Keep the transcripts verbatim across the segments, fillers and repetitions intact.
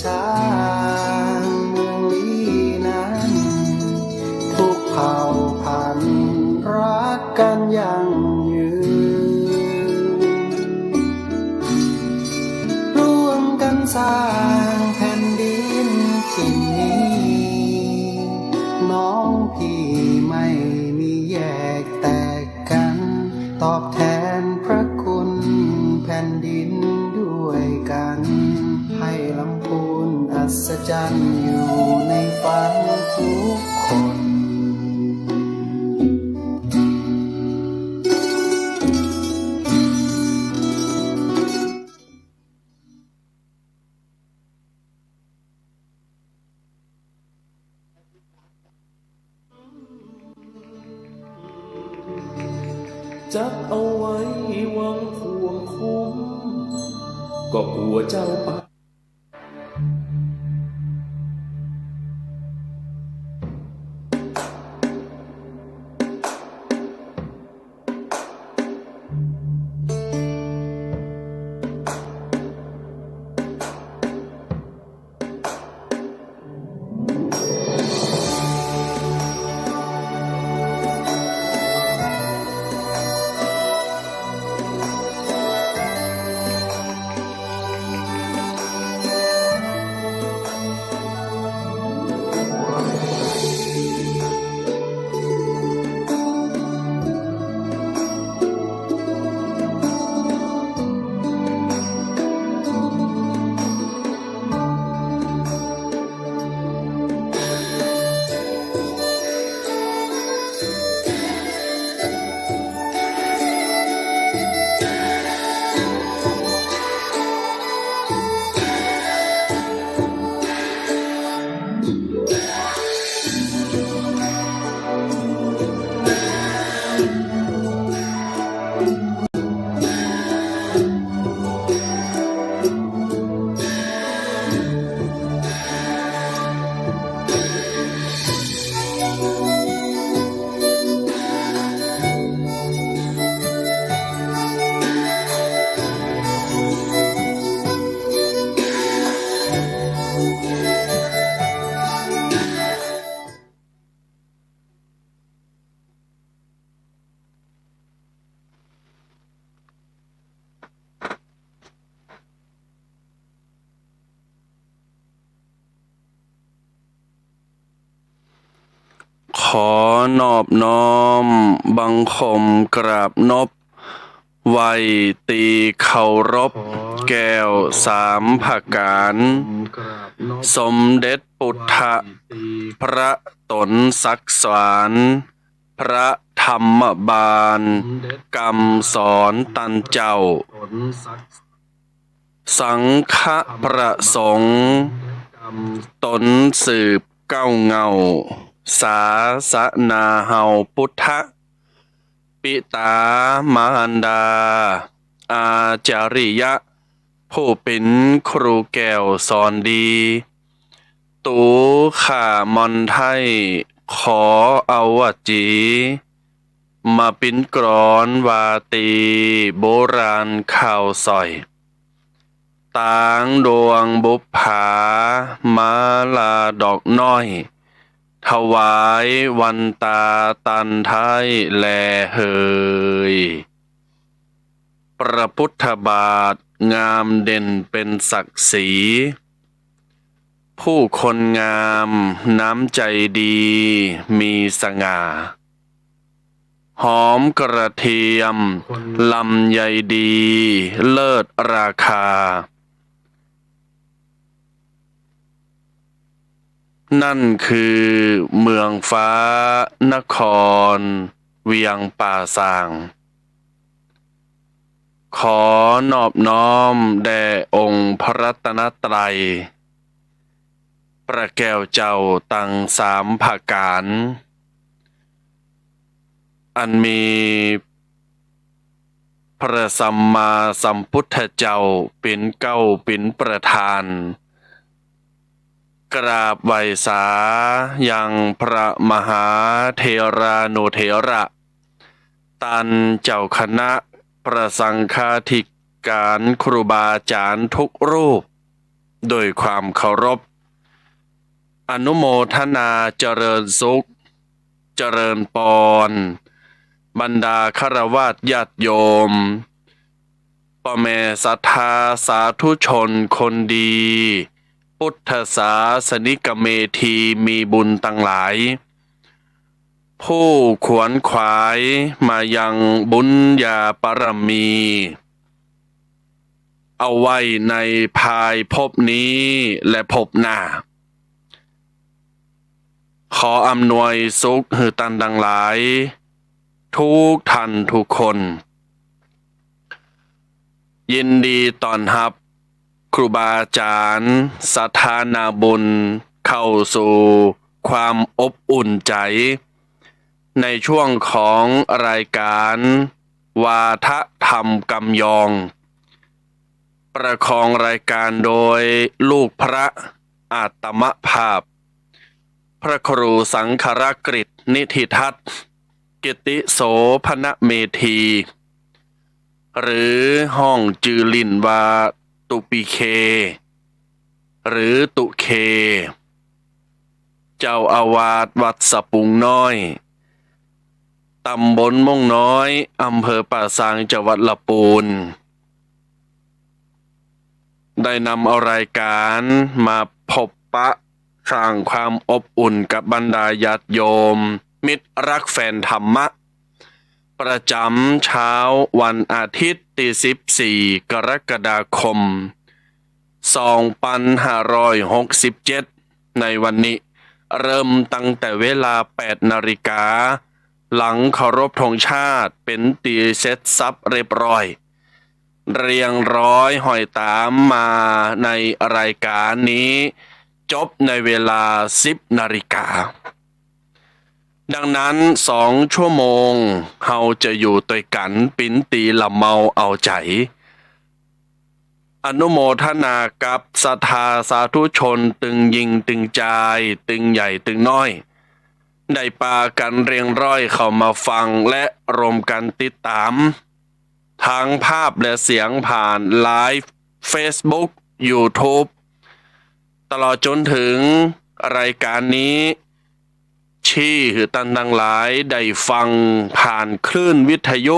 ชาเมืองลี้นั้น ทุกเผ่าพันธุ์รักกันยั่งยืน ร่วมกันสร้างแผ่นดินถิ่นนี้ น้องพี่ไม่มีแยกแตก กัน ตอบแทนพระคุณแผ่นดินด้วยกัน ให้ลำพูนอัศจรรย์อยู่ในฝันทุกคน จักเอาไว้หวังทวงคุ้ม ก็กลัวเจ้าป่า ขอนอบน้อมบังคมกราบนบไหว้ตี้เคารพแก้วสามผะก๋าน สมเด็จปุทธะ พระต๋นศักดิ์สาร พระธรรมบาล กำสอนตันเจ้า สังฆะพระสงฆ์ ต๋นสืบเก๊าเหง้า ศาสนาเฮาปุทธะ ปิต๋ามารดา อาจาริยะ ผู้เป๋นครูแก้วสอนดี ตั๋วข้าม่อนไท้ ขอเอาวจี มาปิ้นกลอนวาตี โบราณข่าวสร้อย ตางดวงบุปผา มาลาดอกน้อย ถวายวันตาตันไท้แลเหย พระพุทธบาทงามเด่นเป๋นศักดิ์ศรี ผู้คนงามน้ำใจ๋ดีมีสง่า หอมกระเทียมลำไยดีเลิศราคา นั่นคือเมืองฟ้านครเวียงป่าซาง ขอนอบน้อมแด่องค์พระรัตนตรัย พระแก้วเจ้าตังสามผะก๋าน อันมีพระสัมมาสัมพุทธเจ้าเป๋นเก๊าเป๋นประธาน กราบไหว้สายังพระมหาเถรานุเถระ ตันเจ้าคณะพระสังฆาธิการครูบาอาจ๋ารย์ทุกรูป ด้วยความเคารพ อนุโมทนาเจริญสุข เจริญปอน บรรดาฆราวาสญาติโยม ป้อแม่ศรัทธาสาธุชนคนดี ปุทธศาสนิกเมธีมีบุญตังหลาย ผู้ขวนขวายมายังบุญญาบารมี เอาไว้ในภายภพนี้และภพหน้า ขออำนวยสุขหื้อต้านตังหลาย ทุกท่านทุกคน ยินดีต้อนฮับครูบาอาจ๋ารย์ ศรัทธานาบุญ เข้าสู่ความอบอุ่นใจ๋ ในช่วงของรายก๋าน วาทะธรรมกำยอง ประคองรายก๋านโดยลูกพระอาตมภาพ พระครูสังครกฤษ นิธิทัศน์ กิตติโสภณเมธี หรือฮ้องจื้อเล่นว่าตุ๊ปิเค หรือตุ๊เค เจ้าอาวาสวัดสะปุงน้อย ตำบลม่วงน้อย อำเภอป่าซาง จังหวัดละปูน ได้นำเอารายก๋านมาพบปะสร้างความอบอุ่นกับบรรดาญาติโยม มิตรรักแฟนธรรมะ ประจ๋ำเช้าวันอาทิตย์ตี้สิบสี่ กรกฎาคม สองปันห้าร้อยหกสิบเจ็ด ในวันนี้ เริ่มตั้งแต่เวลาแปดนาฬิกา หลังเคารพธงชาติเป๋นตี้เสร็จสับเรียบร้อย เรียงร้อยห้อยต๋ามมาในรายก๋านนี้ จบในเวลาสิบนาฬิกา ดังนั้นสองชั่วโมง เฮาจะอยู่ตวยกั๋นเป๋นตี้ละเมาเอาใจ๋ อนุโมทนากับศรัทธาสาธุชนตึงญิงตึงจาย ตึงใหญ่ตึงน้อย ได้ปากั๋นเรียงร้อยเข้ามาฟังและร่วมกั๋นติดต๋าม ทั้งภาพและเสียงผ่านไลฟ์เฟซบุ๊ก ยูทูบ ตลอดจ๋นเถิงรายก๋านนี้ ชี้หื้อต้านตังหลายได้ฟังผ่านคลื่นวิทยุ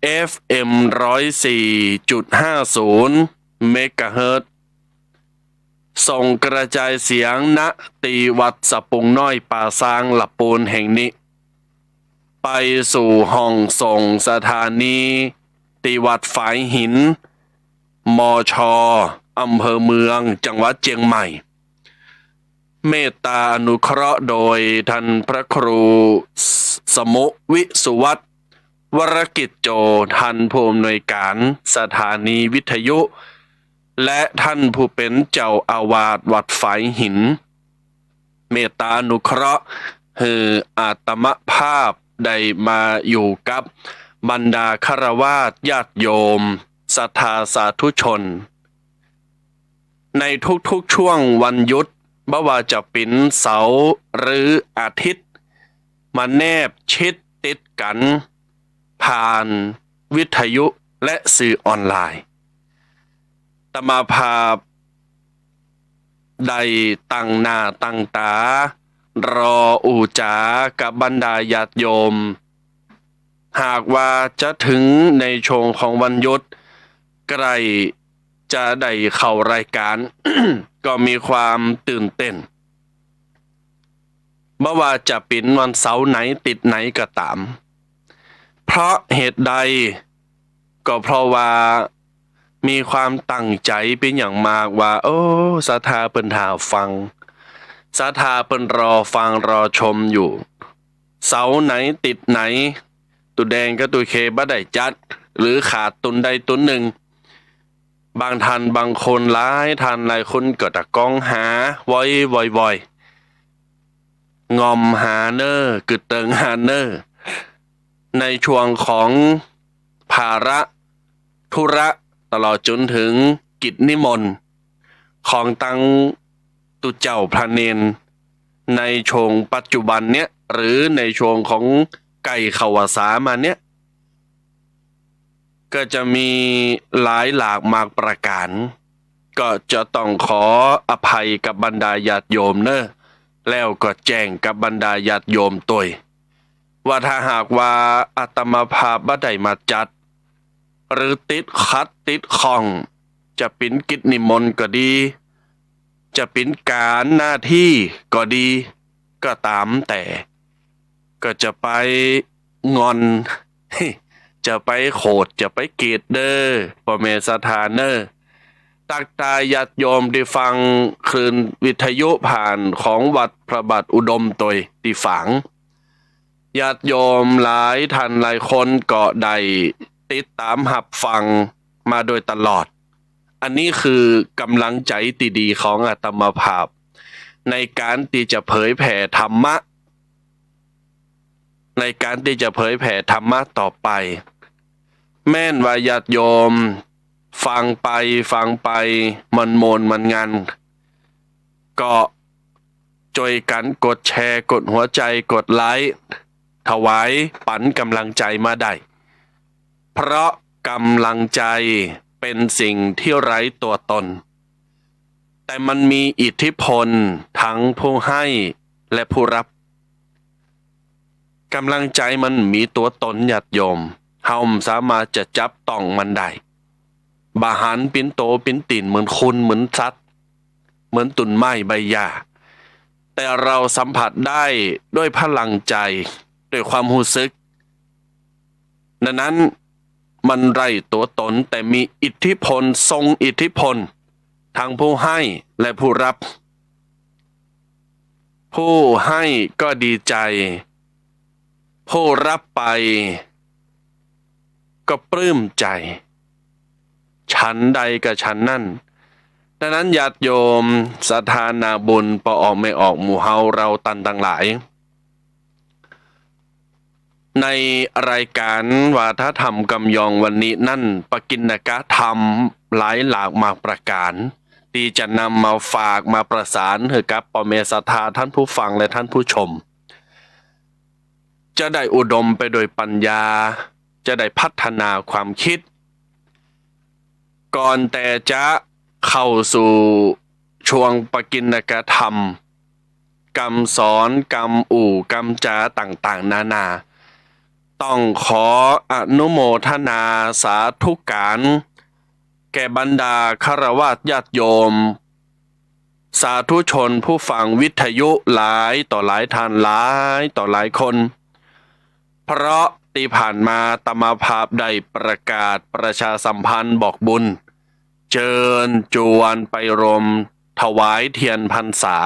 เอฟเอ็ม ร้อยสี่จุดห้าศูนย์ เมกะเฮิรตซ์ ส่งกระจายเสียง ณ ตี้วัดสะปุงน้อยป่าซางละปูนแห่งนี้ ไปสู่ห้องส่งสถานี ตี้วัดฝายหิน มช อำเภอเมือง จังหวัดเจียงใหม่ เมตตาอนุเคราะห์โดยท่านพระครูสมุวิสุวัฒน์ วรกิจโจ ท่านผู้อำนวยก๋านสถานีวิทยุ และท่านผู้เป๋นเจ้าอาวาสวัดฝายหิน เมตตาอนุเคราะห์หื้ออาตมภาพได้มาอยู่กับบรรดาฆราวาสญาติโยม ศรัทธาสาธุชน ในทุกๆ ช่วงวันหยุด บ่ว่าจะเป๋นเสาร์หรืออาทิตย์ มาแนบชิดติดกั๋น ผ่านวิทยุและสื่อออนไลน์ อาตมาภาพได้ตั้งหน้าตั้งต๋า รออู้จ๋ากับบรรดาญาติโยม หากว่าจะเถิงในช่วงของวันหยุด ใก้จะได้เข้ารายก๋าน ก็มีความตื่นเต้น บ่ว่าจะเป๋นวันเสาร์ไหนติดไหนก็ต๋าม เพราะเหตุใด ก็เพราะว่ามีความตั้งใจ๋เป๋นอย่างมากว่า โอ้ ศรัทธาเปิ้นถ่าฟัง ศรัทธาเปิ้นรอฟังรอชมอยู่ เสาร์ไหนติดไหน ตุ๊แดงกับตุ๊เคบ่ได้จัด หรือขาดตุ๊นใดตุ๊นนึ่ง บางท่านบางคน หลายท่านหลายคนก็ตะก้องหา วอย วอย วอย งอมหาเน่อ กึ๊ดเติงหาเน่อ ในช่วงของภาระธุระ ตลอดจ๋นเถิงกิจนิมนต์ ของตังตุ๊เจ้าพระเณร ในช่วงปัจจุบันเนี้ย หรือในช่วงของใก้เข้าวัสสามาเนี้ย ก็จะมีหลายหลากมากประก๋าน ก็จะต้องขออภัยกับบรรดาญาติโยมเน่อ แล้วก็แจ้งกับบรรดาญาติโยมตวย ว่าถ้าหากว่าอาตมาภาพบ่ได้มาจัด หรือติดขัดติดข้อง จะเป๋นกิจนิมนต์ก็ดี จะเป๋นก๋านหน้าตี้ก็ดี ก็ต๋ามแต่ ก็จะไปงอน จะไปโขด จะไปเกลียดเน่อ ป้อแม่ศรัทธาเน่อ ตั๊กตาญาติโยมตี้ฟังคลื่นวิทยุผ่านของวัดพระบาทอุดมตวยตี้ฝาง ญาติโยมหลายท่านหลายคนก็ได้ติดต๋ามฮับฟังมาโดยตลอด อันนี้คือกำลังใจ๋ตี้ดีของอาตมาภาพ ในก๋านตี้จะเผยแผ่ธรรมะ ในก๋านตี้จะเผยแผ่ธรรมะต่อไป แม้นว่าญาติโยมฟังไปฟังไป มันโมนมันงัน ก็จ้วยกั๋นกดแชร์ กดหัวใจ๋ กดไลก์ ถวายปั๋นก๋ำลังใจ๋มาได้ เพราะก๋ำลังใจ๋เป๋นสิ่งตี้ไร้ตั๋วต๋น แต่มันมีอิทธิพลตังผู้ให้และผู้ฮับ ก๋ำลังใจ๋มันมีตั๋วต๋นญาติโยม เฮาบ่สามารถจะจับต้องมันได้ บ่หันเป๋นโตเป๋นตี๋นเหมือนคนเหมือนสัตว์ เหมือนต้นไม้ใบหญ้า แต่เฮาสัมผัสได้ด้วยพลังใจ๋ ด้วยความฮู้สึก ดังนั้นมันไร้ตั๋วต๋นแต่มีอิทธิพล ทรงอิทธิพลตังผู้ให้และผู้ฮับ ผู้ให้ก็ดีใจ๋ ผู้ฮับไปก็ปลื้มใจ๋ ฉันใดก็ฉันนั้น ดังนั้นญาติโยมศรัทธานาบุญ ป้อออกแม่ออก หมู่เฮาเฮาตันตังหลาย ในรายก๋านวาทธรรมกำยองวันนี้นั้น ปกิณกธรรมหลายหลากมากประก๋าน ตี้จะนำมาฝากมาประสานหื้อกับป้อแม่ศรัทธาต้านผู้ฟังและต้านผู้ชม จะได้อุดมไปด้วยปัญญา จะได้พัฒนาความคิด ก่อนแต่จะเข้าสู่ช่วงปกิณกธรรม กำสอน กำอู้ กำจ๋าต่างๆ นานา ต้องขออนุโมทนาสาธุก๋าน แก่บรรดาฆราวาสญาติโยม สาธุชนผู้ฟังวิทยุหลายต่อหลายท่าน หลายต่อหลายคน เพราะตี้ผ่านมาอาตมาภาพได้ประกาศประชาสัมพันธ์บอกบุญ เจิญจวนไปรวมถวายเตียนพรรษา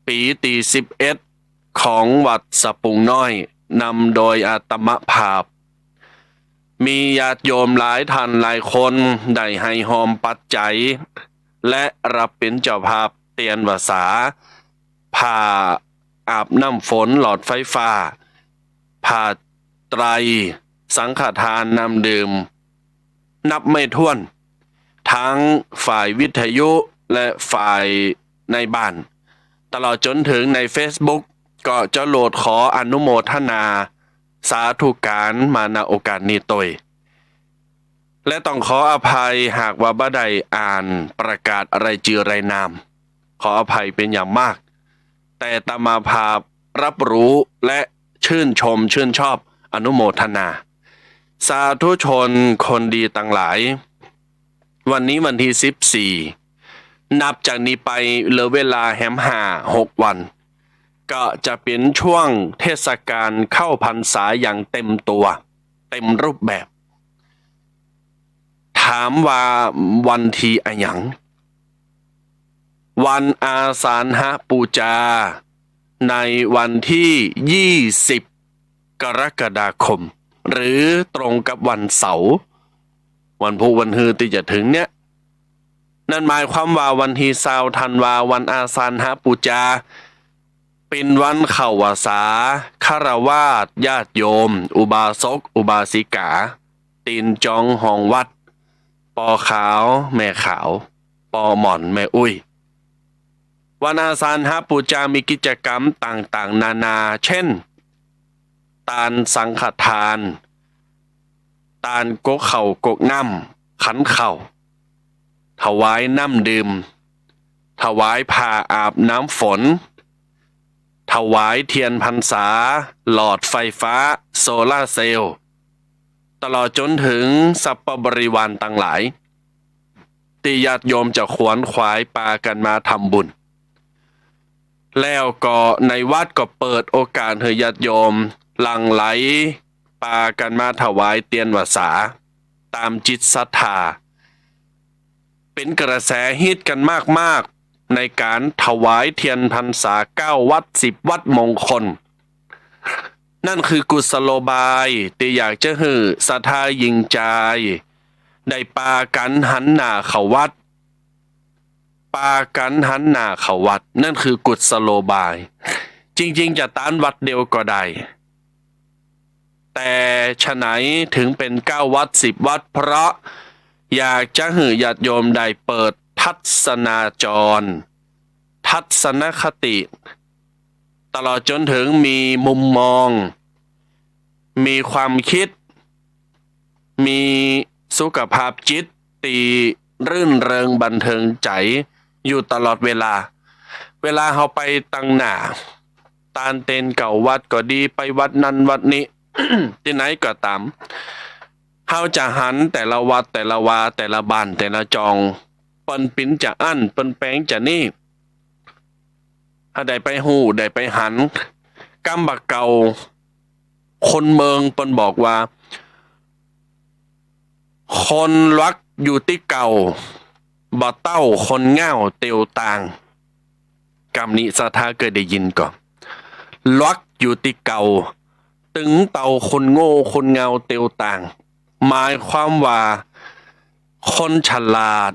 ปี๋ตี้สิบเอ็ด ของวัดสะปุงน้อย นำโดยอาตมาภาพ มีญาติโยมหลายท่านหลายคนได้ให้ฮอมปัจจัย และฮับเป๋นเจ้าภาพเตียนพรรษา ผ้าอาบน้ำฝน หลอดไฟฟ้า ผ้าไตร สังฆทาน น้ำดื่ม นับไม่ถ้วน ตังฝ่ายวิทยุและฝ่ายในบ้าน ตลอดจ๋นเถิงในเฟซบุ๊ก ก็จะโลดขออนุโมทนาสาธุก๋านมา ณ โอกาสนี้ตวย และต้องขออภัยหากว่าบ่ได้อ่านประกาศรายจื้อรายนาม ขออภัยเป๋นอย่างมาก แต่อาตมาภาพฮับฮู้และชื่นชมชื่นชอบ อนุโมทนา สาธุชนคนดีตังหลาย วันนี้วันตี้สิบสี่ นับจากนี้ไปเหลือเวลาแหมห้าหกวัน ก็จะเป๋นช่วงเทศกาลเข้าพรรษาอย่างเต็มตั๋ว เต็มรูปแบบ ถามว่าวันตี้อะหยัง วันอาสาฬหปูจา ในวันตี้ยี่สิบ กรกฎาคม หรือตรงกับวันเสาร์ วันพูกวันฮือตี้จะเถิงเนี้ย นั่นหมายความว่าวันตี้ซาวธันวา วันอาสาฬหปูจา เป๋นวันเข้าพรรษา ฆราวาสญาติโยม อุบาสกอุบาสิกา ตี๋นจองห้องวัด ป้อขาวแม่ขาว ป้อหม่อนแม่อุ้ย วันอาสาฬหปูจามีกิจกรรมต่างๆ นานา เช่น ตานสังฆทาน ตานกกข้าวกกน้ำ ขันข้าว ถวายน้ำดื่ม ถวายผ้าอาบน้ำฝน ถวายเทียนพรรษา หลอดไฟฟ้า โซลาร์เซลล์ ตลอดจนเถิงสัพพะบริวารตังหลาย ตี้ญาติโยมจะขวนขวายปากั๋นมาทำบุญ แล้วก็ในวัดก็เปิดโอกาสหื้อญาติโยมหลั่งไหลปากั๋นมาถวายเตียนพรรษา ต๋ามจิตศรัทธา เป๋นกระแสฮิตกั๋นมากๆ ในก๋านถวายเทียนพรรษาเก้าวัดสิบวัดมงคล นั่นคือกุศโลบายตี้อยากจะหื้อศรัทธาญิงจาย ได้ปากั๋นหันหน้าเข้าวัด ปากั๋นหันหน้าเข้าวัด นั่นคือกุศโลบาย จริงๆ จะตานวัดเดียวก็ได้ แต่ฉะไหนถึงเป๋นเก้าวัดสิบวัด เพราะอยากจะหื้อญาติโยมได้เปิดทัศนาจร ทัศนคติ ตลอดจนเถิงมีมุมมอง มีความคิด มีสุขภาพจิตตี้รื่นเริงบันเทิงใจ๋อยู่ตลอดเวลา เวลาเฮาไปตังหน้า ตานเตียนเก้าวัดก็ดี ไปวัดนั้นวัดนี้ ตี้ไหนก็ต๋าม เฮาจะหันแต่ละวัดแต่ละวา แต่ละบ้านแต่ละจอง เปิ้นปิ๋นจาอั้น เปิ้นแป๋งจานี่ เฮาได้ไปฮู้ ได้ไปหัน กำบ่าเก่า คนเมืองเปิ้นบอกว่า คนหลวกอยู่ตี้เก่า บ่เต้าคนง่าวเตียวตาง กำนี้ศรัทธาเกยได้ยินก่อ หลวกอยู่ตี้เก่า ตึงเต้าคนโง่คนง่าวเตียวตาง หมายความว่า คนฉลาด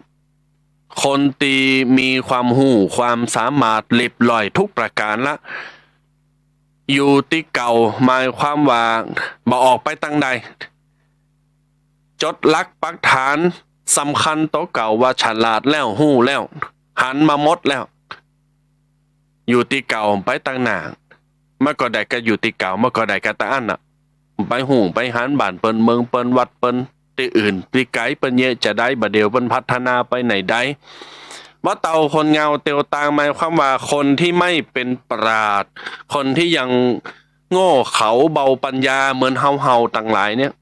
คนตี้มีความฮู้ความสามารถเรียบร้อยทุกประก๋านละ อยู่ตี้เก่า หมายความว่า บ่ออกไปตังใด จดหลักปักฐานสำคัญตั๋วเก่าว่าฉลาดแล้ว ฮู้แล้ว หันมาหมดแล้ว อยู่ตี้เก่า ไปตังหน้า มันก็ได้ก็อยู่ตี้เก่า มันก็ได้ก็ตาอั้นน่ะ ไปฮู้ไปหันบ้านเปิ้น เมืองเปิ้น วัดเปิ้น ตี้อื่นตี้ไก๋เปิ้นเยียะจาใด บ่าเดี่ยวเปิ้นพัฒนาไปไหนใด บ่เต้าคนง่าวเตียวตาง หมายความว่าคนตี้ไม่เป๋นปราชญ์ คนตี้ยังโง่เขลาเบาปัญญาเหมือนเฮาๆ ตังหลายเนี่ย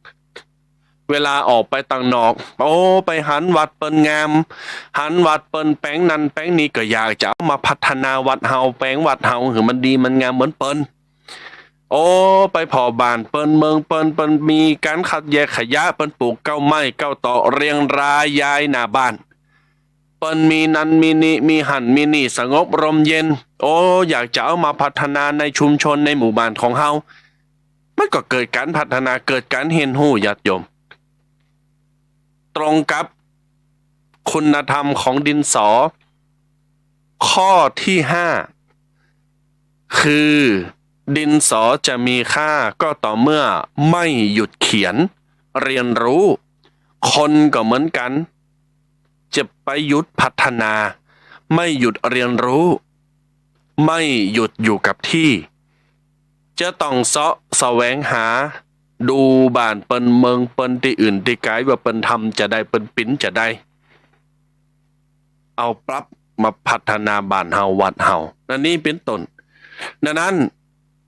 เวลาออกไปตังนอก โอ้ ไปหันวัดเปิ้นงาม หันวัดเปิ้นแป๋งนั้นแป๋งนี้ ก็อยากจะเอามาพัฒนาวัดเฮา แป๋งวัดเฮาหื้อมันดีมันงามเหมือนเปิ้น โอ้ ไปผ่อบ้านเปิ้น เมืองเปิ้น เปิ้นมีก๋านคัดแยกขยะ เปิ้นปลูกเก๊าไม้เก๊าเตาะเรียงรายยายหน้าบ้าน เปิ้นมีนั้นมีนี้ มีหั้นมีนี่ สงบร่มเย็น โอ้ อยากจะเอามาพัฒนาในชุมชนในหมู่บ้านของเฮา มันก็เกิดก๋านพัฒนา เกิดก๋านเฮียนฮู้ ญาติโยม ตรงกับคุณธรรมของดินสอ ข้อที่ห้า คือ ดินสอจะมีค่าก็ต่อเมื่อไม่หยุดเขียน เรียนรู้ คนก็เหมือนกั๋น จะไปหยุดพัฒนา ไม่หยุดเรียนรู้ ไม่หยุดอยู่กับที่ จะต้องเซาะแสวงหา ดูบ้านเปิ้น เมืองเปิ้น ตี้อื่นตี้ไก๋ ว่าเปิ้นทำจาใด เปิ้นปิ๋นจาใด เอาปรับมาพัฒนาบ้านเฮา วัดเฮา อันนี้เป๋นต้น ดังนั้น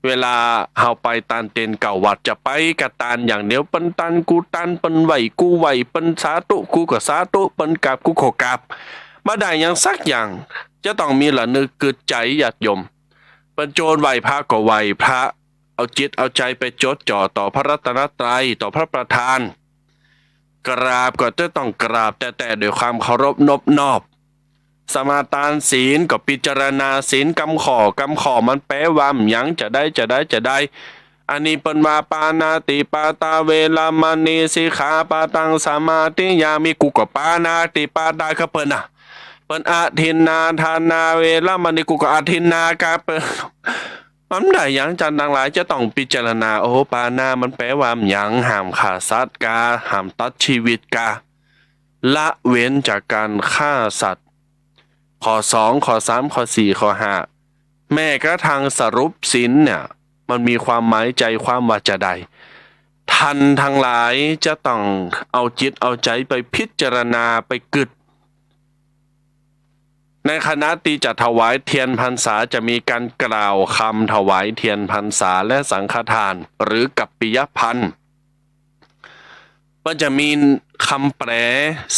เวลาเฮาไปตานเตียนเก้าวัด จะไปกะตานอย่างเดียว เปิ้นตานกูตาน เปิ้นไหว้กูไหว้ เปิ้นสาธุกูก็สาธุ เปิ้นกราบกูก็กราบ บ่ได้หยังสักอย่าง จะต้องมีระนึกกึ๊ดใจ๋ ญาติโยม เปิ้นโจรไหว้พระก็ไหว้พระ เอาจิตเอาใจ๋ไปจดจ่อต่อพระรัตนตรัย ต่อพระประธาน กราบก็จะต้องกราบแต๊ๆ ด้วยความเคารพนบนอบ สมาตานศีลก็พิจารณาศีลกำข้อ กำข้อมันแป๋ว่าหยัง จาใด จาใด จาใด อันนี้เปิ้นว่าปาณาติปาตาเวระมะณีสิกขาปะทังสมาธิยามิ กูก็ปาณาติปาตากับเปิ้นน่ะ เปิ้นอทินนาทานาเวระมะณี กูก็อทินนากับเปิ้น มันได้หยัง จันตังหลายจะต้องพิจารณา โอ้ ปาณามันแป๋ว่าหยัง ห้ามฆ่าสัตว์กา ห้ามตัดชีวิตกา ละเว้นจากการฆ่าสัตว์ ข้อสอง ข้อสาม ข้อสี่ ข้อห้า แม้กระทั่งสรุปศีลเนี่ย มันมีความหมายใจ๋ความว่าจาใด ท่านทั้งหลายจะต้องเอาจิตเอาใจ๋ไปพิจารณา ไปกึ๊ด ในขณะตี้จะถวายเตียนพรรษาจะมีก๋านกล่าวกำถวายเตียนพรรษาและสังฆทาน หรือกัปปิยพันธ์ มันจะมีกำแปล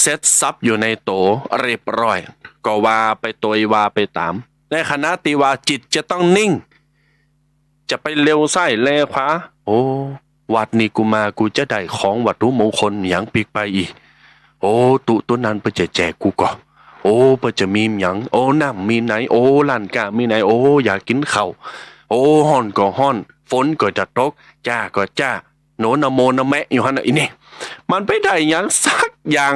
เสร็จสรรพอยู่ในตั๋วเรียบร้อย ก็ว่าไปตวยว่าไปต๋าม ในขณะตี้ว่าจิตจะต้องนิ่ง จะไปเหลียวซ้ายแลขวา โอ้ วัดนี้กูมากูจะได้ของวัตถุมงคลหยังปิ๊กไปอีก โอ้ ตุ๊ ตุ๊นั้นเปิ้นจะแจกกูก่อ โอ้ เปิ้นจะมีหยัง โอ้ น้ำมีไหน โอ้ ร้านก๊ามีไหน โอ้ อยากกิ๋นข้าว โอ้ ฮ้อนก็ฮ้อน ฝนก็จะตก จ้าก็จ้า โหนนะโมนะแมะอยู่หั้นน่ะ อีนี่ มันไปได้หยังสักอย่าง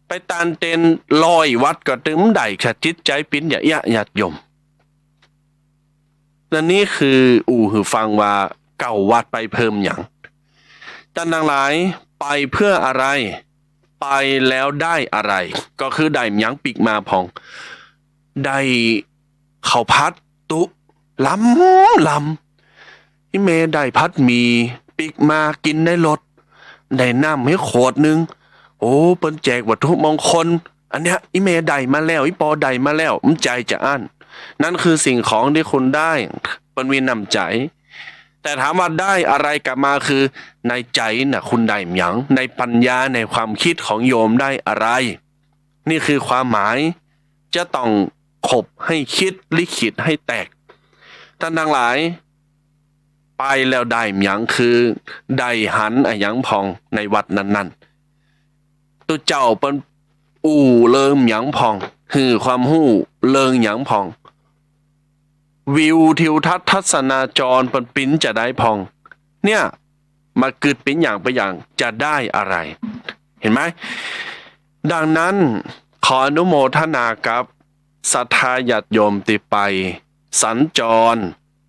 ไปตานเตียนร้อยวัดก็ตึงได้ ถ้าจิตใจ๋ปิ้นอย่างเอี้ย ญาติโยม และนี่คืออู้หื้อฟังว่าเก้าวัดไปเพื่อหยัง ต้านตังหลาย ไปเพื่ออะไร ไปแล้วได้อะไร ก็คือได้หยังปิ๊กมาพ่อง ได้ข้าวผัดตุ๊ ล้ำล้ำ อี่แม่ได้ผัดหมี่ปิ๊กมากิ๋นในรถ ได้น้ำหื้อขวดนึ่ง โอ้ เปิ้นแจกวัตถุมงคล อันเนี้ย อี่แม่ได้มาแล้ว อี่ปอได้มาแล้ว มันใจ๋จะอั้น นั่นคือสิ่งของตี้คุณได้ เปิ้นมีน้ำใจ๋ แต่ถามว่าได้อะไรกลับมา คือในใจ๋น่ะ คุณได้หยัง ในปัญญา ในความคิดของโยมได้อะไร นี่คือความหมาย จะต้องขบให้คิด ลิขิตให้แตก ต้านตังหลาย ไปแล้วได้หยัง คือได้หันอะหยังพ่องในวัดนั้นๆ ตุ๊เจ้าเปิ้นอู้เรื่องหยังพ่อง หื้อความฮู้เรื่องหยังพ่อง วิวทิวทัศน์ทัศนาจรเปิ้นปิ๊นจะใดพ่อง เนี่ย มากึ๊ดปิ๊นอย่างไปอย่างจะได้อะไร หันก่อ ดังนั้นขออนุโมทนากับศรัทธาญาติโยมตี้ไปสัญจร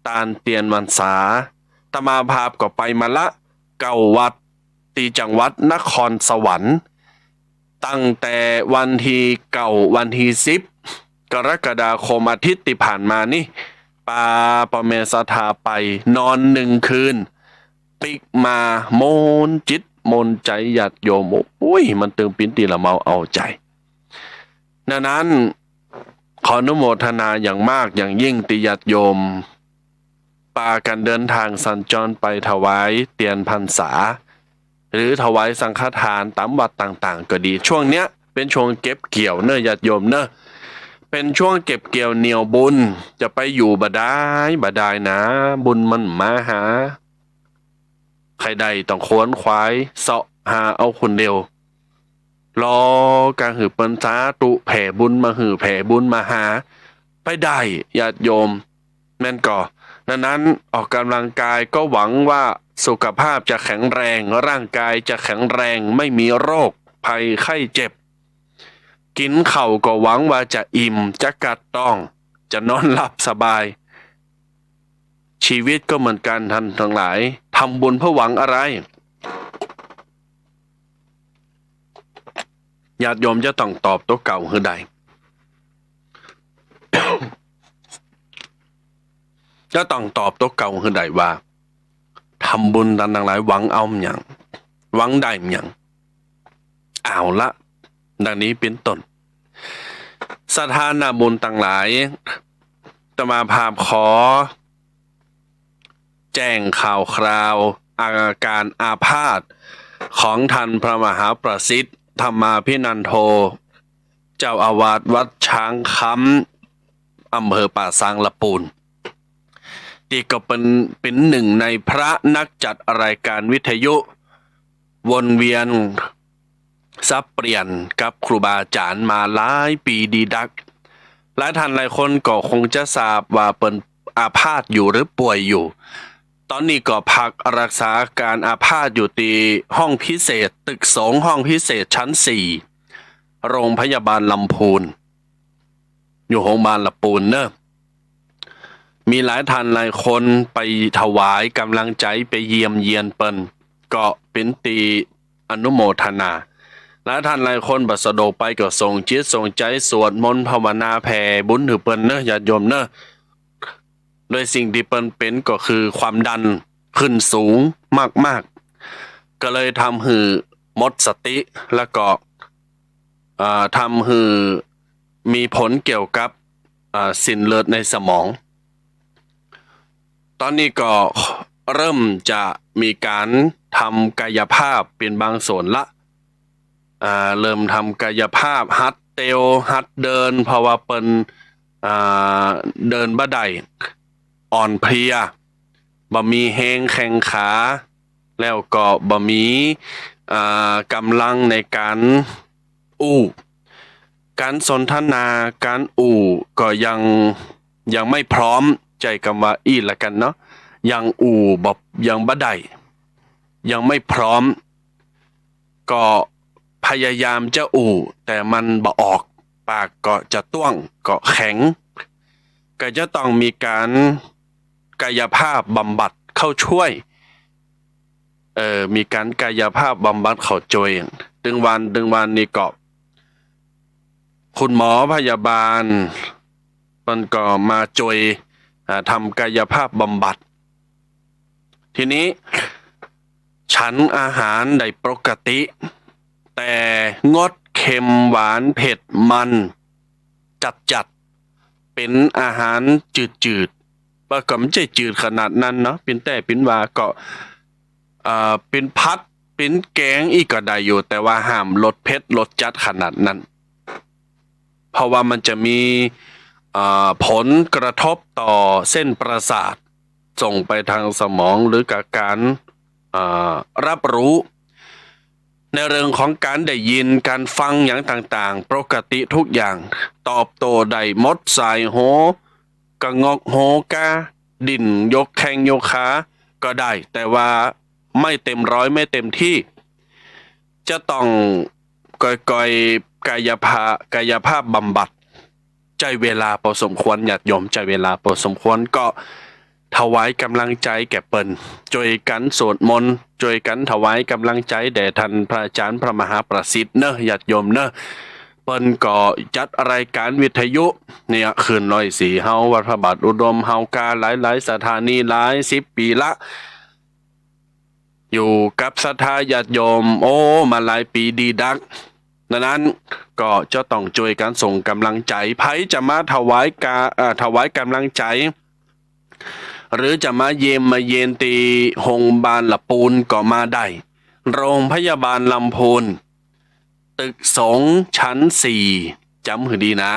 ตานเตียนพรรษา อาตมาภาพก็ไปมาละเก้าวัด ตี้จังหวัดนครสวรรค์ ตั้งแต่วันตี้เก้า วันตี้สิบ กรกฎาคม อาทิตย์ตี้ผ่านมานี่ ปาป้อแม่ศรัทธาไปนอนนึ่งคืน ปิ๊กมาม่วนจิตม่วนใจ๋ญาติโยม โอ้ย มันตึงปิ๊นตี้ละเมาเอาใจ๋ ดังนั้นขออนุโมทนาอย่างมากอย่างยิ่งตี้ญาติโยม ปากั๋นเดินตางสัญจรไปถวายเตียนพรรษา หรือถวายสังฆทานต๋ามวัดต่างๆ ก็ดี ช่วงเนี้ยเป๋นช่วงเก็บเกี่ยวเนาะญาติโยมเนาะ เป๋นช่วงเก็บเกี่ยวเหนี่ยวบุญ จะไปอยู่บ่ดายบ่ดายนา บุญมันมาหา ใค่ได้ต้องขวนขวายเซาะหาเอาคนเดียว รอก๋าหื้อเปิ้นสาธุแผ่บุญมาหื้อ แผ่บุญมาหา ไปได้ญาติโยม แม่นก่อ ดังนั้นออกกำลังกายก็หวังว่าสุขภาพจะแข็งแรง ร่างกายจะแข็งแรง ไม่มีโรคภัยไข้เจ็บ กิ๋นข้าวก็หวังว่าจะอิ่ม จะกัดต๊อง จะนอนหลับสบาย ชีวิตก็เหมือนกั๋นต้านตังหลาย ทำบุญเพื่อหวังอะไร ญาติโยมจะต้องตอบตั๋วเก่าหื้อได้ จะต้องตอบตั๋วเก่าหื้อได้ว่า ทำบุญต้านตังหลายหวังเอาหยัง หวังได้หยัง เอาละ ดังนี้เป๋นต้น ศรัทธานาบุญตังหลาย อาตมาภาพขอแจ้งข่าวคราวอาการอาพาธของท่านพระมหาประสิทธิ์ ธรรมาภินันโท เจ้าอาวาสวัดช้างคำ อำเภอป่าซางละปูน ตี้ก็เป๋น เป๋นหนึ่งในพระนักจัดรายการวิทยุ วนเวียนสับเปลี่ยนกับครูบาอาจ๋ารย์มาหลายปี๋ดีดัก หลายท่านหลายคนก็คงจะทราบว่าเปิ้นอาพาธอยู่หรือป่วยอยู่ ต๋อนนี้ก็พักรักษาอาการอาพาธอยู่ตี้ห้องพิเศษ ตึกสงฆ์ห้องพิเศษชั้นสี่ โรงพยาบาลลำพูน อยู่โฮงพยาบาลลำปูนเนาะ มีหลายท่านหลายคนไปถวายก๋ำลังใจ๋ ไปเยี่ยมเยียนเปิ้น ก็เป๋นตี้อนุโมทนา หลายท่านหลายคนบ่สะดวกไปก็ส่งจิตส่งใจ๋สวดมนต์ภาวนาแผ่บุญหื้อเปิ้นเนาะญาติโยมเนาะ โดยสิ่งตี้เปิ้นเป๋นก็คือความดันขึ้นสูงมากๆ ก็เลยทำหื้อหมดสติ แล้วก็ เอ่อ ทำหื้อ มีผลเกี่ยวกับ อ่า เส้นเลือดในสมอง ต๋อนนี้ก็เริ่มจะมีก๋านทำกายภาพเป๋นบางส่วนละ อ่า เริ่มทำกายภาพ หัดเตียว หัดเดิน เพราะว่าเปิ้น อ่า เดินบ่ได้ อ่อนเพลีย บ่มีแฮงแข้งขา แล้วก็บ่มี อ่า ก๋ำลังในก๋านอู้ ก๋านสนทนา ก๋านอู้ก็ยัง ยังไม่พร้อม ใจ๊กำว่าอี้ละกั๋นเนาะ ยังอู้บ่ ยังบ่ได้ ยังไม่พร้อม ก็พยายามจะอู้ แต่มันบ่ออก ปากก็จะต้วง ก็แข็ง ก็จะต้องมีก๋านกายภาพบำบัดเข้าช่วย เออ มีก๋านกายภาพบำบัดเข้าช่วย ตึงวัน ตึงวันนี่ก็ คุณหมอพยาบาล เปิ้นก็มาช่วย อ่า ทำกายภาพบำบัด ทีนี้ ฉันอาหารได้ปกติ แต่งดเค็มหวานเผ็ดมันจัดๆ เป๋นอาหารจืดๆ บ่าก็บ่ใจ้จืดขนาดนั้นเนาะ เป๋นแต๊เป๋นว่าก็ เอ่อ เป๋นผัด เป๋นแกงอี้ก็ได้อยู่ แต่ว่าห้ามรสเผ็ดรสจัดขนาดนั้น เพราะว่ามันจะมี เอ่อ ผลกระทบต่อเส้นประสาท ส่งไปทางสมองหรือกับก๋าน เอ่อ รับรู้ ในเรื่องของก๋านได้ยิน ก๋านฟังหยังต่างๆ ปกติทุกอย่าง ตอบโต้ได้หมด ส่ายหัว กะงอกหัว ก้าดิ้น ยกแข้งยกขาก็ได้ แต่ว่าไม่เต็มร้อย ไม่เต็มที่ จะต้องก่อยๆ กายภา กายภาพบำบัด ใจ๊เวลาพอสมควร ญาติโยม ใจ๊เวลาพอสมควร ก็ถวายกำลังใจ๋แก่เปิ้น จ้วยกั๋นสวดมนต์ จ้วยกั๋นถวายกำลังใจ๋แด่ท่านพระอาจารย์พระมหาประสิทธิ์เนาะ ญาติโยมเนาะ เปิ้นก็จัดรายการวิทยุเนี่ย คลื่นร้อยสี่เฮา วัดพระบาทอุดมเฮา ก้าหลายๆ สถานี หลายสิบปี๋ละ อยู่กับศรัทธาญาติโยม โอ้ มาหลายปี๋ดีดัก ดังนั้นก็จะต้องจ้วยกั๋นส่งกำลังใจ๋ ใผจะมาถวายกา เอ่อ ถวายกำลังใจ๋ หรือจะมาเยี่ยมมาเยียนตี้โฮงบาลละปูนก็มาได้ โรงพยาบาลลำพูน ตึกสงฆ์ชั้นสี่ จ๋ำหื้อดีนะ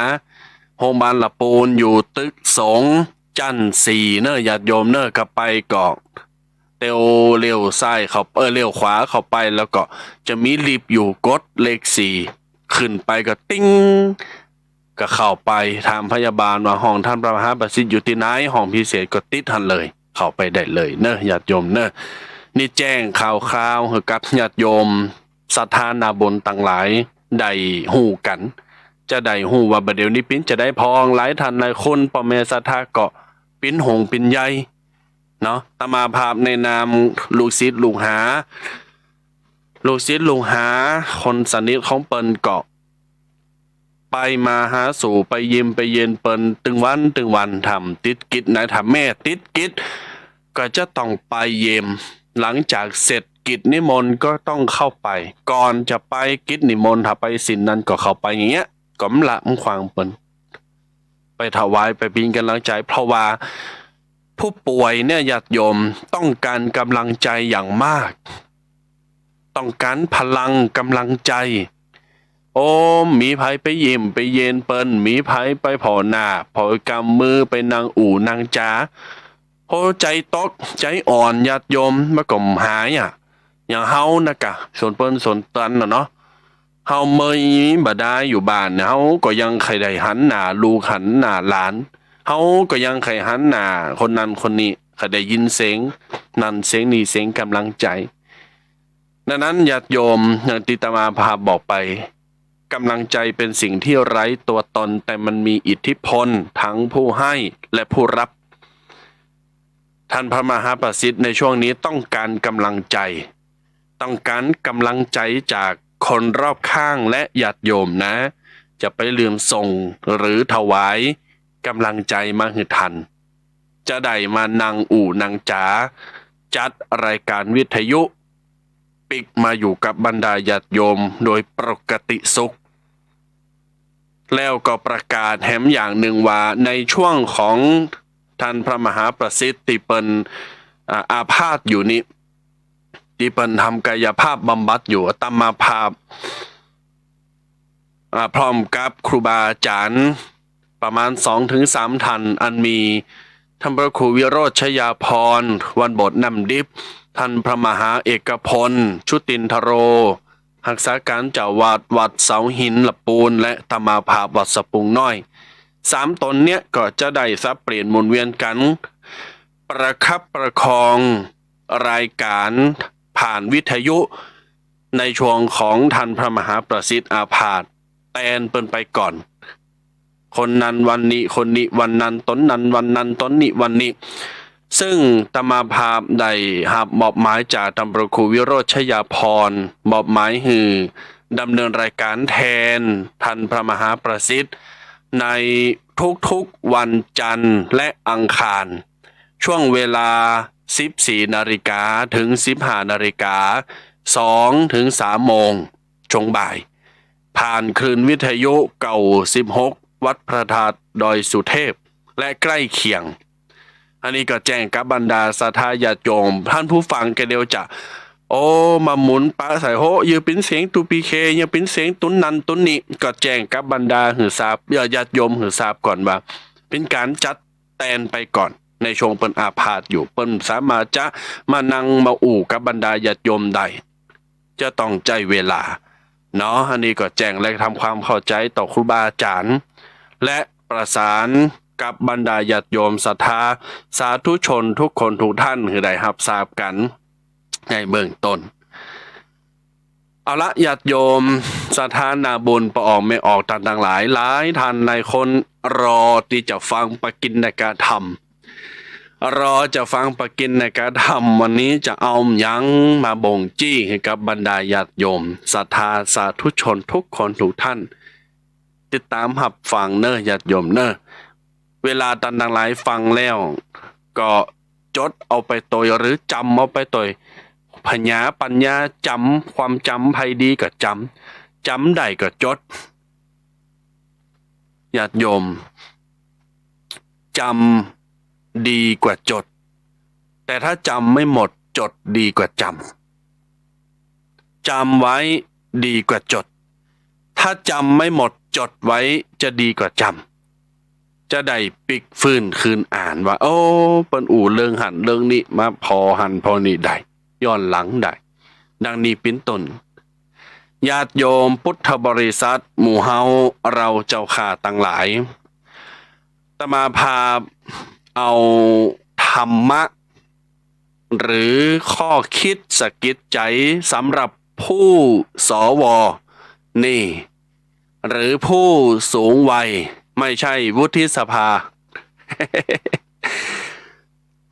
โฮงบาลละปูนอยู่ตึกสงฆ์ชั้นสี่เนาะ ญาติโยมเนาะ เข้าไปก็ เตียวเลี้ยวซ้ายเข้า เอ่อ เลี้ยวขวาเข้าไป แล้วก็จะมีลิฟต์อยู่ กดเลขสี่ ขึ้นไปก็ติ๊ง ก็เข้าไปถามพยาบาลว่าห้องท่านพระมหาประสิทธิ์อยู่ตี้ไหน ห้องพิเศษก็ติดหั้นเลย เข้าไปได้เลยเนาะ ญาติโยมเนาะ นี่แจ้งข่าวคราวหื้อกับญาติโยมศรัทธานาบุญตังหลายได้ฮู้กั๋น จะได้ฮู้ว่าบ่าเดี่ยวนี้เป๋นจาใด พ่องหลายท่านหลายคน ป้อแม่ศรัทธาก็เป๋นห่วงเป๋นใย เนาะ อาตมาภาพในนามลูกศิษย์ลูกหา ลูกศิษย์ลูกหา คนสนิทของเปิ้นก็ ไปมาหาสู่ ไปเยี่ยมไปเยียนเปิ้นตึงวันตึงวัน ถ้าบ่ติดกิจนะ ถ้าแม่ติดกิจ ก็จะต้องไปเยี่ยม หลังจากเสร็จกิจนิมนต์ก็ต้องเข้าไป ก่อนจะไปกิจนิมนต์ ถ้าไปศีลนั้นก็เข้าไปอย่างเงี้ย ก็บ่ละบ่ขว้างเปิ้น ไปถวาย ไปเป๋นกำลังใจ๋ เพราะว่าผู้ป่วยเนี่ย ญาติโยม ต้องการกำลังใจ๋อย่างมาก ต้องการพลังกำลังใจ๋ โอ้ บ่มีใผไปเยี่ยมไปเยียนเปิ้น บ่มีใผไปผ่อหน้า ผ่อกำมือ ไปนั่งอู้นั่งจ๋า โอ้ ใจ๋ตกใจ๋อ่อน ญาติโยม มันก็บ่หายอะ อย่างเฮานะกะ ส่วนเปิ้นส่วนตันน่ะเนาะ เฮาเมื่อยบ่ดายอยู่บ้านเนี่ย เฮาก็ยังใค่ได้หันหน้าลูกหันหน้าหลาน เฮาก็ยังใค่หันหน้าคนนั้นคนนี้ ใค่ได้ยินเสียงนั้นเสียงนี้ เสียงกำลังใจ๋ ดังนั้นญาติโยม อย่างตี้อาตมาภาพบอกไป กำลังใจ๋เป๋นสิ่งที่ไร้ตัวตน แต่มันมีอิทธิพลทั้งผู้ให้และผู้รับ ท่านพระมหาประสิทธิ์ในช่วงนี้ต้องการกำลังใจ๋ ต้องการกำลังใจ๋จากคนรอบข้างและญาติโยมนะ จะไปลืมส่งหรือถวายกำลังใจ๋มาหื้อท่าน จะได้มานั่งอู้นั่งจ๋า จัดรายการวิทยุ ปิ๊กมาอยู่กับบรรดาญาติโยมโดยปกติสุข แล้วก็ประกาศแหมอย่างนึ่งว่าในช่วงของท่านพระมหาประสิทธิ์ตี้เปิ้น อ่า อาพาธอยู่นี้ ตี้เปิ้นทำกายภาพบำบัดอยู่ อาตมาภาพ อ่า พร้อมกับครูบาอาจ๋ารย์ประมาณสองถึงสามท่าน อันมีท่านพระครูวิโรจน์ชยาภรณ์ วัดโบสถ์น้ำดิบ ท่านพระมหาเอกพล ชุตินทโร ฮักษาก๋านเจ้าวัดวัดเสาหินละปูน และอาตมาภาพวัดสะปุงน้อย สามต๋นเนี้ยก็จะได้สับเปลี่ยนหมุนเวียนกั๋น ประคับประคองรายก๋านผ่านวิทยุ ในช่วงของท่านพระมหาประสิทธิ์อาพาธ แตนเปิ้นไปก่อน คนนั้นวันนี้ คนนี้วันนั้น ต๋นนั้นวันนั้น ต๋นนี้วันนี้ ซึ่งอาตมาภาพได้ฮับมอบหมายจากท่านพระครูวิโรจน์ชยาภรณ์ มอบหมายหื้อดำเนินรายก๋านแทนท่านพระมหาประสิทธิ์ ในทุกๆวันจันทร์และอังคาร ช่วงเวลาสิบสี่นาฬิกาถึงสิบห้านาฬิกา สองถึงสามโมง ช่วงบ่าย ผ่านคลื่นวิทยุเก้าสิบหก วัดพระธาตุดอยสุเทพ และใกล้เคียง อันนี้ก็แจ้งกับบรรดาศรัทธาญาติโยม ท่านผู้ฟังก็เดียวจะ โอ้ มาหมุนปะใส่ โห ยังเป๋นเสียงตูปีเค ยังเป๋นเสียงต๋นนั้นต๋นนี้ ก็แจ้งกับบรรดาหื้อทราบ เอ่อ ญาติโยมหื้อทราบก่อนว่า เป๋นก๋านจัดแตนไปก่อน ในช่วงเปิ้นอาพาธอยู่ เปิ้นสามารถจะมานั่งมาอู้กับบรรดาญาติโยมได้ จะต้องใจ๊เวลาเนาะ อันนี้ก็แจ้งและทำความเข้าใจ๋ต่อครูบาอาจ๋ารย์ และประสานกับบรรดาญาติโยมศรัทธาสาธุชนทุกคนทุกท่านหื้อได้ฮับทราบกั๋นในเบื้องต้น เอาละ ญาติโยมศรัทธานาบุญ ป้อออกแม่ออกต้านตังหลาย หลายท่านหลายคนรอตี้จะฟังปกิณกถรรม รอจะฟังปกิณกถรรม วันนี้จะเอาหยังมาบ่งจี้หื้อกับบรรดาญาติโยมศรัทธาสาธุชนทุกคนทุกท่าน ติดต๋ามฮับฟังเน่อ ญาติโยมเน่อ เวลาต้านตังหลายฟังแล้ว ก็จ๋ดเอาไปตวย หรือจ๋ำเอาไปตวย ผญาปั๋ญญาจ๋ำ ความจ๋ำใผดีก็จ๋ำ จ๋ำได้ก็จ๋ด ญาติโยม จ๋ำดีกว่าจ๋ด แต่ถ้าจ๋ำไม่หมด จ๋ดดีกว่าจ๋ำ จ๋ำไว้ดีกว่าจ๋ด ถ้าจ๋ำไม่หมด จ๋ดไว้จะดีกว่าจ๋ำ จะได้ปิ๊กฟื้นคืนอ่านว่า โอ้ เปิ้นอู้เรื่องหั้นเรื่องนี้มา ผ่อหั้นผ่อนี้ได้ ย้อนหลังได้ ดังนี้เป๋นต้น ญาติโยมพุทธบริษัทหมู่เฮาเราเจ้าข้าตังหลาย อาตมาภาพเอาธรรมะ หรือข้อคิดสะกิดใจ๋สำหรับผู้ สว นี่ หรือผู้สูงวัย ไม่ใช่วุฒิสภา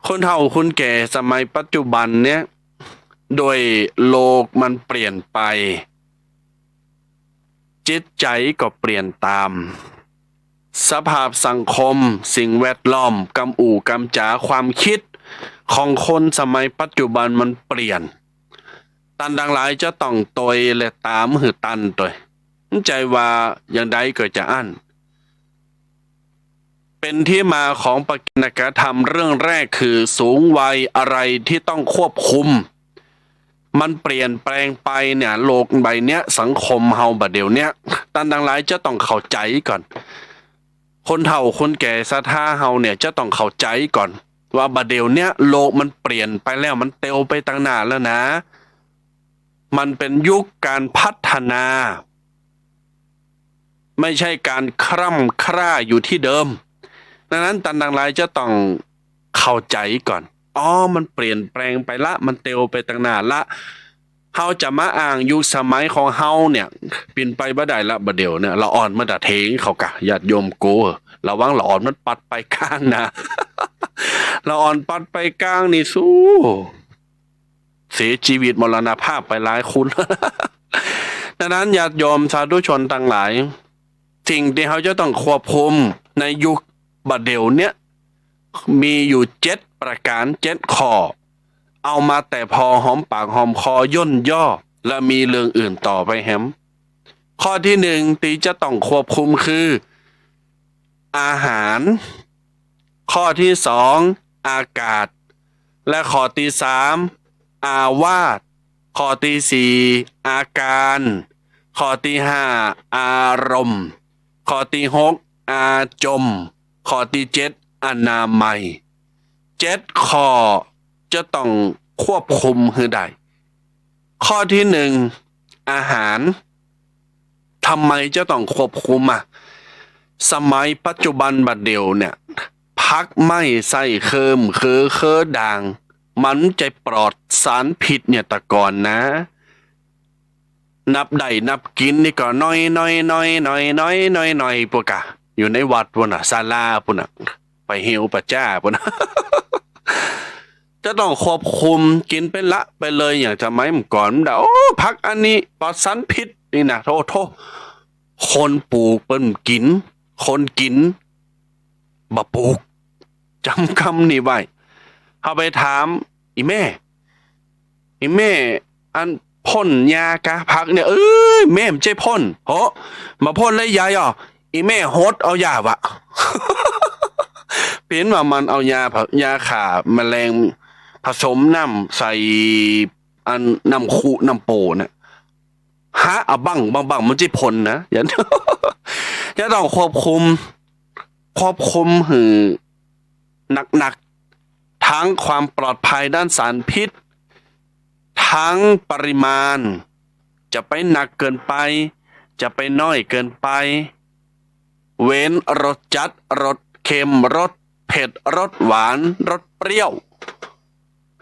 คนเฒ่าคนแก่สมัยปัจจุบันเนี้ย ด้วยโลกมันเปลี่ยนไป จิตใจ๋ก็เปลี่ยนต๋าม สภาพสังคม สิ่งแวดล้อม กำอู้กำจ๋า ความคิดของคนสมัยปัจจุบันมันเปลี่ยน ต้านตังหลายจะต้องตวยและต๋ามหื้อตันตวย บ่ใจ้ว่าอย่างใดก็จะอั้น เป๋นตี้มาของปกิณกถรรมเรื่องแรกคือสูงวัย อะไรที่ต้องควบคุม มันเปลี่ยนแปลงไปเนี่ย โลกใบเนี้ย สังคมเฮาบ่าเดี่ยวเนี้ย ต้านตังหลายจะต้องเข้าใจ๋ก่อน คนเฒ่าคนแก่ศรัทธาเฮาเนี่ยจะต้องเข้าใจ๋ก่อน ว่าบ่าเดี่ยวเนี้ย โลกมันเปลี่ยนไปแล้ว มันเตียวไปตังหน้าแล้วนะ มันเป๋นยุคก๋านพัฒนา ไม่ใช่ก๋านคร่ำคร่าอยู่ตี้เดิม ดังนั้นต้านตังหลายจะต้องเข้าใจ๋ก่อน อ๋อ มันเปลี่ยนแปลงไปละ มันเตียวไปตังหน้าละ เฮาจะมาอ้างยุคสมัยของเฮาเนี่ย เป๋นไปบ่ได้ละ บ่าเดี่ยวเนี่ย ละอ่อนมาตะเถียงเขาก่ะ ญาติโยมโก ระวังละอ่อนมันปัดไปก้างนะ ละอ่อนปัดไปก้างนี่ สู้ เสียจีวิตมรณภาพไปหลายคน ดังนั้นญาติโยมสาธุชนตังหลาย สิ่งตี้เฮาจะต้องควบคุมในยุคบ่าเดี่ยวเนี้ย มีอยู่เจ็ดประก๋าน เจ็ดข้อ เอามาแต่พอหอมปากหอมคอย่นย่อ และมีเรื่องอื่นต่อไปแหม ข้อตี้นึ่งตี้จะต้องควบคุมคือ อาหาร ข้อตี้สอง อากาศ และข้อตี้สาม อาวาส ข้อตี้สี่ อาการ ข้อตี้ห้า อารมณ์ ข้อตี้หก อาจม ข้อตี้เจ็ด อนามัย เจ็ดข้อจะต้องควบคุมหื้อได้ ข้อตี้นึ่ง อาหาร ทำไมจะต้องควบคุมอะ สมัยปัจจุบันบัดเดี่ยวเนี่ย ผักไม้ไส้เคิมเคือเคอด่าง มันจะปลอดสารพิษเนี่ย แต่ก่อนนะ นับได้นับกิ๋นนี่ก็น้อยๆๆๆๆๆ ปู้นก่ะ อยู่ในวัดปู้นน่ะ ศาลาปู้นน่ะ ไปเฮวป่าจ๊าปู้นน่ะ จะต้องควบคุม กิ๋นเป๋นละไปเลย อย่างสมัยก่อนมันด่า โอ้ ผักอันนี้ปลอดสารพิษนี่นะ โธ่ โธ่ คนปลูกเปิ้นกิ๋น คนกิ๋นบ่ปลูก จ๋ำกำนี้ไว้ เฮาไปถาม อี่แม่ อี่แม่ อันพ่นยากาผักเนี่ย เอ้ย แม่บ่ใจ้พ่น โห บ่พ่นแล้วยายอ่ะ อี่แม่หดเอาหญ้าว่ะ เป๋นว่ามันเอายา ยาฆ่าแมลงผสมน้ำใส่ อันน้ำคุน้ำโป่นน่ะ หาเอาบั้ง บั้ง บั้ง มันจะพ่นนะ อย่า อย่าต้องควบคุม ควบคุมหื้อหนักๆ ทั้งความปลอดภัยด้านสารพิษ ทั้งปริมาณ จะไปหนักเกินไป จะไปน้อยเกินไป เว้นรสจัด รสเค็ม รสเผ็ด รสหวาน รสเปรี้ยว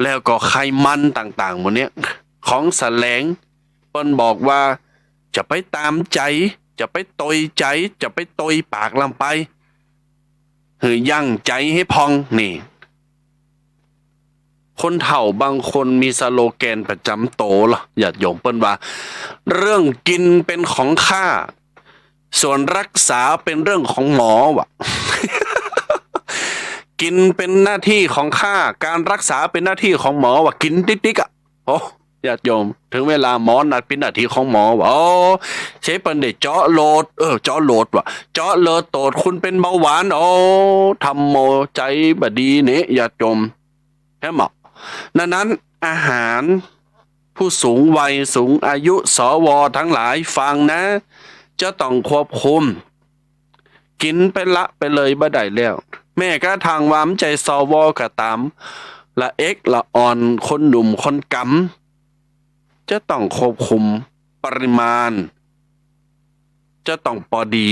แล้วก็ไขมันต่างๆ หมู่เนี้ย ของแสลง เปิ้นบอกว่า จะไปต๋ามใจ๋ จะไปโตยใจ๋ จะไปโตยปากลำไป หื้อยั้งใจ๋หื้อพ่อง นี่ คนเฒ่าบางคนมีสโลแกนประจ๋ำโต๋เหรอ ญาติโยม เปิ้นว่า เรื่องกิ๋นเป๋นของข้า ส่วนรักษาเป๋นเรื่องของหมอว่ะ กิ๋นเป๋นหน้าตี้ของข้า ก๋านรักษาเป๋นหน้าตี้ของหมอว่ะ กิ๋นติ๊กๆ อ่ะ โอ้ ญาติโยม เถิงเวลาหมอนัดเป๋นหน้าตี้ของหมอว่ะ โอ้ เสียเปิ้นได้เจาะโหลด เออ เจาะโหลดว่ะ เจาะเลือดตรวจคุณเป๋นเบาหวาน โอ้ ธรรมโม ใจ๋บ่ดีเน่ ญาติโยม แฮะหมอ นั้นๆ อาหาร ผู้สูงวัย สูงอายุ สว ตังหลาย ฟังนะ จะต้องควบคุม กิ๋นไปละไปเลยบ่ได้แล้ว แม้กระทั่งว่าบ่ใจ้ สว ก็ต๋าม ละเอ็กละอ่อน คนหนุ่มคนก๋ำ จะต้องควบคุมปริมาณ จะต้องปอดี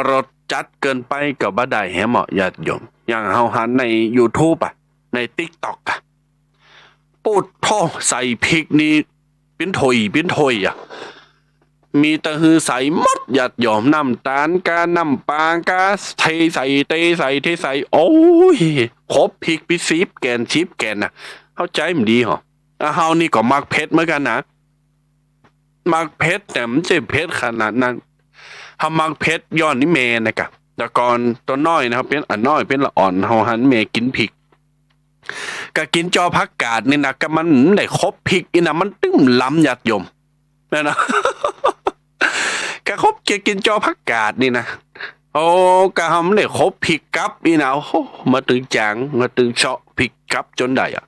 รสจัดเกินไปก็บ่ได้แหมเหมาะ ญาติโยม อย่างเฮาหันในยูทูบอะ ในติ๊กต็อกอะ ปู๊ดโธ่ ใส่พริกนี่ ปิ้นถ้วย ปิ้นถ้วยอะ มีตะหือใส่หมด ญาติโยม น้ำต๋าลกา น้ำปลากา เทใส่ เทใส่ เทใส่ โอ้ย ครบพริกไปสิบแก่น สิบแก่นน่ะ เข้าใจ๋บ่ดีหรอ อ่ะ เฮานี่ก็มักเผ็ดเหมือนกั๋นนะ มักเผ็ด แต่มันบ่ใจ้เผ็ดขนาดนั้น เฮามักเผ็ดย้อนอี่แม่นะกะ แต่ก่อนตั๋วน้อยนะครับ เป๋นอะน้อย เป๋นละอ่อน เฮาหันแม่กิ๋นพริก กะกิ๋นจอผักกาดนี่นะ กะมันบ่ได้ครบพริกนี่นะ มันตึงบ่ล้ำ ญาติโยม นั่นนะ กะครบ กะกิ๋นจอผักกาดนี่นะ โอ้ กะเฮาบ่ได้ครบพริกกับนี่นะ โอ้โห มาตึงจ๋าง มาตึงเซาะพริกกับจ๋นได้อะ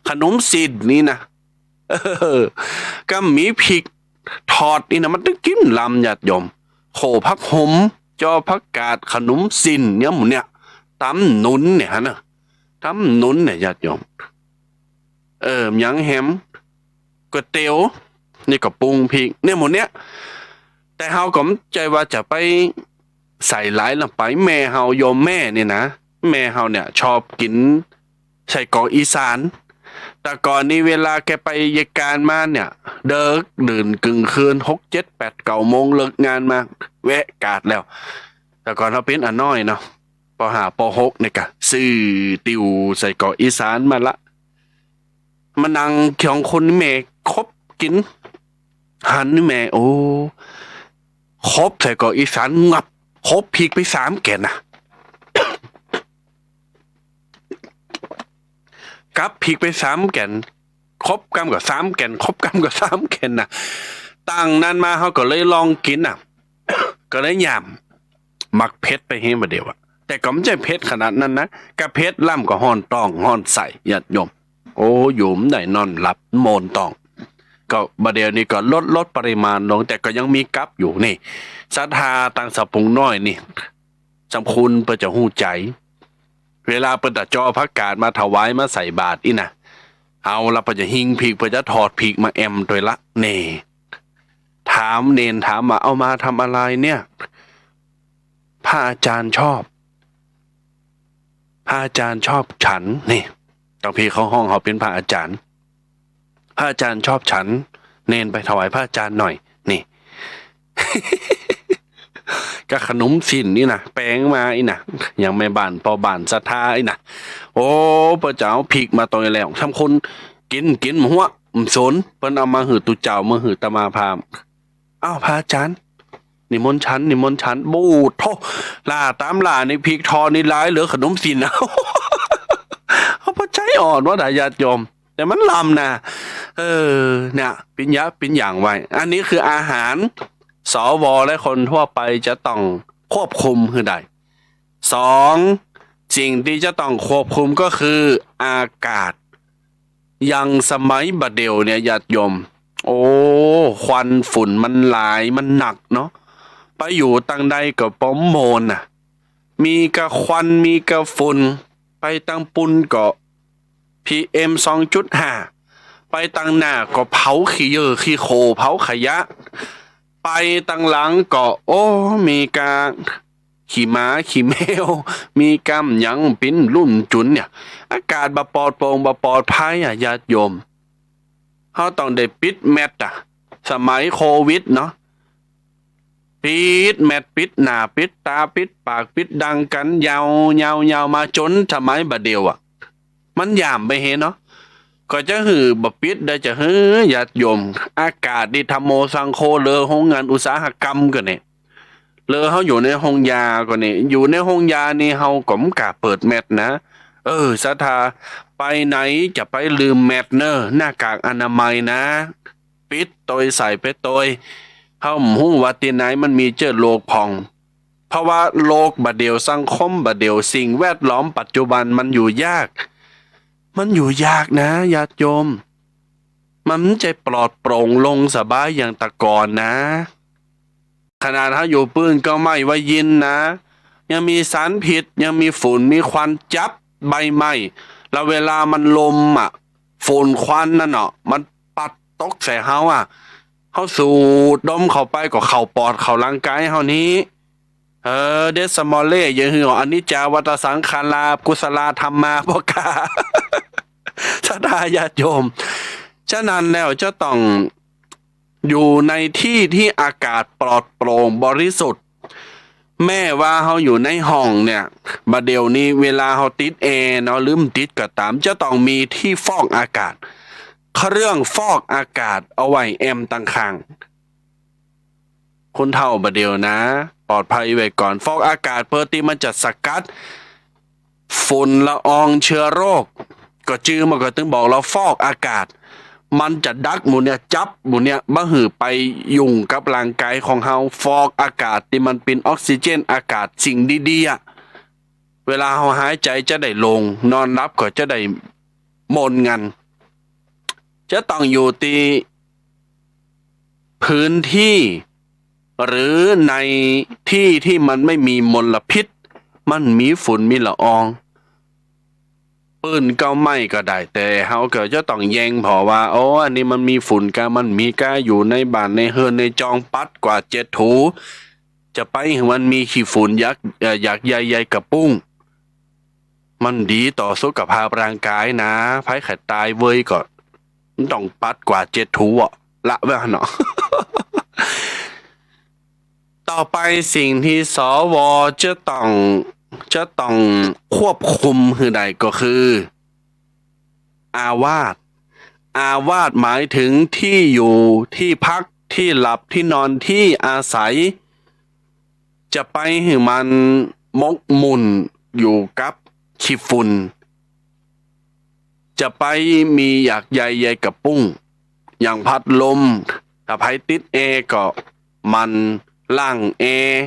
ขนมสิ้นนี่นะ เออ กะมีพริกทอดนี่นะ มันตึงกิ๋นล้ำ ญาติโยม โขผักหม จอผักกาด ขนมสิ้นเนี่ย หมู่เนี่ย ต๋ำหนุนเนี่ยนะ ต๋ำหนุนเนี่ย ญาติโยม เออ หยังแหม ก๋วยเตี๋ยว นี่ก็ปรุงพริก เนี่ย หมู่เนี่ย แต่เฮาก็บ่ใจ้ว่าจะไปใส่หลายลงไป แม่เฮา โยมแม่นี่นะ แม่เฮาเนี่ยชอบกิ๋นไส้กรอกอีสาน แต่ก่อนนี่เวลาแกไปเยียะก๋านมาเนี่ย เดิกดื่นกึ่งคืน หก เจ็ด แปด เก้าโมงเลิกงานมา แวะก๋าดแล้ว แต่ก่อนเฮาเป๋นอะน้อยเนาะ ป.ห้า ป.หก เนี่ยกะ ซื้อติ่วไส้กรอกอีสานมาละ มานั่งเคียงคนแม่ คบกิ๋น หันแม่ โอ้ คบไส้กรอกอีสาน งับ คบพริกไปสามแก่นนะ กับพริกไปสามแก่น คบกำก็สามแก่น คบกำก็สามแก่นนะ ตั้งนั้นมาเฮาก็เลยลองกิ๋นน่ะ ก็เลยยาม มักเผ็ดไปเฮงบ่าเดี่ยวอะ แต่ก็บ่ใจ้เผ็ดขนาดนั้นนะ กะเผ็ดล้ำก็ฮ้อนต๊องฮ้อนไส้ ญาติโยม โอ้ อยู่บ่ได้นอนหลับโมนต๊อง ก็บ่าเดี่ยวนี้ก็ลด ลดปริมาณลง แต่ก็ยังมีกับอยู่นี่ ศรัทธาตังสะพุงน้อยนี่ สำคัญเปิ้นจะฮู้ใจ๋ เวลาเปิ้นตะจอผักกาดมาถวายมาใส่บาตรอี้นะ เอาละ เปิ้นจะหิ้งผิก เปิ้นจะถอดผิกมาแอมตวยละ นี่ ถามเณรถามว่า เอามาทำอะไรเนี่ย พระอาจารย์ชอบ พระอาจารย์ชอบฉัน นี่ ตังพีเขาฮ้องเขาเป๋นพระอาจารย์ พระอาจารย์ชอบฉัน เณรไปถวายพระอาจารย์หน่อย นี่ ก็ขนมสิ้นนี่นะ แป๋งมาอี้นะ อย่างแม่บ้านป้อบ้านศรัทธาอี้นะ โอ้ เปิ้นจะเอาผิกมาตวยแล้ว สำคัญกิ๋น กิ๋นบ่หัว บ่สน เปิ้นเอามาหื้อตุ๊เจ้า มาหื้ออาตมาภาพ อ้าว พระอาจารย์ นิมนต์ฉัน นิมนต์ฉัน ปู๊ดโธ่ ล่าต๋ามล่านี่ผิกทอดนี่หลายเหลือขนมสิ้น เอา เอาไปใจ๊อ่อนว่าได้ ญาติโยม แต่มันล้ำนะ เออ เนี่ย เป๋นอย่าง เป๋นอย่างไว้ อันนี้คืออาหาร สว และคนทั่วไปจะต้องควบคุมหื้อได้ สอง สิ่งตี้จะต้องควบคุมก็คืออากาศ อย่างสมัยบ่าเดี่ยวเนี่ย ญาติโยม โอ้ ควันฝุ่นมันหลาย มันหนักเนาะ ไปอยู่ตังใดก็บ่โมนน่ะ มีกะควัน มีกะฝุ่น ไปตังปู๊นก็ PM สองจุดห้า ไปตังหน้าก็เผาขี้เยื่อขี้โคลน เผาขยะ ไปตังหลังก็ โอ้ มีกะขี้หมาขี้แมว มีกะหยังปิ้นลุ่นจุ๋นเนี่ย อากาศบ่ปลอดโปร่ง บ่ปลอดภัยอะ ญาติโยม เฮาต้องได้ปิดแมสอะ สมัยโควิดเนาะ ปิดแมส ปิดหน้า ปิดต๋า ปิดปาก ปิดดังกั๋น ยาว ยาว ยาวมาจ๋นสมัยบ่าเดี่ยวอะ มันย่ามไปเฮงเนาะ ก็จะหื้อบ่ปิดได้ จะหื้อ ญาติโยม อากาศนี่ ธัมโม สังโฆ เหลือโฮงงานอุตสาหกรรมก่อนี่ เหลือเฮาอยู่ในโฮงยาก่อนี่ อยู่ในโฮงยานี่ เฮาก็บ่กล้าเปิดแมสนะ เออ ศรัทธา ไปไหนจะไปลืมแมสเน่อ หน้ากากอนามัยนะ ปิดตวย ใส่ไปตวย เฮาบ่ฮู้ว่าตี้ไหนมันมีเจื้อโรคพ่อง เพราะว่าโลกบ่าเดี่ยว สังคมบ่าเดี่ยว สิ่งแวดล้อมปัจจุบันมันอยู่ยาก มันอยู่ยากนะ ญาติโยม มันบ่ใจ้ปลอดโปร่งโล่งสบายอย่างแต่ก่อนนะ ขนาดเฮาอยู่ปื้นเก๊าไม้ไว้ยินนะ ยังมีสารพิษ ยังมีฝุ่น มีควันจับใบไม้ แล้วเวลามันลมอะ ฝุ่นควันนั่นเนาะ มันปัดตกใส่เฮาอะ เฮาสูดดมเข้าไปก็เข้าปอดเข้าร่างกายเฮานี้ เออ เดสมอลเล่ อย่าหื้อออก อนิจจาวัตตสังขารา กุศลาธัมมา บ่กล้า ศรัทธาญาติโยม ฉะนั้นแล้วจะต้องอยู่ในที่ที่อากาศปลอดโปร่งบริสุทธิ์ แม้ว่าเฮาอยู่ในห้องเนี่ย บ่าเดี่ยวนี้เวลาเฮาติดแอร์เนาะ หรือบ่ติดก็ต๋าม จะต้องมีตี้ฟอกอากาศ เครื่องฟอกอากาศเอาไว้แอมตังข้าง คนเฒ่าบ่าเดี่ยวนะ ปลอดภัยไว้ก่อน ฟอกอากาศเปื้อตี้มันจะสกัด ฝุ่นละอองเจื้อโรค ก็จื้อมันก็ตึงบอกเฮาฟอกอากาศ มันจะดักหมู่เนี่ย จับหมู่เนี่ย บ่หื้อไปยุ่งกับร่างกายของเฮา ฟอกอากาศตี้มันเป๋นออกซิเจน อากาศสิ่งดีๆ อะ เวลาเฮาหายใจ๋จะได้โล่ง นอนหลับก็จะได้โมนงัน จะต้องอยู่ตี้พื้นที่ หรือในตี้ตี้มันบ่มีมลพิษ บ่มีฝุ่นมีละออง ปื้นเก๊าไม้ก็ได้ แต่เฮาก็จะต้องแยงผ่อว่า โอ้ อันนี้มันมีฝุ่นกา บ่มีกา อยู่ในบ้านในเฮือนในจองปัดกวาดเจ็ดถู จะไปหื้อมันมีขี้ฝุ่นหยาก เอ่อ หยากใยใยกระปุ้ง มันดีต่อสุขภาพร่างกายนะ ไผใค่ต๋ายเวยก็ มันต้องปัดกวาดเจ็ดถูอะ ละไว้เนาะ ต่อไปสิ่งตี้ สว จะต้อง จะต้องควบคุมหื้อได้ก็คือ อาวาส อาวาสหมายถึงตี้อยู่ ตี้พัก ตี้หลับ ตี้นอน ตี้อาศัย จะไปหื้อมันหมกมุ่นอยู่กับขี้ฝุ่น จะไปมีหยากใยใยกระปุ้ง อย่างพัดลม ถ้าใผติดแอร์ก็หมั่นล้างแอร์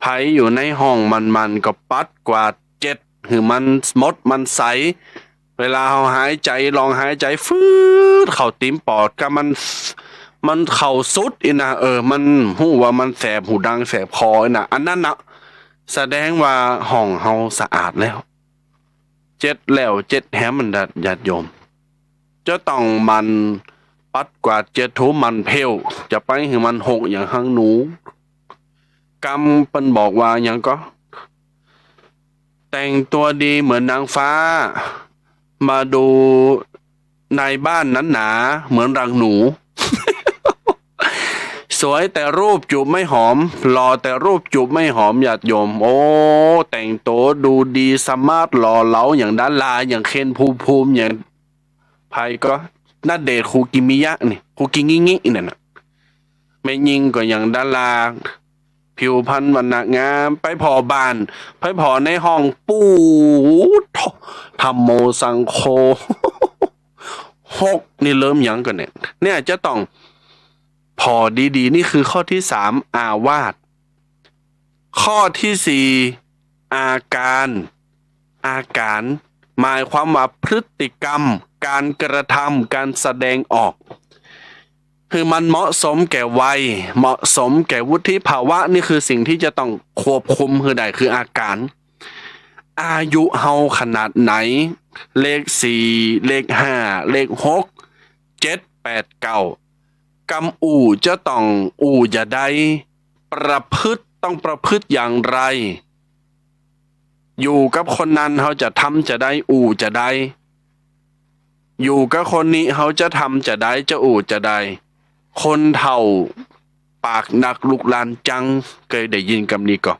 ใผอยู่ในห้องหมั่นๆ ก็ปัดกวาดเจ็ดหื้อมันหมดมันใส เวลาเฮาหายใจ๋ ลองหายใจ๋ฟืดเข้าตี๋มปอด ก็มัน มันเข้าสุดอี้นะ เออ มันฮู้ว่ามันแสบหูดังแสบคออี้นะ อันนั้นน่ะ แสดงว่าห้องเฮาสะอาดแล้ว เจ็ดแล้วเจ็ดแหม บรรดาญาติโยม จะต้องหมั่นปัดกวาดเจียดถูหมั่นเผ้า จะไปหื้อมันหกอย่างหางหนู กำเปิ้นบอกว่าหยังก็ แต่งตัวดีเหมือนนางฟ้า มาดูนายบ้านนั้นหนาเหมือนรังหนู สวยแต่รูปจูบไม่หอม หล่อแต่รูปจูบไม่หอม ญาติโยม โอ้ แต่งตัวดูดีสมาร์ทหล่อเหลาอย่างดารา อย่างเคนภูมิภูมิ อย่างใผก็ ณเดชน์ คูกิมิยะนี่ คูกิงิงินั่นน่ะ แม่ญิงก็อย่างดารา ผิวพรรณวรรณะงาม ไปผ่อบ้าน ไปผ่อในห้อง ปู๊ดโธ่ ธัมโมสังโฆ หกนี่เริ่มหยังก่อนเนี่ย เนี่ยจะต้องผ่อดีๆ นี่คือข้อที่สาม อาวาส ข้อที่สี่ อาการ อาการ หมายความว่าพฤติกรรม การกระทำ การแสดงออก คือมันเหมาะสมแก่วัย เหมาะสมแก่วุฒิภาวะ นี่คือสิ่งที่จะต้องควบคุมหื้อได้ คืออาการ อายุเฮาขนาดไหน เลขสี่ เลขห้า เลขหก เจ็ด แปด เก้า กำอู้จะต้องอู้จะใด ประพฤติ ต้องประพฤติอย่างไร อยู่กับคนนั้นเฮาจะทำจะใด อู้จะใด อยู่กับคนนี้เฮาจะทำจะใด จะอู้จะใด คนเฒ่าปากหนักลูกหลานจัง เกยได้ยินกำนี้ก่อ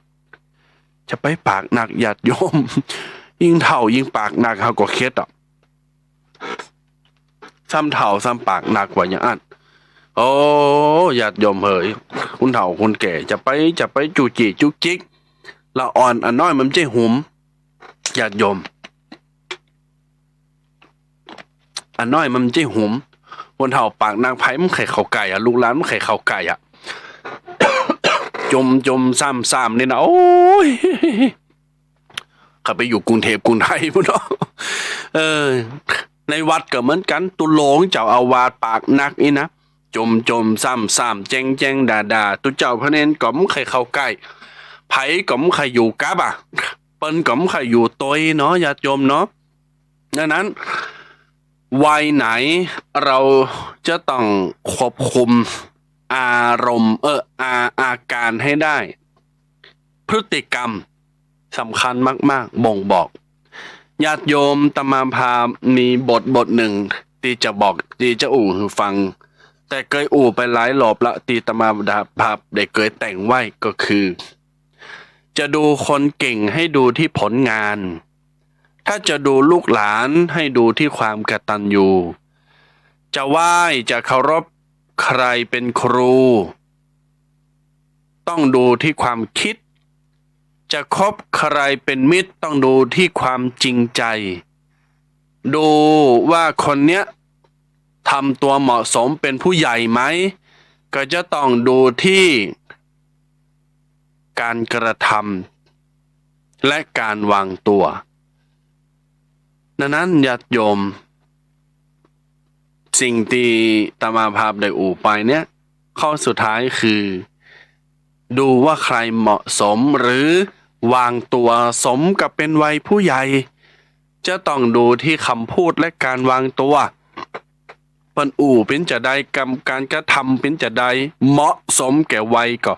จะไปปากหนักญาติโยม ยิ่งเฒ่ายิ่งปากหนัก เฮาก็เข็ดอ่ะ ซ้ำเฒ่าซ้ำปากหนักกว่าอย่างอั้น โอ้ ญาติโยมเหย คนเฒ่าคนแก่ จะไป จะไปจู้จี้จุกจิก ละอ่อน อะน้อยมันบ่ใจ้หุม ญาติโยม อะน้อยมันบ่ใจ้หุม คนเฒ่าปากหนัก ใผมันใค่เข้าใก้อะ ลูกหลานมันใค่เข้าใก้อะ จ่มจ่มซ้ำซ้ำนี่นะ โอ้ย ข้าไปอยู่กรุงเทพฯ กรุงไทยพุ้นเนาะ เออ ในวัดก็เหมือนกั๋น ตุ๊โลงเจ้าอาวาสปากหนักอี้นะ จ่มจ่มซ้ำซ้ำ แจ้งแจ้งด่าด่า ตุ๊เจ้าพระเณรก็บ่ใค่เข้าใก้ ใผก็บ่ใค่อยู่กับอะ เปิ้นก็บ่ใค่อยู่ตวยเนาะ ญาติโยมเนาะ ดังนั้น วัยไหนเราจะต้องควบคุมอารมณ์ เออ อา อาการให้ได้ พฤติกรรมสำคัญมากๆ บ่งบอก ญาติโยม อาตมาภาพมีบทบทหนึ่งตี้จะบอก ตี้จะอู้หื้อฟัง แต่เกยอู้ไปหลายรอบละ ตี้อาตมาภาพได้เกยแต่งไว้ก็คือ จะดูคนเก่งให้ดูที่ผลงาน ถ้าจะดูลูกหลานให้ดูที่ความกตัญญู จะไหว้จะเคารพใครเป็นครู ต้องดูที่ความคิด จะคบใครเป็นมิตรต้องดูที่ความจริงใจ ดูว่าคนเนี้ยทำตัวเหมาะสมเป็นผู้ใหญ่ไหม ก็จะต้องดูที่การกระทำและการวางตัว ดังนั้นญาติโยม สิ่งตี้อาตมาภาพได้อู้ไปเนี่ย ข้อสุดท้ายคือ ดูว่าใครเหมาะสมหรือวางตัวสมกับเป็นวัยผู้ใหญ่ จะต้องดูที่คำพูดและการวางตัว เปิ้นอู้เป๋นจาใด กำ การกระทำเป๋นจาใด เหมาะสมแก่วัยก่อ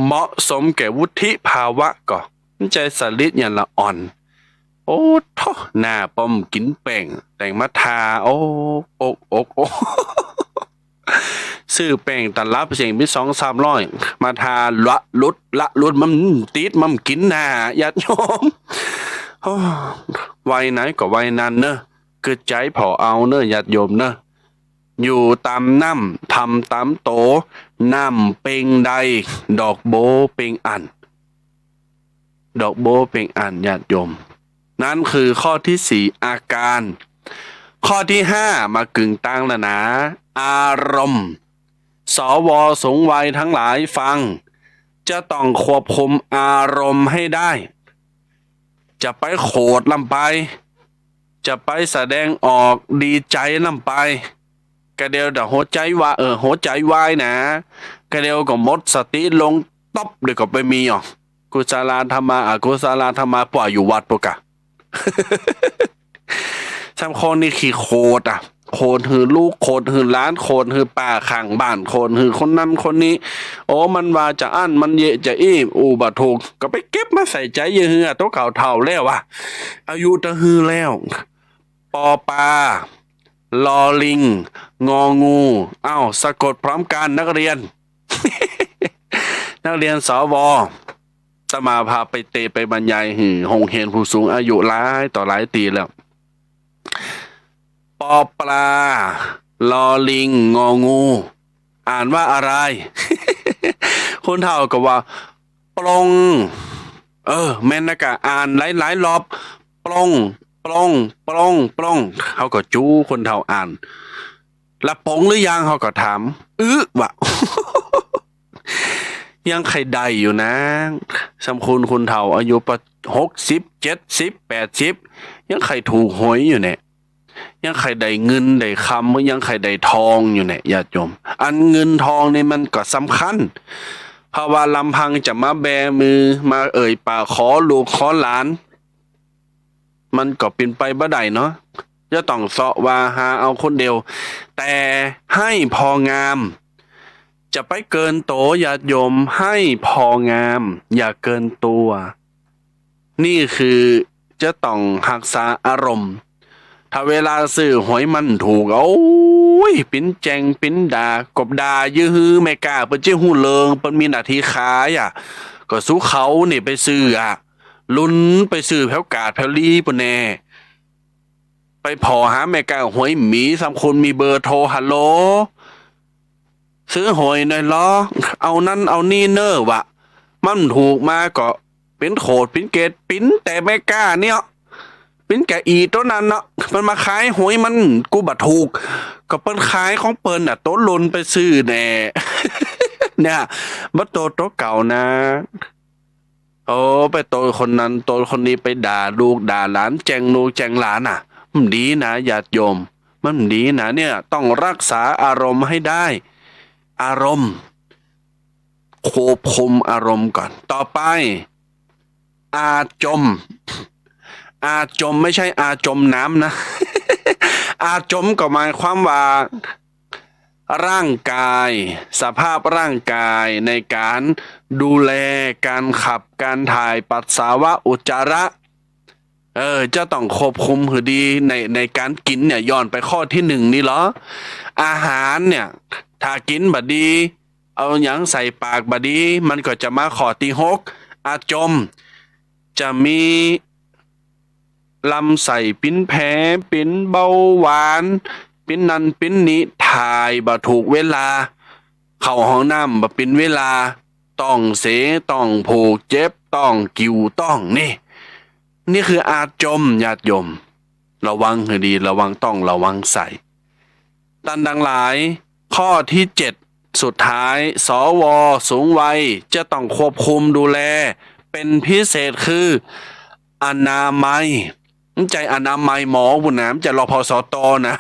เหมาะสมแก่วุฒิภาวะก่อ บ่ใจ้สลิดอย่างละอ่อน โอ้โธ่ หน้าป้อมกิ๋นแป้ง แต่งมาทา โอ้ อก อก อก ซื้อแป้งตลับเสี้ยงไปสองสามร้อย มาทาละหลุด ละหลุด มันติด มันกิ๋นหน้า ญาติโยม โอ้ วัยไหนก็วัยนั้นเนอะ กึ๊ดใจ๋ผ่อเอาเนอะ ญาติโยมเนอะ อยู่ต๋ามน้ำ ทำต๋ามโต น้ำเป่งใด ดอกโบ้เป่งอั้น ดอกโบ้เป่งอั้น ญาติโยม นั้นคือข้อที่สี่ อาการ ข้อที่ห้า มาเกิ่งตางละนา อารมณ์ สว สูงวัยทั้งหลายฟัง จะต้องควบคุมอารมณ์ให้ได้ จะไปโขดล้ำไป จะไปแสดงออกดีใจ๋ล้ำไป กะเดียวเดี๋ยวหัวใจ๋วาย เออ หัวใจ๋วายนะ กะเดียวก็หมดสติลงต๊อบ เดี๋ยวก็ไปมีอ่ะ กุศลธรรมา อกุศลธรรมา ปล่อยอยู่วัดปู้นก่ะ สำคัญนี่คือโขดอ่ะ โขดหื้อลูก โขดหื้อหลาน โขดหื้อป้าข้างบ้าน โขดหื้อคนนั้นคนนี้ โอ้ มันว่าจาอั้น มันเยียะจาอี้ อู้บ่ถูก ก็ไปเก็บมาใส่ใจ๋เยียะหื้อ โตเก่าเฒ่าแล้วอ่ะ อายุตะฮือแล้ว ปอปา ลอลิง งองู เอ้า สะกดพร้อมกั๋นนักเรียน นักเรียน สว อาตมาภาพไปเตะไปบรรยายหื้อโฮงเฮียนผู้สูงอายุหลายต่อหลายตี้แล้ว ปอปลา ลอลิง งองู อ่านว่าอะไร คนเฒ่าก็ว่า ปลง เออ แม่นนะกะ อ่านหลายๆ รอบ ปลง ปลง ปลง ปลง เฮาก็จูคนเฒ่าอ่าน ละปลงหรือยัง เฮาก็ถาม อึ๊ะ วะ ยังใค่ได้อยู่นะ สำคัญคนเฒ่าอายุปะ หกสิบ เจ็ดสิบ แปดสิบ ยังใค่ถูกหวยอยู่เนี่ย ยังใค่ได้เงินได้คำ ยังใค่ได้ทองอยู่เนี่ย ญาติโยม อันเงินทองนี่มันก็สำคัญ เพราะว่าลำพังจะมาแบมือ มาเอ่ยปากขอลูกขอหลาน มันก็เป๋นไปบ่ได้เนาะ จะต้องเซาะว่าหาเอาคนเดียว แต่ให้พองาม จะไปเกินตั๋ว ญาติโยม ให้พองาม อย่าเกินตั๋ว นี่คือจะต้องฮักษาอารมณ์ ถ้าเวลาซื้อหวยมันถูก โอ๊ย ปิ๊นแจ้งปิ๊นด่า ก็ด่าเยียะหื้อ แม่ก๊าเปิ้นจะฮู้เลิง เปิ้นมีหน้าตี้ขายอะ ก็สุเขานี่ไปซื้ออะ ลุนไปซื้อแผวกาดแผวลีปู้นแน่ ไปผ่อหาแม่ก๊าหวยหมี สำคัญมีเบอร์โทร ฮัลโหล ซื้อหวยหน่อยลอ เอานั้นเอานี่เน่อวะ มันถูกมาก็เป๋นโขดเป๋นเกต ปิ๊นแต่แม่ก๊าเนี่ย ปิ๊นกะอี่โตนั้นเนาะ มันมาขายหวยมัน กูบ่ถูก ก็เปิ้นขายของเปิ้นน่ะ โตลุนไปซื้อแน่ เนี่ย บ่โตโตเก่านะ โอ้ ไปโตคนนั้นโตคนนี้ ไปด่าลูกด่าหลาน แจ้งลูกแจ้งหลานน่ะ มันดีนะ ญาติโยม มันดีนะ เนี่ย ต้องฮักษาอารมณ์ให้ได้ อารมณ์ ควบคุมอารมณ์ก่อน ต่อไป อาจม อาจม ไม่ใช่อาจมน้ำนะ อาจมก็หมายความว่า ร่างกาย สภาพร่างกายในก๋านดูแลก๋านขับ ก๋านถ่าย ปัสสาวะ อุจจาระ เออ จะต้องควบคุมหื้อดี ใน ในก๋านกิ๋นเนี่ย ย้อนไปข้อตี้หนึ่งนี่ลอ อาหารเนี่ย ถ้ากิ๋นบ่ดี เอาหยังใส่ปากบ่ดี มันก็จะมาข้อตี้หก อาจม จะมีลำไส้ปิ๊นแผ ปิ๊นเบาหวาน ปิ๊นนั่นปิ๊นนี่ ถ่ายบ่ถูกเวลา เข้าห้องน้ำบ่เป๋นเวลา ต๊องเส ต๊องผูก เจ็บต๊อง กิ่วต๊อง นี่ นี่คืออาจม ญาติโยม ระวังหื้อดี ระวังต๊อง ระวังไส้ ต้านตังหลาย ข้อตี้เจ็ด สุดท้าย สว สูงวัย จะต้องควบคุมดูแล เป๋นพิเศษคือ อนามัย บ่ใจ้อนามัยหมอปู้นนะ บ่ใจ้ รพสต นะ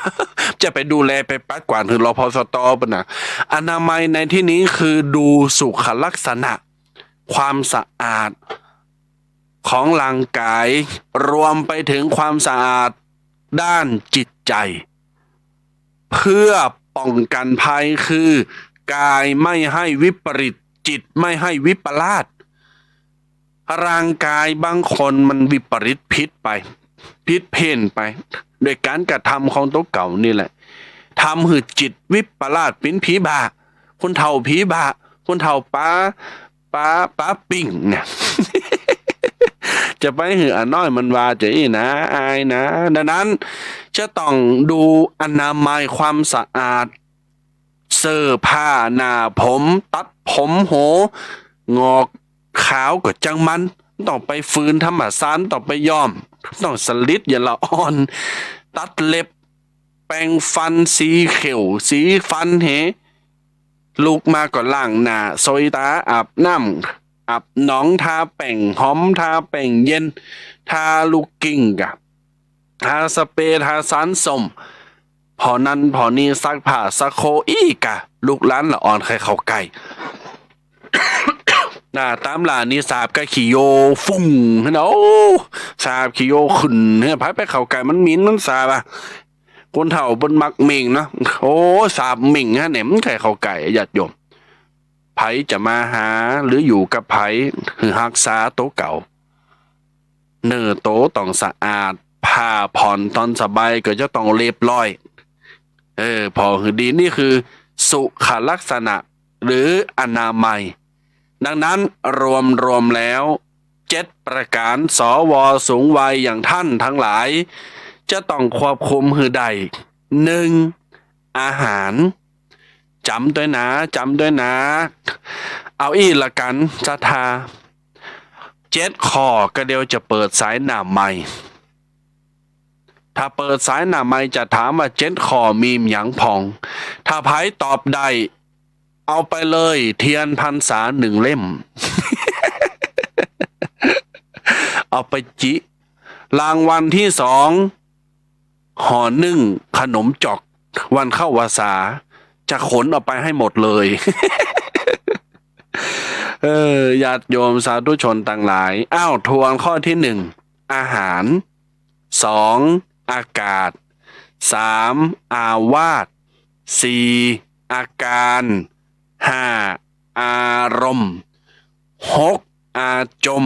จะไปดูแลไปปัดกวาดหื้อ รพสต ปู้นนะ อนามัยในตี้นี้คือดูสุขลักษณะ ความสะอาด ของร่างกาย รวมไปเถิงความสะอาดด้านจิตใจ๋ เพื่อป้องกั๋นภัย คือกายไม่ให้วิปริต จิตไม่ให้วิปลาส ร่างกายบางคนมันวิปริตผิดไป ผิดเพี้ยนไป ด้วยก๋านกระทำของตั๋วเก่านี่แหละ ทำหื้อจิตวิปลาส เป๋นผีบ้า คนเฒ่าผีบ้า คนเฒ่าป๋า ป๋า ป๋าปิ้งเนี่ย จะไปหื้ออาน้อยมันว่าจะอี้นะ อายนะ ดังนั้น จะต้องดูอนามัยความสะอาด เสื้อผ้า หน้าผม ตัดผม หัวหงอก ขาวก็จ้างมัน ต้องไปฟืนธรรมชาติ ต้องไปย้อม ต้องสลิดอย่างละอ่อน ตัดเล็บ แปรงฟัน สีเขียว สีฟันเห ลุกมาก็ล้างหน้า โสยต๋า อาบน้ำ อาบหนอง ทาแป้งหอม ทาแป้งเย็น ทาลูกกลิ้งก่ะ ทาสเปรย์ ทาสารส้ม ผ่อนั้นผ่อนี้ ซักผ้าซักโคอี้ก่ะ ลูกหลานละอ่อนใค่เข้าใก้ หน้าต๋ามหล้านี่สาบก้าขี้โยฟุ้งหั้นน่ะ โอ้ สาบขี้โยขึ้นหั้นน่ะ ใผไปเข้าใก้ มันหมิ่นมันสาบอะ คนเฒ่าเปิ้นมักเหม็งเนาะ โอ้ สาบเหม็งหั้นแหม บ่ใค่เข้าใก้ ญาติโยม ใผจะมาหาหรืออยู่กับใผ หื้อฮักษาตั๋วเก่า เนื้อตั๋วต้องสะอาด ผ้าผ่อนต๋อนสบายก็จะต้องเรียบร้อย เออ ผ่อหื้อดี นี่คือสุขลักษณะหรืออนามัย ดังนั้นรวมๆ แล้ว เจ็ดประก๋าน สว สูงวัยอย่างท่านทั้งหลาย จะต้องควบคุมหื้อได้ หนึ่ง อาหาร จ๋ำตวยนะ จ๋ำตวยนะ เอาอี้ละกั๋น ศรัทธา เจ็ดข้อ กะเดียวจะเปิดสายหน้าใหม่ ถ้าเปิดสายหน้าใหม่จะถามว่าเจ็ดข้อมีหยังพ่อง ถ้าใผตอบได้ เอาไปเลย เทียนพรรษาหนึ่งเล่ม เอาไปจิ รางวัลที่สอง ห่อนึ่งขนมจ๊อก วันเข้าพรรษา จะขนเอาไปให้หมดเลย เออ ญาติโยมสาธุชนตังหลาย อ้าว ทวนข้อที่หนึ่ง อาหาร สอง อากาศ สาม อาวาส สี่ อาการ ห้า อารมณ์ หก อาจม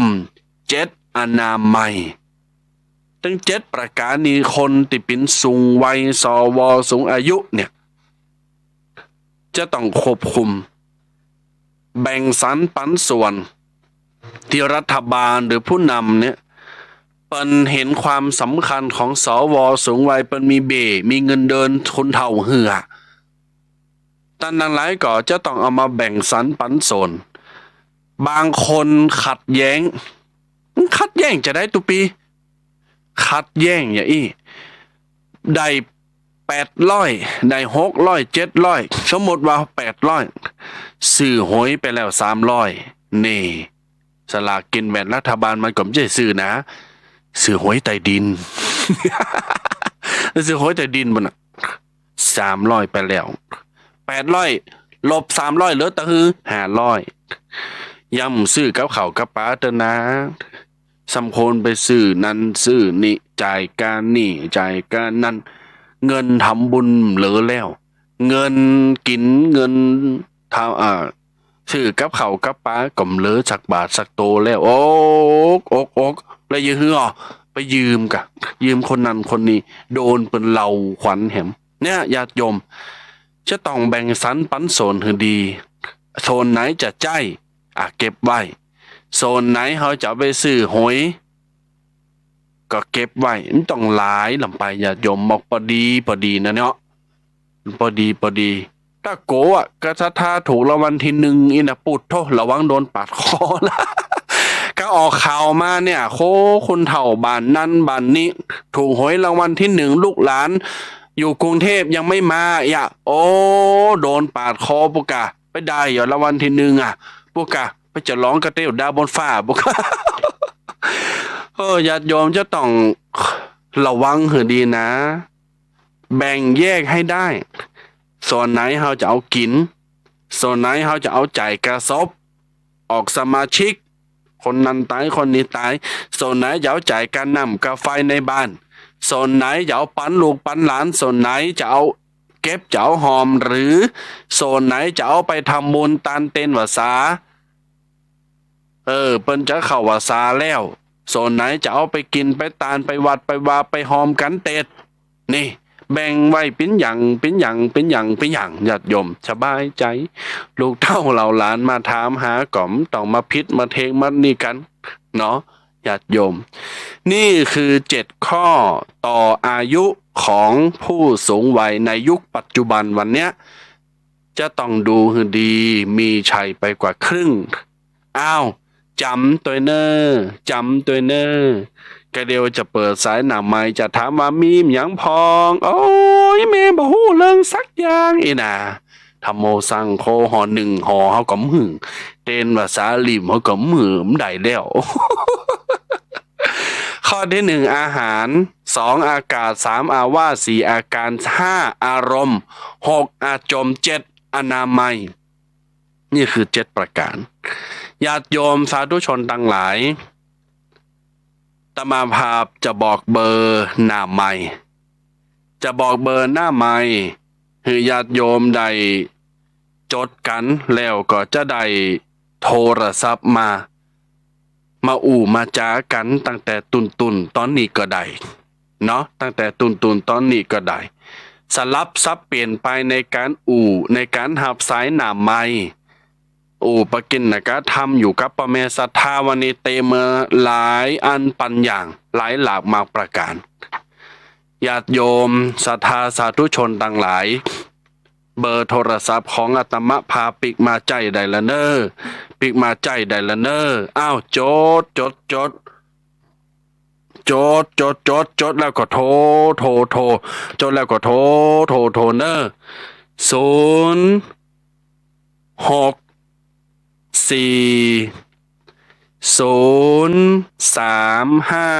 เจ็ด อนามัย ตึงเจ็ดประก๋านนี้ คนตี้เป๋นสูงวัย สว สูงอายุเนี่ย จะต้องควบคุม แบ่งสรรปันส่วน ตี้รัฐบาลหรือผู้นำเนี่ย เปิ้นหันความสำคัญของ สว สูงวัย เปิ้นมีเบ้ มีเงินเดือนคนเฒ่าหื้อ ต้านตังหลายก็จะต้องเอามาแบ่งสรรปันส่วน บางคนขัดแย้ง ขัดแย้งจะได้ตุ๊ปี้ ขัดแย้งอย่างอี้ ได้แปดร้อย ได้หกร้อย เจ็ดร้อย สมมุติว่าแปดร้อย ซื้อหวยไปแล้วสามร้อย นี่ สลากกินแบ่งรัฐบาลมันก็บ่ใจ้ซื้อนะ ซื้อหวยใต้ดิน ซื้อหวยใต้ดินบุ้นน่ะ สามร้อยไปแล้ว แปดร้อย ลบสามร้อย เหลือตะหื้อ ห้าร้อย ยังบ่ซื้อกับข้าวกับป๋าเตื้อนะ สำควรไปซื้อนั้นซื้อนี้ จ่ายก้าหนี้ จ่ายก้านั้น เงินทำบุญเหลือแล้ว เงินกิ๋น เงินทำ อ่า ซื้อกับข้าวกับป๋าก็บ่เหลือสักบาทสักโตแล้ว อก อก อก แล้วจะหื้ออ่อ ไปยืมก่ะ ยืมคนนั้นคนนี้ โดนเปิ้นเหล่าขวัญแหม เนี่ย ญาติโยม จะต้องแบ่งสรรปันส่วนหื้อดี ส่วนไหนจะใจ๊ อ่ะ เก็บไว้ ส่วนไหนเฮาจะเอาไปซื้อหวย ก็เก็บไว้ มันต้องหลายลำไป ญาติโยม บอกปอดีปอดีนะเนาะ ปอดีปอดี ถ้าโกอะ กษัตริย์ถูกรางวัลที่หนึ่งอี้นะ ปุดโธ่ ระวังโดนปาดคอละ ก็ออกข่าวมาเนี่ย โค คนเฒ่าบ้านนั้นบ้านนี้ ถูกหวยรางวัลที่หนึ่ง ลูกหลานอยู่กรุงเทพยังไม่มาอ่ะ โอ้ โดนปาดคอปุ้นก่ะ ไปได้เหรอรางวัลที่หนึ่งอ่ะ ปุ้นก่ะ ไปจะร้องกระเตี้ยวดาวบนฟ้าปุ้นก่ะ เออ ญาติโยมจะต้องระวังหื้อดีนะ แบ่งแยกให้ได้ ส่วนไหนเฮาจะเอากิ๋น ส่วนไหนเฮาจะเอาจ่ายก้าศพ ออกสมาชิก คนนั้นต๋าย คนนี้ต๋าย ส่วนไหนจะเอาจ่ายก้าน้ำก้าไฟในบ้าน ส่วนไหนจะเอาปันลูกปันหลาน ส่วนไหนจะเอาเก็บจะเอาหอม หรือส่วนไหนจะเอาไปทำบุญตานเตนพรรษา เออ เปิ้นจะเข้าพรรษาแล้ว ส่วนไหนจะเอาไปกิ๋นไปตานไปวัดไปวาไปหอมกั๋นเต๊ด นี่ แบ่งไว้เป๋นอย่าง เป๋นอย่าง เป๋นอย่าง เป๋นอย่าง ญาติโยมสบายใจ๋ ลูกเต้าเหล่าหลานมาถามหาก็บ่ต้องมาผิดมาเถียงมานี่กั๋น เนาะ ญาติโยม นี่คือเจ็ดข้อต่ออายุของผู้สูงวัยในยุคปัจจุบันวันเนี้ย จะต้องดูหื้อดี มีชัยไปกว่าครึ่ง อ้าว จ๋ำตวยเน่อ จ๋ำตวยเน่อ กะเดียวจะเปิดสายหน้าใหม่ จะถามว่ามีหยังพ่อง โอ๊ย แม่บ่ฮู้เรื่องสักอย่างอี้นา ธัมโม สังโฆ หอนึ่งหอ เฮาก็บ่หื้อ เตนว่าสาลิ่ม เฮาก็บ่หื้อ บ่ได้แล้ว ข้อตี้หนึ่ง อาหาร สอง อากาศ สาม อาวาส สี่ อาการ ห้า อารมณ์ หก อาจม เจ็ด อนามัย นี่คือเจ็ดประก๋าน ญาติโยมสาธุชนตังหลาย อาตมาภาพจะบอกเบอร์หน้าไมค์ จะบอกเบอร์หน้าไมค์ หื้อญาติโยมได้จดกั๋น แล้วก็จะได้โทรศัพท์มา มาอู้มาจ๋ากั๋นตั้งแต่ตุ๊นๆ ต๋อนนี้ก็ได้เนาะ ตั้งแต่ตุ๊นๆ ต๋อนนี้ก็ได้ สลับสับเปลี่ยนไปในก๋านอู้ ในก๋านฮับสายหน้าไมค์ อู้ปะกิณกธรรมอยู่กับป้อแม่ศรัทธา วันนี้เตรียมมาหลายอันปันอย่าง หลายหลากมากประก๋าน ญาติโยมศรัทธาสาธุชนตังหลาย เบอร์โทรศัพท์ของอาตมาภาพปิ๊กมาใจ๊ได้ละเน่อ ปิ๊กมาใจ๊ได้ละเน่อ อ้าว จด จด จด จด จด จด จดแล้วก็โทร โทร โทร จดแล้วก็โทร โทร โทรเน่อ ศูนย์ หก สี่ ศูนย์ สาม ห้า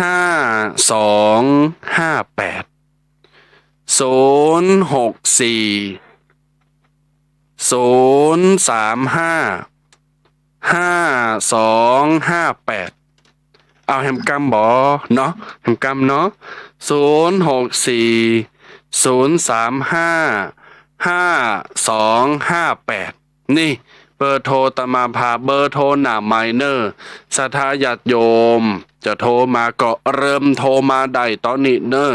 ห้า สอง ห้า แปด ศูนย์ หก สี่ ศูนย์ สาม ห้า ห้า สอง ห้า แปด เอาแหมกำบ่เนาะ แหมกำเนาะ ศูนย์ หก สี่ ศูนย์ สาม ห้า ห้า สอง ห้า แปด นี่เบอร์โทรอาตมาภาพ เบอร์โทรหน้าไมค์เน่อ ศรัทธาญาติโยมจะโทรมาก็เริ่มโทรมาได้ต๋อนนี้เน่อ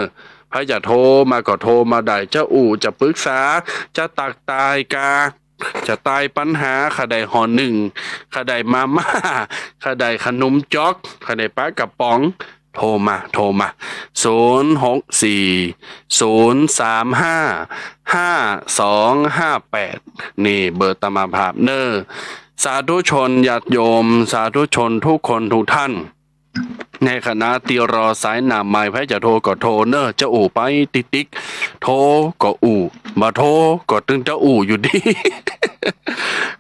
ใผจะโทรมาก็โทรมาได้ จะอู้ จะปรึกษา จะตักตายกา จะตายปัญหา ใค่ใดห่อนึ่ง ใค่ใดมาม่า ใค่ใดขนมจ๊อก ใค่ใดป๋ากระป๋อง โทรมา โทรมา ศูนย์ หก สี่ ศูนย์ สาม ห้า ห้า สอง ห้า แปด นี่เบอร์อาตมาภาพเน่อ สาธุชนญาติโยม สาธุชนทุกคนทุกท่าน ในขณะตี้รอสายหน้าไมค์ ใผจะโทรก็โทรเน่อ จะอู้ไปติ๊กๆ โทรก็อู้ บ่โทรก็ตึงจะอู้อยู่ดี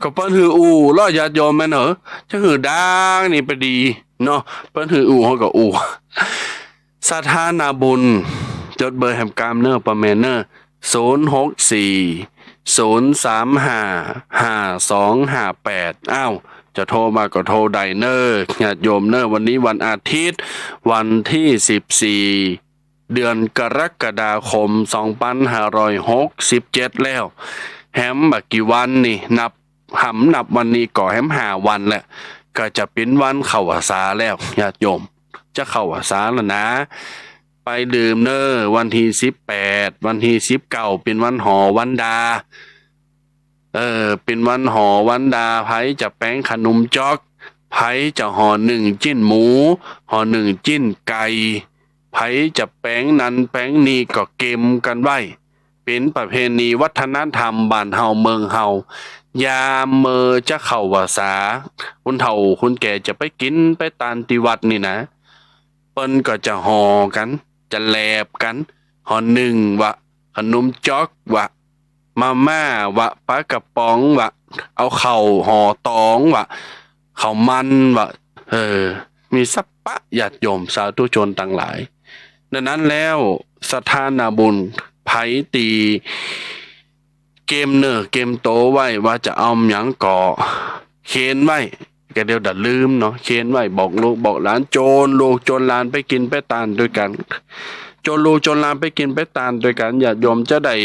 ก็เปิ้นหื้ออู้ลอญาติโยมแม่นเหรอ จะหื้อดังนี่ปะดีเนาะ เปิ้นหื้ออู้เฮาก็อู้ ศรัทธานาบุญ จดเบอร์แหมกำเน่อป้อแม่เน่อ ศูนย์ หก สี่ ศูนย์ สาม ห้า ห้า สอง ห้า แปด อ้าว จะโทรมาก็โทรได้เน่อ ญาติโยมเน่อ วันนี้วันอาทิตย์ วันตี้ สิบสี่ เดือนกรกฎาคม สองปันห้าร้อยหกสิบเจ็ด แล้ว แหมบ่กี่วันนี่ นับ หำนับวันนี้ก็แหมห้าวันแล้ว ก็จะเป๋นวันเข้าพรรษาแล้ว ญาติโยม จะเข้าพรรษาแล้วนะ ไปลืมเน่อ วันตี้ สิบแปด วันตี้ สิบเก้า เป๋นวันหอวันดา เออ เป๋นวันหอวันดา ใผจะแป๋งขนมจ๊อก ใผจะห่อนึ่งจิ๊นหมู ห่อนึ่งจิ๊นไก่ ใผจะแป๋งนั้นแป๋งนี้ก็เก็มกั๋นไว้ เป๋นประเพณีวัฒนธรรมบ้านเฮาเมืองเฮา ยามเมื่อจะเข้าพรรษา คนเฒ่าคนแก่จะไปกิ๋นไปตานตี้วัดนี่นะ เปิ้นก็จะห่อกั๋น จะแหลบกั๋น ห่อนึ่งวะ ขนมจ๊อกวะ มาม่าวะ ป๋ากระป๋องวะ เอาข้าวห่อตองวะ ข้าวมันวะ เออ มีสัพพะญาติโยมสาธุชนตังหลาย ดังนั้นแล้ว ศรัทธานาบุญ ใผตี้เก็มเน่อเก็มโตไว้ว่าจะเอาหยังก็เขียนไว้ ก็เดี๋ยวดะลืมเนาะ เขียนไว้บอกลูกบอกหลาน จวนลูกจวนหลานไปกิ๋นไปตานตวยกั๋น จวนลูกจวนหลานไปกิ๋นไปตานตวยกั๋น ญาติโยมจะได้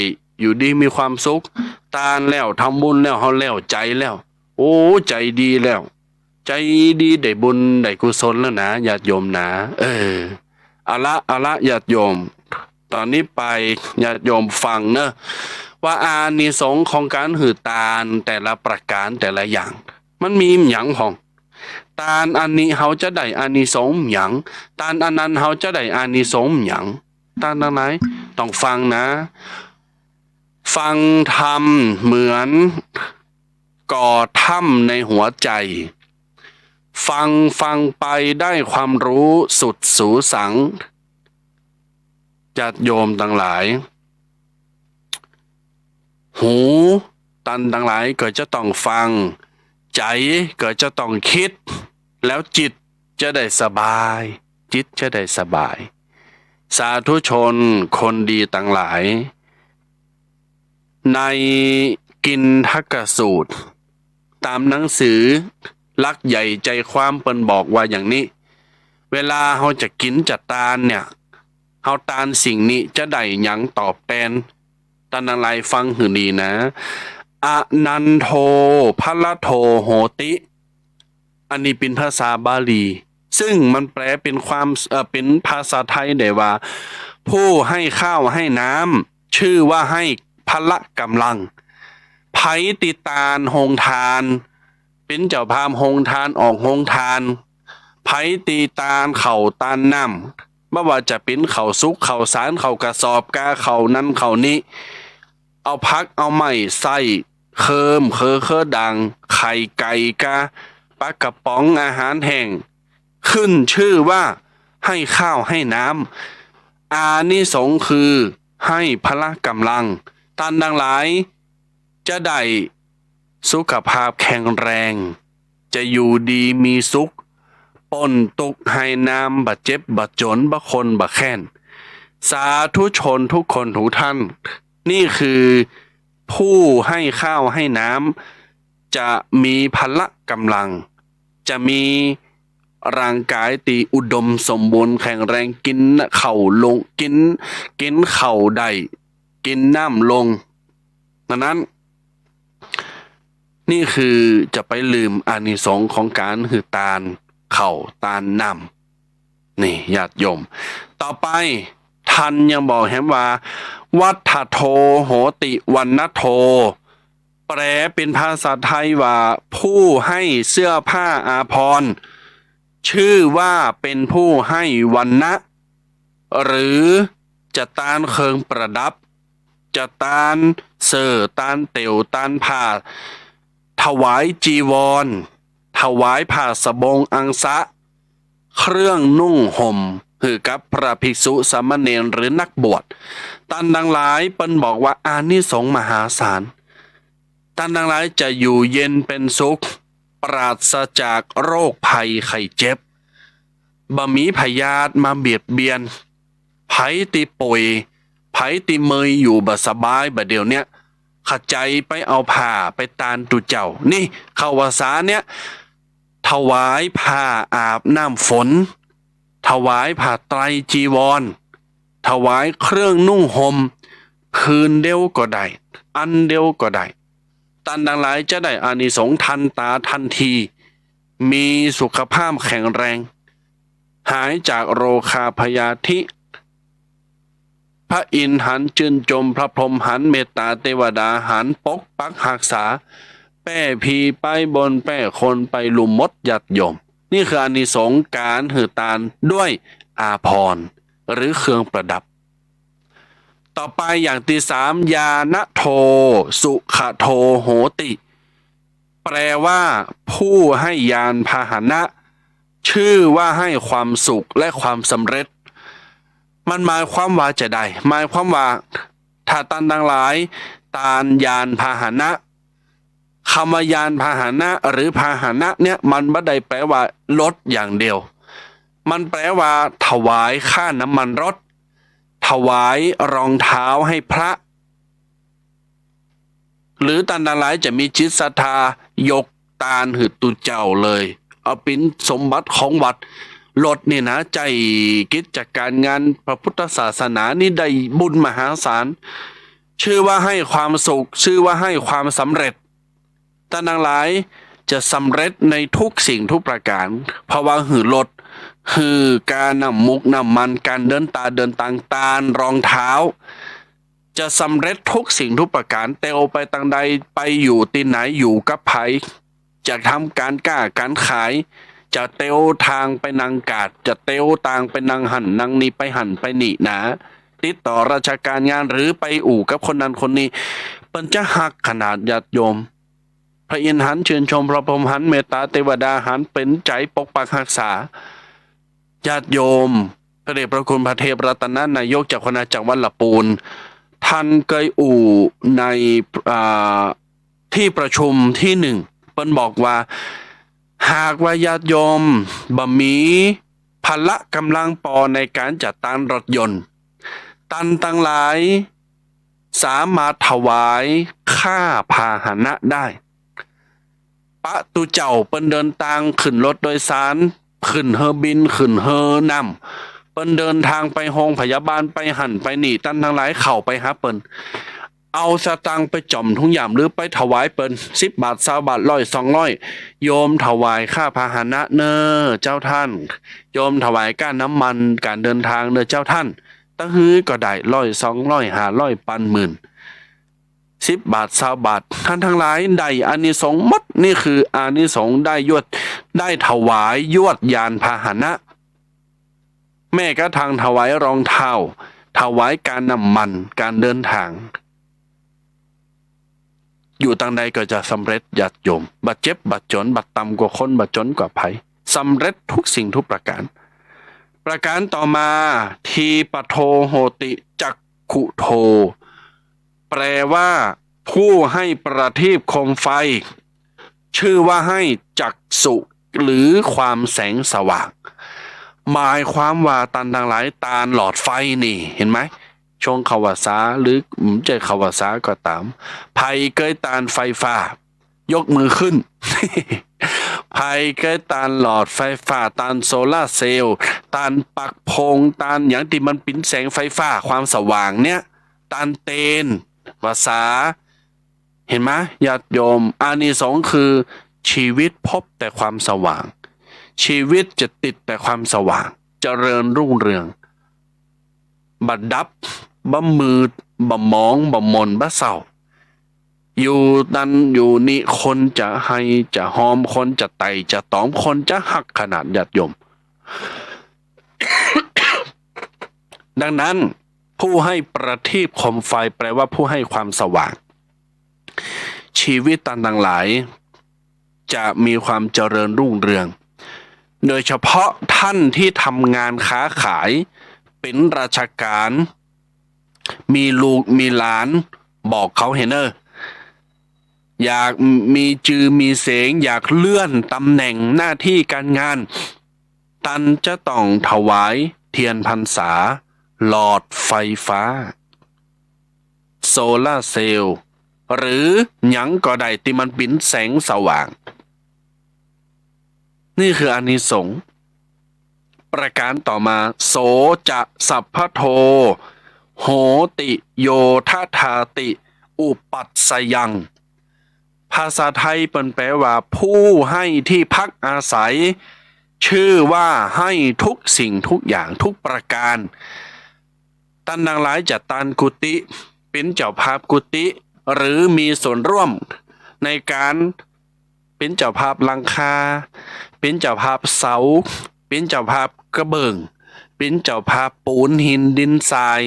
อยู่ดีมีความสุข ตานแล้ว ทำบุญแล้ว เฮาแล้วใจ๋แล้ว โอ้ ใจ๋ดีแล้ว ใจ๋ดีได้บุญได้กุศลแล้วนะ ญาติโยมนะ เออ เอาละ เอาละ ญาติโยม ต๋อนนี้ไป ญาติโยมฟังเน่อ ว่าอานิสงส์ของก๋านหื้อตานแต่ละประก๋านแต่ละอย่าง มันมีหยังพ่อง ตานอันนี้เฮาจะได้อานิสงส์หยัง ตานอันนั้นเฮาจะได้อานิสงส์หยัง ตานตังหลาย ต้องฟังนะ ฟังธรรมเหมือนก่อถ้ำในหัวใจ๋ ฟัง ฟังไปได้ความรู้สุดสูสัง ญาติโยมตังหลาย หูต้านตังหลายก็จะต้องฟัง ใจ๋ก็จะต้องกึ๊ด แล้วจิตจะได้สบาย จิตจะได้สบาย สาธุชนคนดีตังหลาย ในกิณฑกสูตร ต๋ามหนังสือหลักใหญ่ใจ๋ความเปิ้นบอกว่าอย่างนี้ เวลาเฮาจะกิ๋นจะตานเนี่ย เฮาตานสิ่งนี้จะได้หยังตอบแตน ต้านตังหลายฟังหื้อดีนะ อนันโท พละโท โหติ อันนี้เป๋นภาษาบาลี ซึ่งมันแปลเป๋นความ เอ่อ เป๋นภาษาไทยได้ว่า ผู้ให้ข้าวให้น้ำ ชื่อว่าให้พละกำลัง ใผตี้ตานโฮงตาน เป๋นเจ้าภาพโฮงตาน ออกโฮงตาน ใผตี้ตานข้าวตานน้ำ บ่ว่าจะเป๋นข้าวสุกข้าวสารข้าวกระสอบกาข้าวนั้นข้าวนี้ เอาผักเอาไม้ใส้ เคิม เคือ เคือด่าง ไข่ไก่กา ปลากระป๋อง อาหารแห้ง ขึ้นชื่อว่าให้ข้าวให้น้ำ อานิสงส์คือให้พละกำลัง ต้านตังหลายจะได้สุขภาพแข็งแรง จะอยู่ดีมีสุข ป๊นตุ๊กข์ไห้น้ำ บ่เจ็บบ่จ๋น บ่คนบ่แค้น สาธุชนทุกคนทุกท่าน นี่คือผู้ให้ข้าวให้น้ำ จะมีพละกำลัง จะมีร่างกายตี้อุดมสมบูรณ์แข็งแรง กิ๋นข้าวลง กิ๋น กิ๋นข้าวได้ กิ๋นน้ำลง ดังนั้น นี่คือจะไปลืมอานิสงส์ของก๋านหื้อตานข้าวตานน้ำ นี่ญาติโยม ต่อไปต้านยังบอกแหมว่า วัตถโท โหติ วัณณโท แปลเป๋นภาษาไทยว่า ผู้ให้เสื้อผ้าอาภรณ์ ชื่อว่าเป๋นผู้ให้วรรณะ หรือจะตานเครื่องประดับ จะตานเสื้อ ตานเตียว ตานผ้า ถวายจีวร ถวายผ้าสบงอังสะ เครื่องนุ่งห่ม หื้อกับพระภิกษุสามเณรหรือนักบวช ต้านตังหลายเปิ้นบอกว่าอานิสงส์มหาศาล ต้านตังหลายจะอยู่เย็นเป๋นสุข ปราศจากโรคภัยไข้เจ็บ บ่มีพยาธิมาเบียดเบียน ใผตี้ป่วย ใผตี้เมอยอยู่บ่สบายบ่าเดี่ยวเนี้ย ขะใจ๋ไปเอาผ้าไปตานตุ๊เจ้า นี่เข้าพรรษาเนี้ย ถวายผ้าอาบน้ำฝน ถวายผ้าไตรจีวร ถวายเครื่องนุ่งห่ม ผืนเดียวก็ได้ อันเดียวก็ได้ ต้านตังหลายจะได้อานิสงส์ทันต๋าทันที มีสุขภาพแข็งแรง หายจากโรคาพยาธิ พระอินทร์หันจื้นจม พระพรหมหันเมตต๋า เตวดาหันปกปักฮักษา แป้ผีไปบ่อน แป้คนไปลุ่มหมดญาติโยม นี่คืออานิสงส์ก๋านหื้อตานด้วยอาภรณ์ หรือเครื่องประดับ ต่อไปอย่างตี้สาม ญาณโท สุขโท โหติ แปลว่า ผู้ให้ยานพาหนะ ชื่อว่าให้ความสุขและความสำเร็จ มันหมายความว่าจาใด หมายความว่า ถ้าต้านตังหลาย ตานยานพาหนะ กำว่ายานพาหนะหรือพาหนะเนี่ย มันบ่ได้แปลว่ารถอย่างเดียว มันแปลว่าถวายค่าน้ำมันรถ ถวายรองเท้าให้พระ หรือต้านตังหลายจะมีจิตศรัทธายกตานหื้อตุ๊เจ้าเลย เอาเป๋นสมบัติของวัด รถนี่นะ ใจ๊กิจก๋ารงานพระพุทธศาสนานี่ได้บุญมหาศาล ชื่อว่าให้ความสุข ชื่อว่าให้ความสำเร็จ ต้านตังหลายจะสำเร็จในทุกสิ่งทุกประก๋าน เพราะว่าหื้อรถ หื้อก๋าน้ำมุกน้ำมัน ก๋านเดินต๋าเดินตาง ตานรองเท้า จะสำเร็จทุกสิ่งทุกประก๋าน เตียวไปตางใด ไปอยู่ตี้ไหน อยู่กับใผ จะทำก๋านก้าก๋านขาย จะเตียวตางไปนังกาด จะเตียวตางไปนังหั้นนังนี่ ไปหั้นไปนี่นา ติดต่อราชก๋ารงานหรือไปอู้กับคนนั้นคนนี้ เปิ้นจะฮักขนาดญาติโยม พระอินทร์หันจื้นจม พระพรหมหันเมตต๋า เตวดาหันเป๋นใจ๋ปกปักฮักษา ญาติโยม พระเดชพระคุณพระเทพรัตนนายก เจ้าคณะจังหวัดละปูน ท่านเกยอู้ใน อ่า ตี้ประชุมตี้นึ่ง เปิ้นบอกว่า หากว่าญาติโยมบ่มีพละก๋ำลังปอในก๋านจัดตานรถยนต์ ต้านตังหลายสามารถถวายค่าพาหนะได้ ปะตุ๊เจ้าเปิ้นเดินตางขึ้นรถโดยสาร ขึ้นเฮือบิน ขึ้นเฮือน้ำ เปิ้นเดินตางไปโฮงพยาบาล ไปหั้นไปนี่ ต้านตังหลายเข้าไปหาเปิ้น เอาสตางค์ไปจ๋อมถุงย่าม หรือไปถวายเปิ้น สิบบาท ซาวบาท ร้อย สองร้อย โยมถวายค่าพาหนะเน่อเจ้าท่าน โยมถวายก้าน้ำมันก๋านเดินตางเน่อเจ้าท่าน ตะหื้อก็ได้ ร้อย สองร้อย ห้าร้อย ปันหมื่น สิบบาท ซาวบาท ต้านตังหลายได้อานิสงส์หมด นี่คืออานิสงส์ได้ยวด ได้ถวายยวดยานพาหนะ แม้กระทั่งถวายรองเท้า ถวายก้าน้ำมันก๋านเดินตาง อยู่ตางใดก็จะสำเร็จญาติโยม บ่เจ็บบ่จ๋น บ่ต่ำกว่าคน บ่จ๋นกว่าใผ สำเร็จทุกสิ่งทุกประก๋าน ประก๋านต่อมา ทีปโทโหติจักขุโท แปลว่า ผู้ให้ประทีปโคมไฟ ชื่อว่าให้จักษุ หรือความแสงสว่าง หมายความว่าต้านตังหลาย ตานหลอดไฟนี่ หันไหม ช่วงเข้าพรรษา หรือบ่ใจ้เข้าพรรษาก็ต๋าม ใผเกยตานไฟฟ้า ยกมือขึ้น ใผเกยตานหลอดไฟฟ้า ตานโซลาร์เซลล์ ตานปักโพง ตานหยังตี้มันเป๋นแสงไฟฟ้า ความสว่างเนี่ย ตานเตน ภาษา หันไหมญาติโยม อานิสงส์คือ ชีวิตพบแต่ความสว่าง ชีวิตจะติดแต่ความสว่าง เจริญรุ่งเรือง บ่ดับ บ่มืด บ่หมอง บ่หม่น บ่เศร้า อยู่นั่นอยู่นี่ คนจะไห้จะฮอม คนจะไต่จะตอม คนจะฮักขนาด ญาติโยม ดังนั้น ผู้ให้ประทีปโคมไฟ แปลว่าผู้ให้ความสว่าง ชีวิตต้านตังหลาย จะมีความเจริญรุ่งเรือง โดยเฉพาะต้านตี้ทำงานค้าขาย เป๋นราชก๋าน มีลูกมีหลาน บอกเขาหั้นเน่อ อยากมีจือมีเสียง อยากเลื่อนตำแหน่งหน้าตี้ก๋านงาน ต้านจะต้องถวายเตียนพรรษา หลอดไฟฟ้า โซลาร์เซลล์ หรือหยังก็ได้ตี้มันเป๋นแสงสว่าง นี่คืออานิสงส์ ประก๋านต่อมา โสจะสัพพโท โหติโยทะทาติ อุปัชฌัง ภาษาไทยเปิ้นแปลว่า ผู้ให้ที่พักอาศัย ชื่อว่าให้ทุกสิ่งทุกอย่างทุกประก๋าน ต้านตังหลายจัดตานกุฏิ เป๋นเจ้าภาพกุฏิ หรือมีส่วนร่วมในก๋านเป๋นเจ้าภาพหลังคา เป๋นเจ้าภาพเสา เป๋นเจ้าภาพกระเบื้อง เป๋นเจ้าภาพปูนหินดินทราย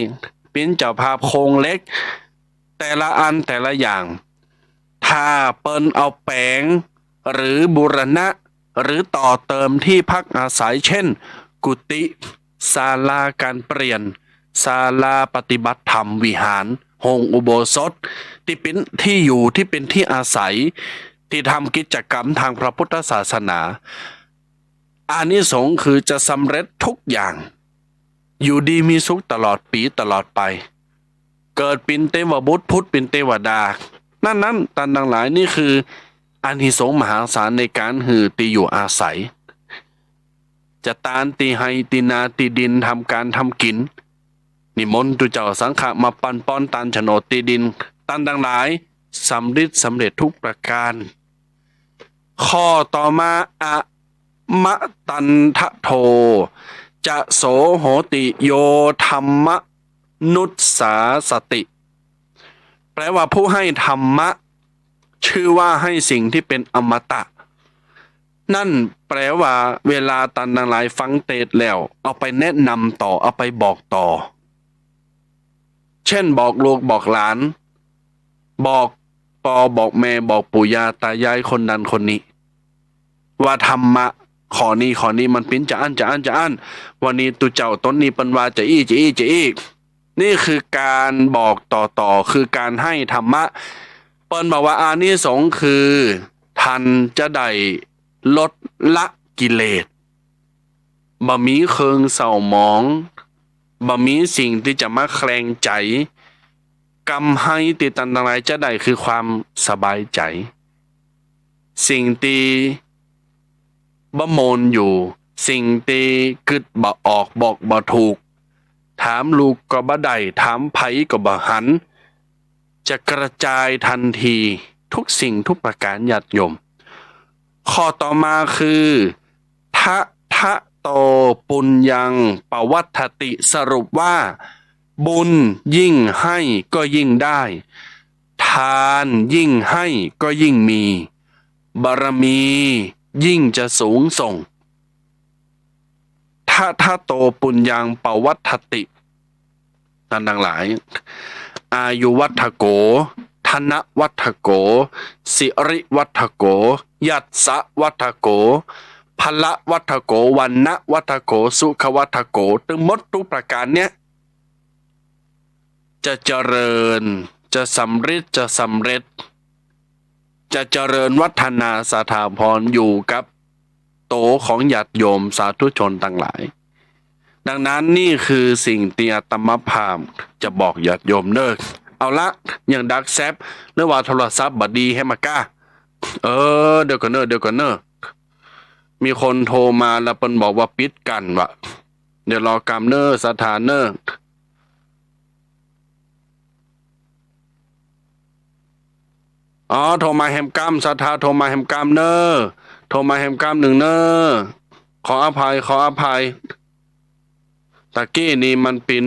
เป๋นเจ้าภาพโครงเหล็ก แต่ละอันแต่ละอย่าง ถ้าเปิ้นเอาแป๋ง หรือบูรณะ หรือต่อเติมที่พักอาศัย เช่น กุฏิ ศาลาการเปลี่ยน ศาลาปฏิบัติธรรม วิหาร โฮงอุโบสถ ตี้เป๋นที่อยู่ ตี้เป๋นที่อาศัย ตี้ทำกิจกรรมตางพระพุทธศาสนา อานิสงส์คือจะสำเร็จทุกอย่าง อยู่ดีมีสุขตลอดปี๋ตลอดไป เกิดเป๋นเตวบุตร ผุดเป๋นเตวดา นั้นๆ ต้านตังหลาย นี่คืออานิสงส์มหาศาลในก๋านหื้อตี้อยู่อาศัย จัดตานตี้ไฮ่ตี้นาตี้ดิน ทำก๋านทำกิ๋น นิมนต์ตุ๊เจ้าสังฆะมาปันปอนตานโฉนดตี้ดิน ต้านตังหลาย สำริดสำเร็จทุกประก๋าน ข้อต่อมา อมตันทะโท จะโสโหติ โยธัมมะนุสสาสติ แปลว่าผู้ให้ธรรมะ ชื่อว่าให้สิ่งที่เป็นอมตะ นั่นแปลว่าเวลาต้านตังหลายฟังเตสน์แล้ว เอาไปแนะนำต่อ เอาไปบอกต่อ เช่น บอกลูกบอกหลาน บอกป้อบอกแม่ บอกปู่ย่าตายายคนนั้นคนนี้ ว่าธรรมะข้อนี้ข้อนี้มันเป๋นจาอั้นจาอั้นจาอั้น วันนี้ตุ๊เจ้าต๋นนี้เปิ้นว่าจาอี้จาอี้จาอี้ นี่คือก๋านบอกต่อๆ คือก๋านหื้อธรรมะ เปิ้นบอกว่าอานิสงส์คือ ต้านจะได้ลดละกิเลส บ่มีเครื่องเศร้าหมอง บ่มีสิ่งตี้จะมาแคลงใจ๋ กำไรตี้ต้านตังหลายจะได้คือความสบายใจ๋ สิ่งตี้บ่ม่วนอยู่ สิ่งตี้กึ๊ดบ่ออก บอกบ่ถูก ถามลูกก็บ่ได้ ถามใผก็บ่หัน จะกระจายทันที ทุกสิ่งทุกประก๋าน ญาติโยม ข้อต่อมาคือ ทะทะโต ปุญญัง ปวัฏฏติ สรุปว่า บุญยิ่งให้ก็ยิ่งได้ ทานยิ่งให้ก็ยิ่งมี บารมียิ่งจะสูงส่ง ทะทะโต ปุญญัง ปวัฏฏติ ต้านตังหลาย อายุวัฏฐโก ธนวัฏฐโก สิริวัฏฐโก ยัสสะวัฏฐโก พละวัฏฐโก วรรณวัฏฐโก สุขวัฏฐโก ตึงหมดทุกประก๋านเนี่ย จะเจริญ จะสำริด จะสำเร็จ จะเจริญวัฒนาสถาพรอยู่กับโตของญาติโยมสาธุชนตังหลาย ดังนั้นนี่คือสิ่งตี้อาตมาภาพจะบอกญาติโยมเน่อ เอาละ ยังดักแซบ นึกว่าโทรศัพท์บ่ดีแฮะมะก้า เออ เดี๋ยวก่อนเน่อ เดี๋ยวก่อนเน่อ มีคนโทรมาแล้วเปิ้นบอกว่าปิดกั้นว่ะ เดี๋ยวรอกำเน่อ ศรัทธาเน่อ อ๋อ โทรมาแหมกำ ศรัทธาโทรมาแหมกำเน่อ โทรมาแหมกำนึ่งเน่อ ขออภัย ขออภัย ตะกี้นี่มันปิด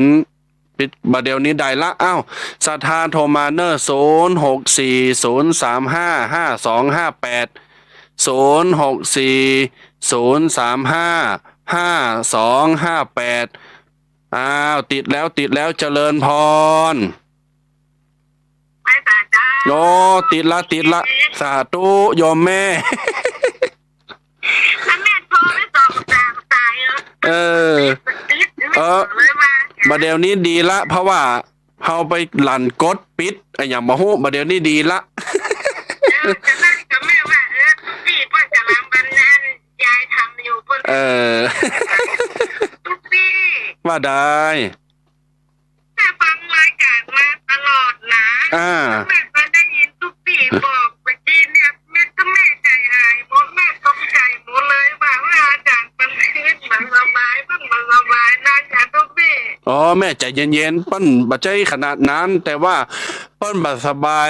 ปิด บ่าเดี่ยวนี้ได้ละ อ้าว ศรัทธาโทรมาเน่อ ศูนย์หกสี่ ศูนย์สามห้า ห้าสองห้าแปด ศูนย์หกสี่ ศูนย์สามห้า ห้าสองห้าแปด อ้าว ติดแล้ว ติดแล้ว เจริญพร ไปสาธุ โอ้ ติดละ ติดละ สาธุ โยมแม่ แล้วแม่โทรไปสองสามสายเหรอ เออ ติด เออ เลยมา บ่าเดี่ยวนี้ดีละ เพราะว่าเฮาไปหลั่นกดปิดอะหยังบ่ฮู้ บ่าเดี่ยวนี้ดีละ เออ จะนั่นกับแม่ว่า เออ พี่เปิ้นกำลังบันนั้นยายทำอยู่เปิ้น เออ ตุ๊กปี้ ว่าได้ แม่ฟังรายการมาตลอดนะ อ่า แม่ก็ได้ยินตุ๊กปี้บอกเมื่อกี้เนี่ย แม่ก็แม่ใจหายหมด แม่ตกใจหมดเลยว่า ว่าอาจารย์มันคืนมันสบาย มันมันสบายนะจ๊ะตุ๊กปี้ อ๋อ แม่ใจเย็นๆ เปิ้นบ่ใจ้ขนาดนั้น แต่ว่าเปิ้นบ่สบาย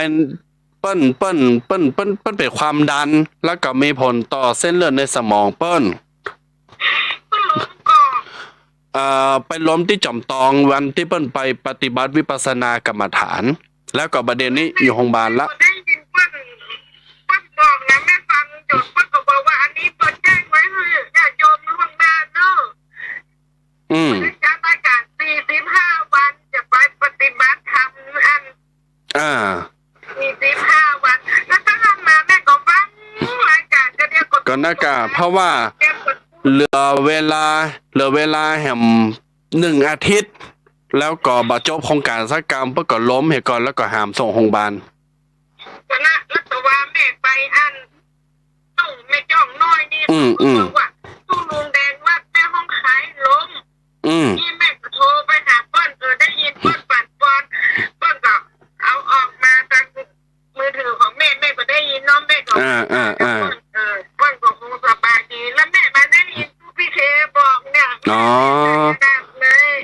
เปิ้น เปิ้น เปิ้น เปิ้น เปิ้นเป๋นความดัน แล้วก็มีผลต่อเส้นเลือดในสมองเปิ้น เอ่อ ไปล้มตี้จ๋อมตองวันตี้เปิ้นไปปฏิบัติวิปัสสนากรรมฐาน แล้วก็บ่าเดี่ยวนี้อยู่โฮงบาลละ ได้ยินเปิ้น เปิ้นบอกนะ แม่ฟังจนเปิ้นก็บอกว่าอันนี้เปิ้นแจ้งไว้หื้อญาติโยมล่วงหน้าเน่อ อืม จัดรายการสี่สิบห้าวันจะไปปฏิบัติธรรมอัน อ่า สี่สิบห้าวัน แล้วตั้งแต่นั้นมาแม่ก็ฟังรายการก็เดียวกด ก็น่ากะ เพราะว่าเหลือเวลา เหลือเวลาแหมหนึ่งอาทิตย์ แล้วก็บ่จบโครงการสักกำ เปิ้นก็ล้มเหียก่อน แล้วก็หามส่งโฮงบาล ก็นะ แล้วแต่ว่าแม่ไปอัน ตู้แม่จ้องน้อยนี่ อืม อืม บอกว่าตู้ลุงแดงวัดแม่ฮ่องคายล้ม อืม นี่แม่ก็โทรไปหาเปิ้น เออ ได้ยินเปิ้นปั่นป่วน เปิ้นก็เอาออกมาตางมือถือของแม่ แม่ก็ได้ยินเนาะ แม่ก็ อ่า อ่า อ่า เออ เปิ้นก็คงสบายดี แล้วแม่มาได้ยินพี่เคบอกเนี่ย อ๋อ แม่ก็เลย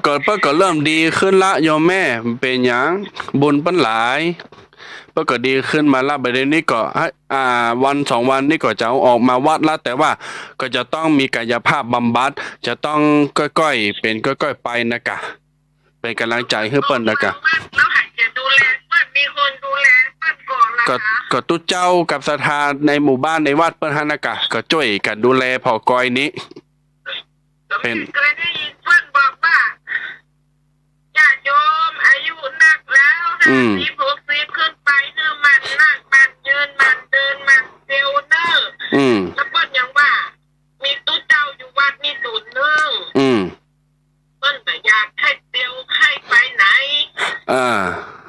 ก็เปิ้นก็เริ่มดีขึ้นละโยมแม่ เป๋นหยัง บุญเปิ้นหลาย เปิ้นก็ดีขึ้นมาละ บ่าเดี่ยวนี้ก็ อ่า วันสองวันนี้ก็จะเอาออกมาวัดละ แต่ว่าก็จะต้องมีกายภาพบำบัด จะต้องก้อยๆ เป๋นก้อยๆ ไปนะกะ เป๋นก๋ำลังใจ๋หื้อเปิ้นนะกะ แล้วใครจะดูแลเปิ้น มีคนดูแลเปิ้นก่อนล่ะ ก็ คะ ก็ตุ๊เจ้ากับศรัทธาในหมู่บ้านในวัดเปิ้นหั้นนะกะ ก็จ้วยกั๋นดูแลผ่อกอยนี้ เป๋น เคยได้ยินเปิ้นบอกว่า ญาติโยมอายุนักแล้ว อืม ห้าสิบ หกสิบ ขึ้นไป หื้อหมั่นนั่ง หมั่นยืน หมั่นเดิน หมั่นเตียวเน่อ อืม แล้วเปิ้นยังว่า มีตุ๊เจ้าอยู่วัดนี่ตุ๊นึ่ง อืม เปิ้นก็อยากหื้อเตียว อ่า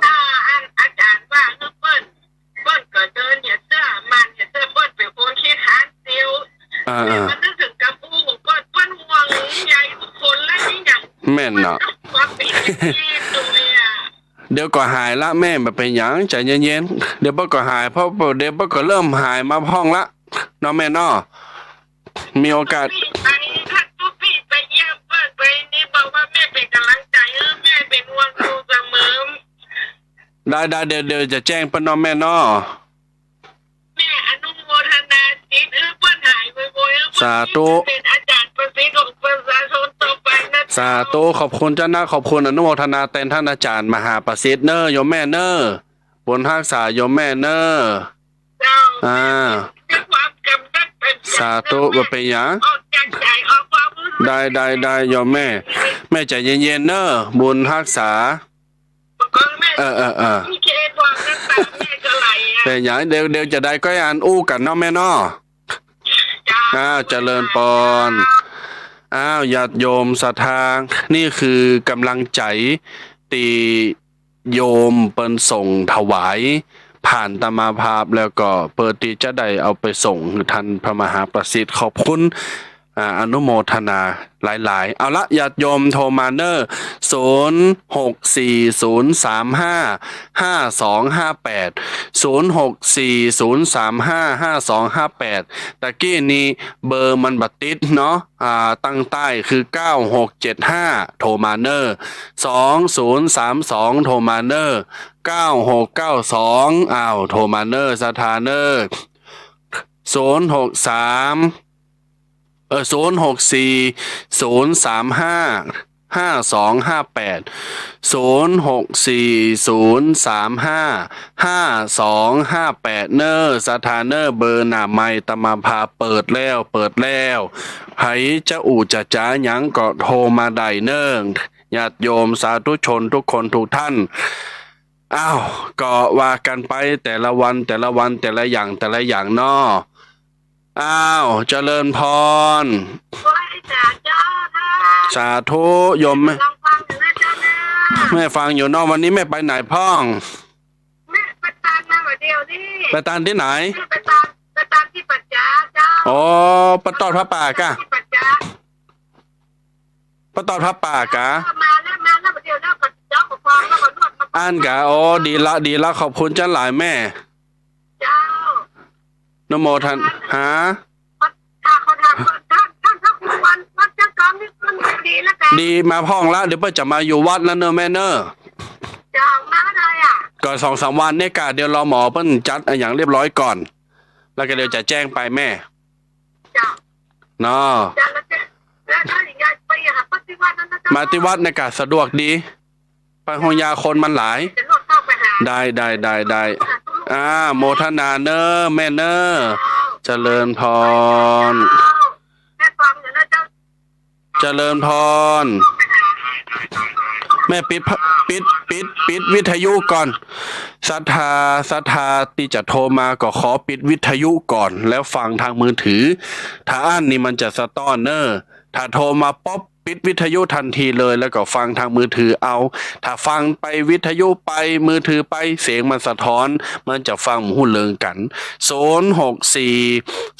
ถ้าอันอาจ๋ารย์ว่าหื้อเปิ้น เปิ้นก็เดินเหียเตื้อ มันเหียเตื้อ เปิ้นเป๋นคนขี้คร้านเตียว อ่า แต่ อ่า มันนึกเถิงกำอู้ของเปิ้น เปิ้นห่วงใยทุกคนและนี่หยัง แม่นเนาะ เปิ้นก็ว่าเป๋นอย่างนี้โดยอะ เดี๋ยวก็หายละแม่ บ่เป๋นหยัง ใจ๋เย็นๆ เดี๋ยวเปิ้นก็หาย เพราะเดี๋ยวเปิ้นก็เริ่มหายมาพ่องละ เนาะแม่เนาะ มีโอกาส ไป ถ้าตุ๊ปี้ไปเยี่ยมเปิ้นไปนี่ บอกว่าแม่เป๋นก๋ำลังใจ๋หื้อ แม่เป๋นห่วงอยู่เสมอ ได้ ได้ เดี๋ยว เดี๋ยวจะแจ้งเปิ้นเนาะแม่เนาะ แม่อนุโมทนาจิตหื้อเปิ้นหายไวๆ หื้อเปิ้น สาธุ เป๋นอาจ๋ารย์ประสิทธิ์ของประชาชนต่อไปนะเจ้า สาธุ ขอบคุณเจ้านะ ขอบคุณ อนุโมทนาแตนต้านอาจ๋ารย์มหาประสิทธิ์เน่อ โยมแม่เน่อ บุญฮักษาโยมแม่เน่อ เจ้า อ่า ด้วยความกำนัดเป็น สาธุ บ่เป๋นหยัง ออกจากใจ๋ ออกความรู้สึก ได้ ได้ ได้ โยมแม่ แม่ใจ๋เย็นๆ เน่อ บุญฮักษา เออ เออ เออ พี่เคบอกน้ำตาแม่จะไหลอะ เป๋นหยัง เดี๋ยว เดี๋ยวจะได้ก้อยอันอู้กั๋นเนาะแม่เนาะ เจ้า อ่า เจริญปอน อ้าว ญาติโยมศรัทธา นี่คือกำลังใจ๋ตี้โยมเปิ้นส่งถวาย ผ่านอาตมาภาพแล้วก็เปิ้นตี้จะได้เอาไปส่งหื้อต้านพระมหาประสิทธิ์ ขอบคุณ อ่า อนุโมทนาหลายๆ เอาละ ญาติโยมโทรมาเน่อ ศูนย์ หก สี่ ศูนย์ สาม ห้า ห้า สอง ห้า แปด ศูนย์ หก สี่ ศูนย์ สาม ห้า ห้า สอง ห้า แปด ตะกี้นี้เบอร์มันบ่ติดเนาะ อ่า ตั้งใต้คือ เก้า หก เจ็ด ห้า โทรมาเน่อ สอง ศูนย์ สาม สอง โทรมาเน่อ เก้า หก เก้า สอง อ้าว โทรมาเน่อ ศรัทธาเน่อ ศูนย์ หก สาม เออ ศูนย์ หก สี่ ศูนย์ สาม ห้า ห้า สอง ห้า แปด ศูนย์ หก สี่ ศูนย์ สาม ห้า ห้า สอง ห้า แปด เน่อ ศรัทธาเน่อ เบอร์หน้าไมค์อาตมาภาพเปิดแล้ว เปิดแล้ว ใผจะอู้จะจ๋าหยังก็โทรมาได้เน่อ ญาติโยมสาธุชนทุกคนทุกท่าน อ้าว ก็ว่ากั๋นไปแต่ละวัน แต่ละวัน แต่ละอย่าง แต่ละอย่างเนาะ อ้าว เจริญพร ไหว้สาเจ้าค่ะ สาธุ โยมแม่ กำลังฟังอยู่นะเจ้านะ แม่ฟังอยู่เนาะ วันนี้แม่ไปไหนพ่อง แม่ไปตานมาบ่าเดี่ยวนี้ ไปตานตี้ไหน แม่ไปตาน ไปตานตี้ป่าจ๊าเจ้า อ๋อ ไปตอดผ้าป่าก่ะ ตี้ป่าจ๊า ไปตอดผ้าป่าก่ะ มาแล้ว มาแล้ว เดี๋ยวแล้วก็เจ้าก็ฟังแล้วก็นวดมา อั้นก่ะ อ๋อ ดีละ ดีละ ขอบคุณเจ้าหลายแม่ เจ้า อนุโมทนา ฮะ ค่ะ ขอถามก่อน ท่าน ท่านพระครูวัน วัดเจ้ากรมนี่มันดีแล้วกัน ดีมาพ่องละ เดี๋ยวเปิ้นจะมาอยู่วัดแล้วเน่อแม่เน่อ เจ้า มาเมื่อไหร่อะ ก็สองสามวันเนี่ยก่ะ เดี๋ยวรอหมอเปิ้นจัดอะหยังเรียบร้อยก่อน แล้วก็เดี๋ยวจะแจ้งไปแม่ เจ้า เนาะ เจ้า แล้วจะ แล้วถ้าอย่างไงไปหาป้าที่วัดนั้นนะเจ้า มาตี้วัดเนี่ยก่ะสะดวกดี ไปโฮงยาคนมันหลาย จะนวดเข้าไปหา ได้ ได้ ได้ ได้ ค่ะ อ่า โมทนาเน่อแม่เน่อ เจ้า เจริญพร เจ้า แม่ฟังอยู่นะเจ้า เจริญพร แม่ปิดพะ ปิด ปิด ปิดวิทยุก่อน ศรัทธา ศรัทธาตี้จะโทรมาก็ขอปิดวิทยุก่อน แล้วฟังทางมือถือ ถ้าอั้นนี่มันจะสะต้อนเน่อ ถ้าโทรมาปุ๊บ ปิดวิทยุทันทีเลย แล้วก็ฟังทางมือถือเอา ถ้าฟังไปวิทยุไป มือถือไป เสียงมันสะท้อน มันจะฟังบ่ฮู้เรื่องกั๋น ศูนย์ หก สี่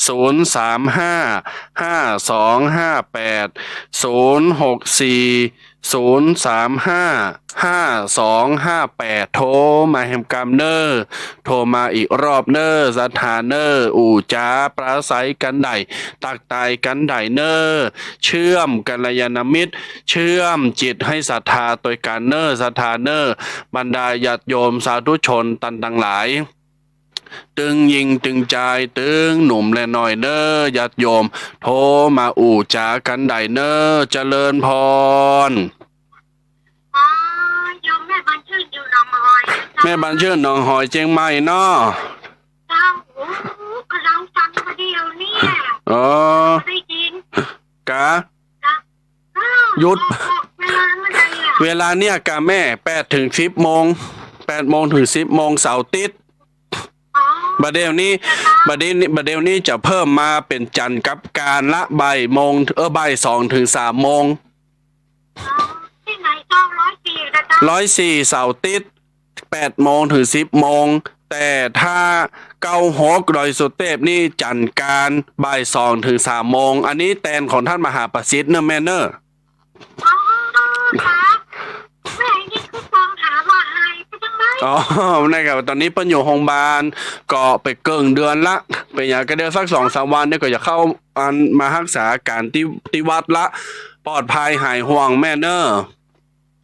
ศูนย์ สาม ห้า ห้า สอง ห้า แปด ศูนย์ หก สี่ ศูนย์ สาม ห้า ห้า สอง ห้า แปด โทรมาแหมกำเน่อ โทรมาอีกรอบเน่อ ศรัทธาเน่อ อู้จ๋าปราศรัยกั๋นได้ ตักตายกั๋นได้เน่อ เชื่อมกัลยาณมิตร เชื่อมจิตหื้อศรัทธาตวยกั๋นเน่อ ศรัทธาเน่อ บรรดาญาติโยมสาธุชนต้านตังหลาย ตึงญิงตึงจาย ตึงหนุ่มและน้อยเน่อ ญาติโยม โทรมาอู้จ๋ากั๋นได้เน่อ เจริญพร อ๋อ โยมแม่บันชื่นอยู่หนองหอยนะเจ้า แม่บันชื่นหนองหอยเจียงใหม่เนาะ เจ้า โอ้ กำลังฟังพอดีเลยเนี่ย อ๋อ ได้ยิน กะ หยุด เวลาเมื่อใดอะ เวลาเนี่ยกะแม่ แปดถึงสิบโมง แปดโมงถึงสิบโมงเสาร์อาทิตย์ อ๋อ บ่าเดี่ยวนี้ บ่าเดี่ยวนี้ บ่าเดี่ยวนี้จะเพิ่มมาเป๋นจันทร์กับอังคารละบ่ายโมง เออ บ่ายสองถึงสามโมง อ๋อ ตี้ไหนเจ้า ร้อยสี่นะเจ้า ร้อยสี่ เสาร์อาทิตย์ แปดโมงถึงสิบโมง แต่ถ้าเก้าหก ดอยสุเตพนี่ จันทร์อังคาร บ่ายสองถึงสามโมง อันนี้แตนของต้านมหาประสิทธิ์เน่อแม่เน่อ อ๋อ ค่ะ แม่นี่คือมองหาว่าหายไปจังเลย อ๋อ นะครับ ต๋อนนี้เปิ้นอยู่โฮงบาล ก็ไปเกิ่งเดือนละ เป๋นหยังก็เดี๋ยวสักสองสามวันเนี่ยก็จะเข้าอันมาฮักษาอาก๋านตี้ ตี้วัดละ ปลอดภัยหายห่วงแม่เน่อ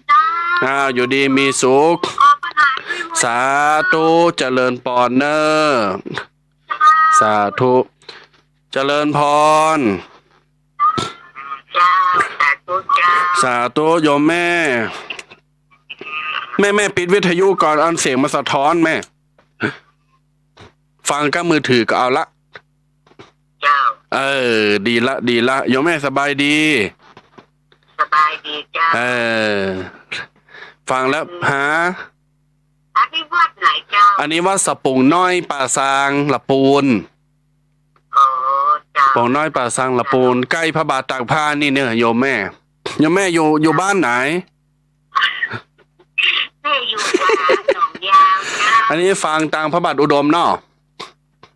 เจ้า อ่า อยู่ดีมีสุข ขอประทานด้วย สาธุ เจริญปอนเน่อ เจ้า สาธุ เจริญพร เจ้า สาธุเจ้า สาธุโยมแม่ แม่ แม่ปิดวิทยุก่อน อันเสียงมันสะท้อนแม่ ฟังกับมือถือก็เอาละ เจ้า เออ ดีละ ดีละ โยมแม่สบายดี สบายดีเจ้า เออ ฟังแล้ว อืม ฮะ อันนี้วัดไหนเจ้า อันนี้วัดสะปุงน้อยป่าซางละปูน อ๋อ เจ้า สะปุงน้อยป่าซางละปูน ใก้พระบาทตากผ้านี่เน่อโยมแม่ โยมแม่อยู่ อยู่บ้านไหน แม่อยู่หนองยาวเจ้า อันนี้ฟังตางพระบาทอุดมเนาะ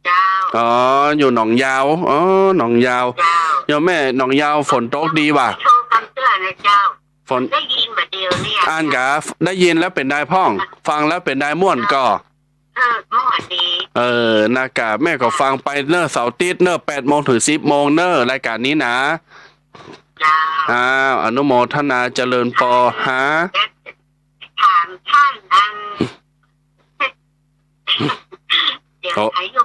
เจ้า อ๋อ อยู่หนองยาว อ๋อ หนองยาว เจ้า โยมแม่ หนองยาวฝนตกดีบ่า โทรกำเตื้อนะเจ้า ฝน ได้ยินบ่าเดี๋ยวเนี่ย อันกา ได้ยินแล้วเป๋นใดพ่อง ฟังแล้วเป๋นใดม่วนก่อ เออ ม่วนดี เออ นะกา แม่ก็ฟังไปเน่อ เสาร์อาทิตย์เน่อ แปดโมงถึงสิบโมงเน่อ รายก๋านนี้นะ เจ้า อ้าว อนุโมทนาเจริญปอ ฮะ ถามต้านอัน เดี๋ยว โอ้ อายุ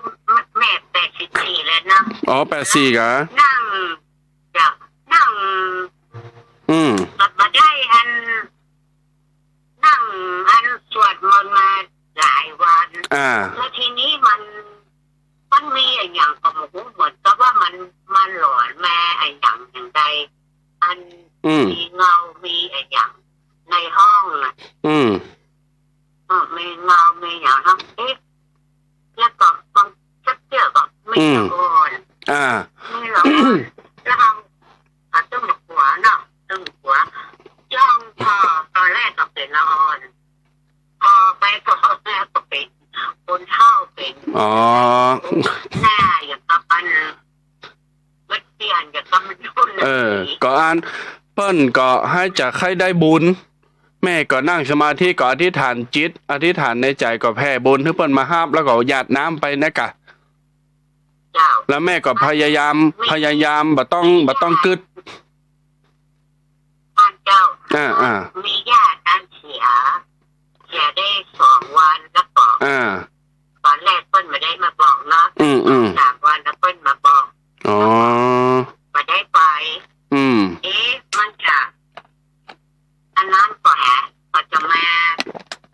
แม่แปดสิบสี่แล้วเนาะ อ๋อ แปดสี่กา นั่ง เจ้า นั่ง อืม บ่ บ่ได้อัน นั่งอันสวดมนต์มาหลายวัน อ่า แล้วทีนี้มัน มันมีอะหยังก็บ่ฮู้ เหมือนกับว่ามัน มันหลอนมาอะหยังอย่างใด อัน อืม มีเงา มีอะหยังในห้องน่ะ อืม เออ มีเงา มีอะหยังเนาะ เอ๊ะ แล้วก็บาง สักเทื่อก็มี อืม ละอ่อน อ่า มีละอ่อน แล้วเอา เอาตึงหัวเนาะ ตึงหัว จ้องพอ ตอนแรกก็เป๋นละอ่อน พอไปพอมาก็เป๋นคนเฒ่า เป๋น อ๋อ หน้าอย่างกับมัน เปลี่ยนอย่างกับมันรุ่น เออ ก็อัน เปิ้นก็หื้อจะใค่ได้บุญ แม่ก็นั่งสมาธิ ก็อธิษฐานจิต อธิษฐานในใจ๋ ก็แผ่บุญหื้อเปิ้นมาฮับ แล้วก็หยาดน้ำไปนะกา เจ้า แล้วแม่ก็พยายาม พยายาม บ่ต้อง บ่ต้องกึ๊ด ท่านเจ้า อ่า อ่า มีย่าตันเสีย เสียได้สองวันแล้วก็ อ่า ตอนแรกเปิ้นบ่ได้มาบอกเนาะ อืม อืม สามวันแล้วเปิ้นมาบอก อ๋อ บ่ได้ไป อืม เอ๊ะ มันจะ อันนั้นก็หา ก็จะมา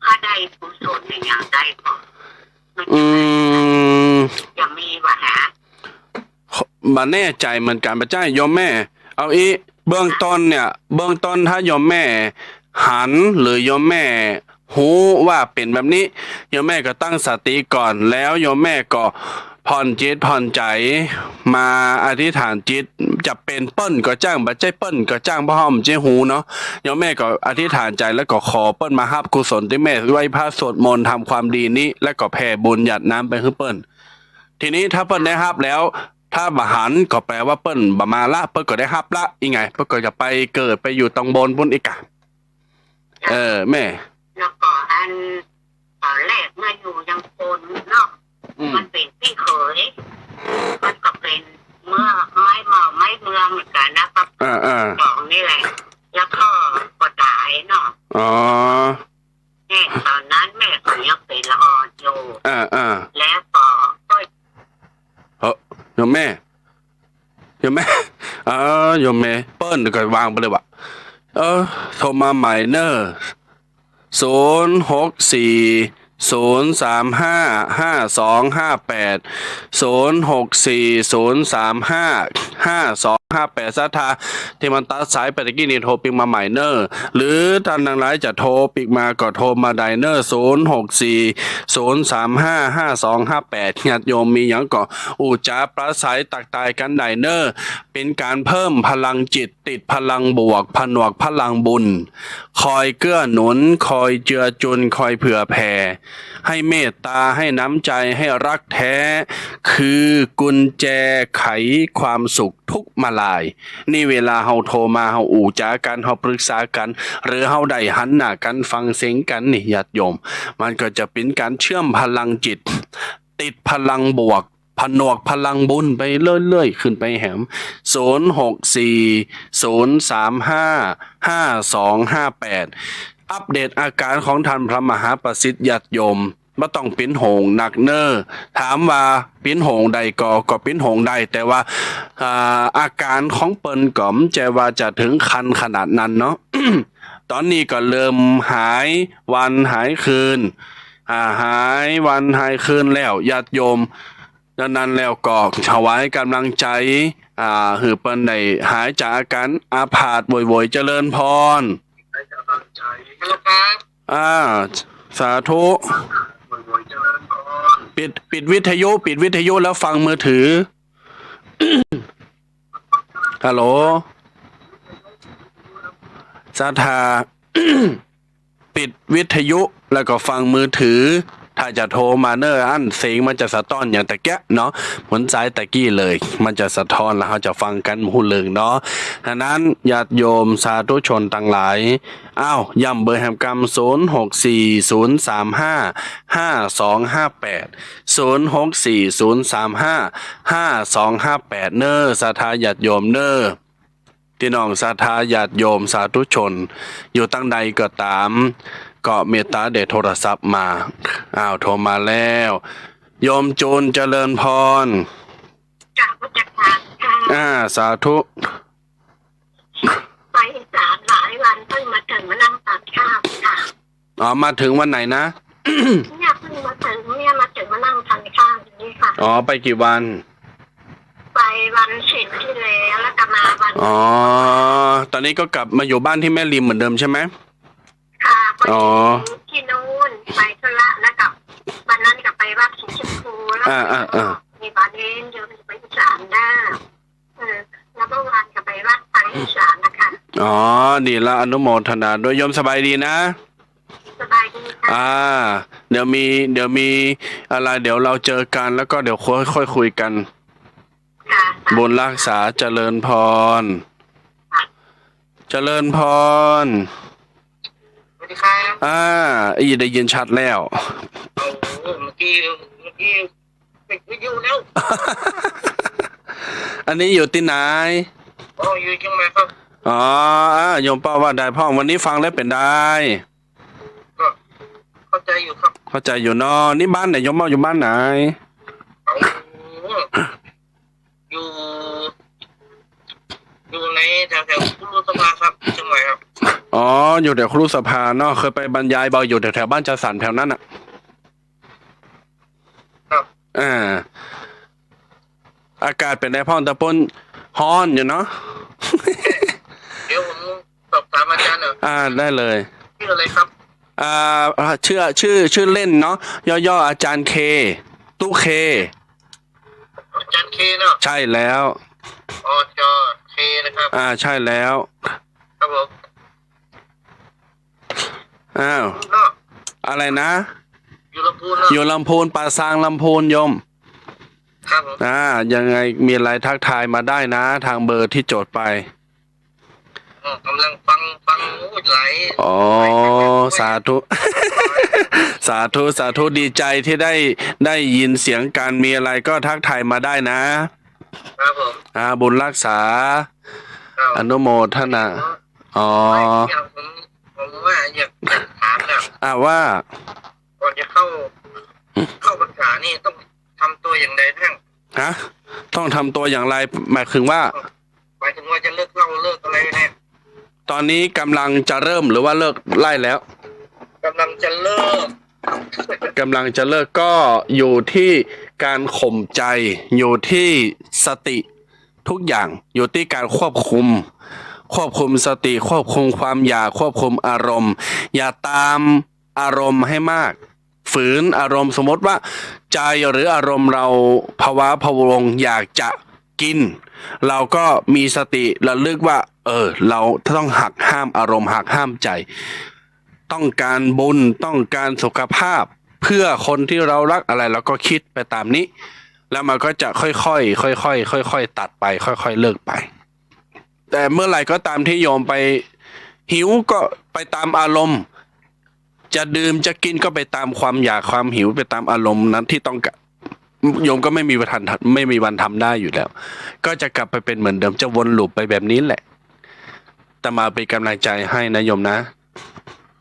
ถ้าได้กุศลอะหยังได้ก็ มันจะ อืม จะมีบ่หา บ่แน่ใจ๋เหมือนกั๋น บ่ใจ้ โยมแม่ เอาอี้ เบื้องต้นเนี่ย เบื้องต้นถ้าโยมแม่หัน หรือโยมแม่ฮู้ว่าเป๋นแบบนี้ โยมแม่ก็ตั้งสติก่อน แล้วโยมแม่ก็ผ่อนจิตผ่อนใจ๋ มาอธิษฐานจิต จะเป๋นเปิ้นก็จ้าง บ่ใจ้เปิ้นก็จ้าง เพราะเฮาบ่ใจ้ฮู้เนาะ โยมแม่ก็อธิษฐานใจ๋ แล้วก็ขอเปิ้นมาฮับกุศลตี้แม่ไหว้พระสวดมนต์ทำความดีนี้ แล้วก็แผ่บุญหยาดน้ำไปหื้อเปิ้น ทีนี้ถ้าเปิ้นได้ฮับแล้ว ถ้าบ่หันก็แปลว่าเปิ้นบ่มาละ เปิ้นก็ได้ฮับละ อี้ไง เปิ้นก็จะไปเกิดไปอยู่ตังบนปู้นอี้กา เออ แม่ แล้วก็อัน ตอนแรกมาอยู่ยังคนเนาะ อืม มันเป๋นปี้เขย มันก็เป๋นเมือง ไม้เมาไม้เมืองเหมือนกั๋นนะ กับ อ่า อ่า สองนี่แหละ แล้วก็ ก็ต๋ายเนาะ อ๋อ เนี่ย ตอนนั้นแม่ก็ยังเป๋นละอ่อนอยู่ อ่า อ่า แล้วก็ ก็ เฮ้อ โยมแม่ โยมแม่ เออ โยมแม่ เปิ้นก็วางไปเลยว่ะ เออ โทรมาใหม่เน่อ ศูนย์หกสี่ ศูนย์สามห้า ห้าสองห้าแปด ศูนย์หกสี่ ศูนย์สามห้า ห้าสอง ห้าแปด ศรัทธาตี้มันตัดสายไปตะกี้นี่โทรปิ๊กมาใหม่เน่อ หรือต้านตังหลายจะโทรปิ๊กมาก็โทรมาได้เน่อ ศูนย์หกสี่ ศูนย์สามห้า ห้าสองห้าแปด ญาติโยมมีหยังก็อู้จ๋าปราศรัยตักตายกั๋นได้เน่อ เป๋นก๋านเพิ่มพลังจิต ติดพลังบวก ผนวกพลังบุญ คอยเกื้อหนุน คอยเจือจุน คอยเผื่อแผ่ หื้อเมตต๋า หื้อน้ำใจ๋ หื้อฮักแท้ คือกุญแจไขความสุขทุกข์มาลาย นี่เวลาเฮาโทรมา เฮาอู้จ๋ากั๋น เฮาปรึกษากั๋น หรือเฮาได้หันหน้ากั๋น ฟังเสียงกั๋นนี่ ญาติโยม มันก็จะเป๋นก๋านเชื่อมพลังจิต ติดพลังบวก ผนวกพลังบุญไปเรื่อยๆ ขึ้นไปแหม ศูนย์หกสี่ ศูนย์สามห้า ห้าสองห้าแปด อัปเดตอาก๋านของต้านพระมหาประสิทธิ์ ญาติโยม บ่ต้องเป๋นห่วงนักเน่อ ถามว่าเป๋นห่วงได้ก่อ ก็เป๋นห่วงได้ แต่ว่า อ่า อาก๋านของเปิ้นก็บ่ใจ้ว่าจะเถิงขั้นขนาดนั้นเนาะ ต๋อนนี้ก็เริ่มหายวันหายคืน อ่า หายวันหายคืนแล้ว ญาติโยม ดังนั้นแล้วก็ถวายก๋ำลังใจ๋ อ่า หื้อเปิ้นได้หายจากอาก๋านอาพาธโวยๆ เจริญพร ครับ อ่า สาธุ ปิด ปิดวิทยุ ปิดวิทยุแล้วฟังมือถือ ฮัลโหล ศรัทธา ปิดวิทยุแล้วก็ฟังมือถือ ถ้าจะโทรมาเน่อ อั้นเสียงมันจะสะท้อนอย่างตะเกียะเนาะ เหมือนสายตะกี้เลย มันจะสะท้อนแล้วเฮาจะฟังกั๋นบ่ฮู้เรื่องเนาะ ดังนั้นญาติโยมสาธุชนตังหลาย อ้าว ย้ำเบอร์แหมกำ ศูนย์หกสี่ ศูนย์สามห้า ห้าสองห้าแปด ศูนย์หกสี่ ศูนย์สามห้า ห้าสองห้าแปด เน่อ ศรัทธาญาติโยมเน่อ ตี้น้องศรัทธาญาติโยมสาธุชน อยู่ตังใดก็ต๋าม ก็เมตต๋าได้โทรศัพท์มา อ้าว โทรมาแล้ว โยมจูนเจริญพร กราบนมัสก๋านค่ะ อ่า สาธุ ไปอีสานหลายวัน เพิ่งมาเถิงมานั่งต๋อนค่ำค่ะ อ๋อ มาเถิงวันไหนนะ เนี่ยเพิ่งมาเถิง เนี่ยมาเถิงมานั่งต๋อนค่ำนี่ค่ะ อ๋อ ไปกี่วัน ไปวันศิลป์ตี้แล้ว แล้วก็มาวัน อ๋อ ต๋อนนี้ก็กลับมาอยู่บ้านตี้แม่ริมเหมือนเดิมใช่ไหม ค่ะ อ๋อ พอดีตี้นู่นไปธุระ แล้วก็วันนั้นก็ไปวัดศรีชมพู แล้วก็ อ่า อ่า อ่า มีบาเดน เดี๋ยวไปอีสานได้ เออ แล้วเมื่อวานก็ไปวัดทางอีสานนะคะ อ๋อ ดีละ อนุโมทนาด้วย โยมสบายดีนะ สบายดีค่ะ อ่า เดี๋ยวมี เดี๋ยวมีอะไร เดี๋ยวเราเจอกัน แล้วก็เดี๋ยวค่อย ค่อยคุยกัน ค่ะ บุญรักษา เจริญพร ค่ะ เจริญพร สวัสดีครับ อ่า อี ได้ยินชัดแล้ว โอ้โห เมื่อกี้ เมื่อกี้ ปิดวิทยุแล้ว อันนี้อยู่ตี้ไหน อ๋อ อยู่เชียงใหม่ครับ อ๋อ อ่า โยมป้อว่าได้พ่อง วันนี้ฟังแล้วเป๋นใด ก็เข้าใจอยู่ครับ เข้าใจอยู่เนาะ นี่บ้านไหน โยมป้ออยู่บ้านไหน อ๋อ อยู่ อยู่ในแถวๆ ครุสภาครับ เชียงใหม่ครับ อ๋อ อยู่แถวครุสภาเนาะ เคยไปบรรยายบ่ อยู่แถวๆ บ้านจัดสรรแถวนั้นน่ะ ครับ อ่า อากาศเป๋นใดพ่อง ตะปู้นฮ้อนอยู่เนาะ เดี๋ยวผมสอบถามอาจารย์หน่อย อ่า ได้เลย ชื่ออะไรครับ อ่า ชื่อ ชื่อ ชื่อเล่นเนาะ ย่อๆ อาจารย์เค ตุ๊เค อาจารย์เคเนาะ ใช่แล้ว อจ.เคนะครับ อ่า ใช่แล้ว ครับผม อ้าว เนาะ อะไรนะ อยู่ลำพูนเนาะ อยู่ลำพูน ป่าซางลำพูนโยม ครับผม อ่า ยังไงมีอะไรทักทายมาได้นะ ทางเบอร์ที่จดไป อ๋อ กำลังฟัง ฟัง โอ้ย หลาย อ๋อ หลาย สาธุ สาธุ สาธุ ดีใจที่ได้ ได้ยินเสียงกัน มีอะไรก็ทักทายมาได้นะ ครับผม อ่า บุญรักษา ครับ อนุโมทนา อ๋อ ไม่ อย่างผม ผมว่าอยาก อยากถามนะ อ่า ว่า ก่อนจะเข้า เข้าพรรษานี่ต้องทำตัวอย่างไรบ้าง ฮะ ต้องทำตัวอย่างไร หมายถึงว่า หมายถึงว่าจะเลิกเหล้าเลิกอะไรเนี่ย ตอนนี้กำลังจะเริ่มหรือว่าเลิกไล่แล้ว กำลังจะเลิก กำลังจะเลิก ก็อยู่ที่การข่มใจ อยู่ที่สติ ทุกอย่างอยู่ตี้การควบคุม ควบคุมสติ ควบคุมความอยาก ควบคุมอารมณ์ อย่าตามอารมณ์ให้มาก ฝืนอารมณ์ สมมติว่าใจหรืออารมณ์เราพะว้าพะวังอยากจะกิน เราก็มีสติระลึกว่า เออ เราต้องหักห้ามอารมณ์ หักห้ามใจ ต้องการบุญ ต้องการสุขภาพ เพื่อคนที่เรารักอะไร เราก็คิดไปตามนี้ แล้วมันก็จะค่อยๆ ค่อยๆ ค่อยๆ ตัดไป ค่อยๆ เลิกไป แต่เมื่อไหร่ก็ตามที่โยมไปหิวก็ไปตามอารมณ์ จะดื่มจะกินก็ไปตามความอยากความหิว ไปตามอารมณ์นั้นที่ต้องการ โยมก็ไม่มีวันทำ ไม่มีวันทำได้อยู่แล้ว ก็จะกลับไปเป็นเหมือนเดิม จะวนลูปไปแบบนี้แหละ อาตมาเป็นกำลังใจให้นะโยมนะ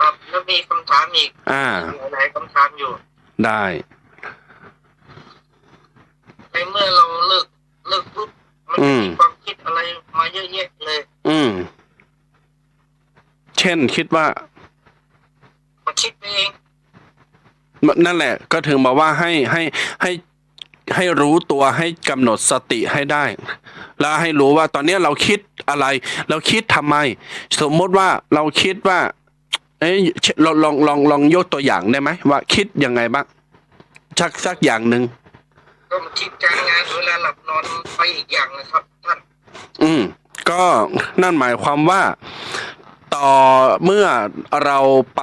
ครับ แล้วมีคำถามอีก อ่า หลายคำถามอยู่ ได้ ในเมื่อเราเลิก เลิกปุ๊บ มันจะมี อืม ความคิดอะไรมาเยอะแยะเลย อืม เช่นคิดว่า มาคิดไปเอง นั่นแหละ ก็ถึงบอกว่าให้ ให้ ให้ ให้รู้ตัว ให้กำหนดสติให้ได้ แล้วให้รู้ว่าตอนเนี้ยเราคิดอะไร เราคิดทำไม สมมติว่าเราคิดว่า เอ้ย ลอง ลอง ลอง ลองยกตัวอย่างได้ไหม ว่าคิดยังไงบ้าง สัก สักอย่างหนึ่ง ก็มาคิดการงาน เวลาหลับนอนไปอีกอย่างนะครับท่าน อืม ก็นั่นหมายความว่า ต่อเมื่อเราไป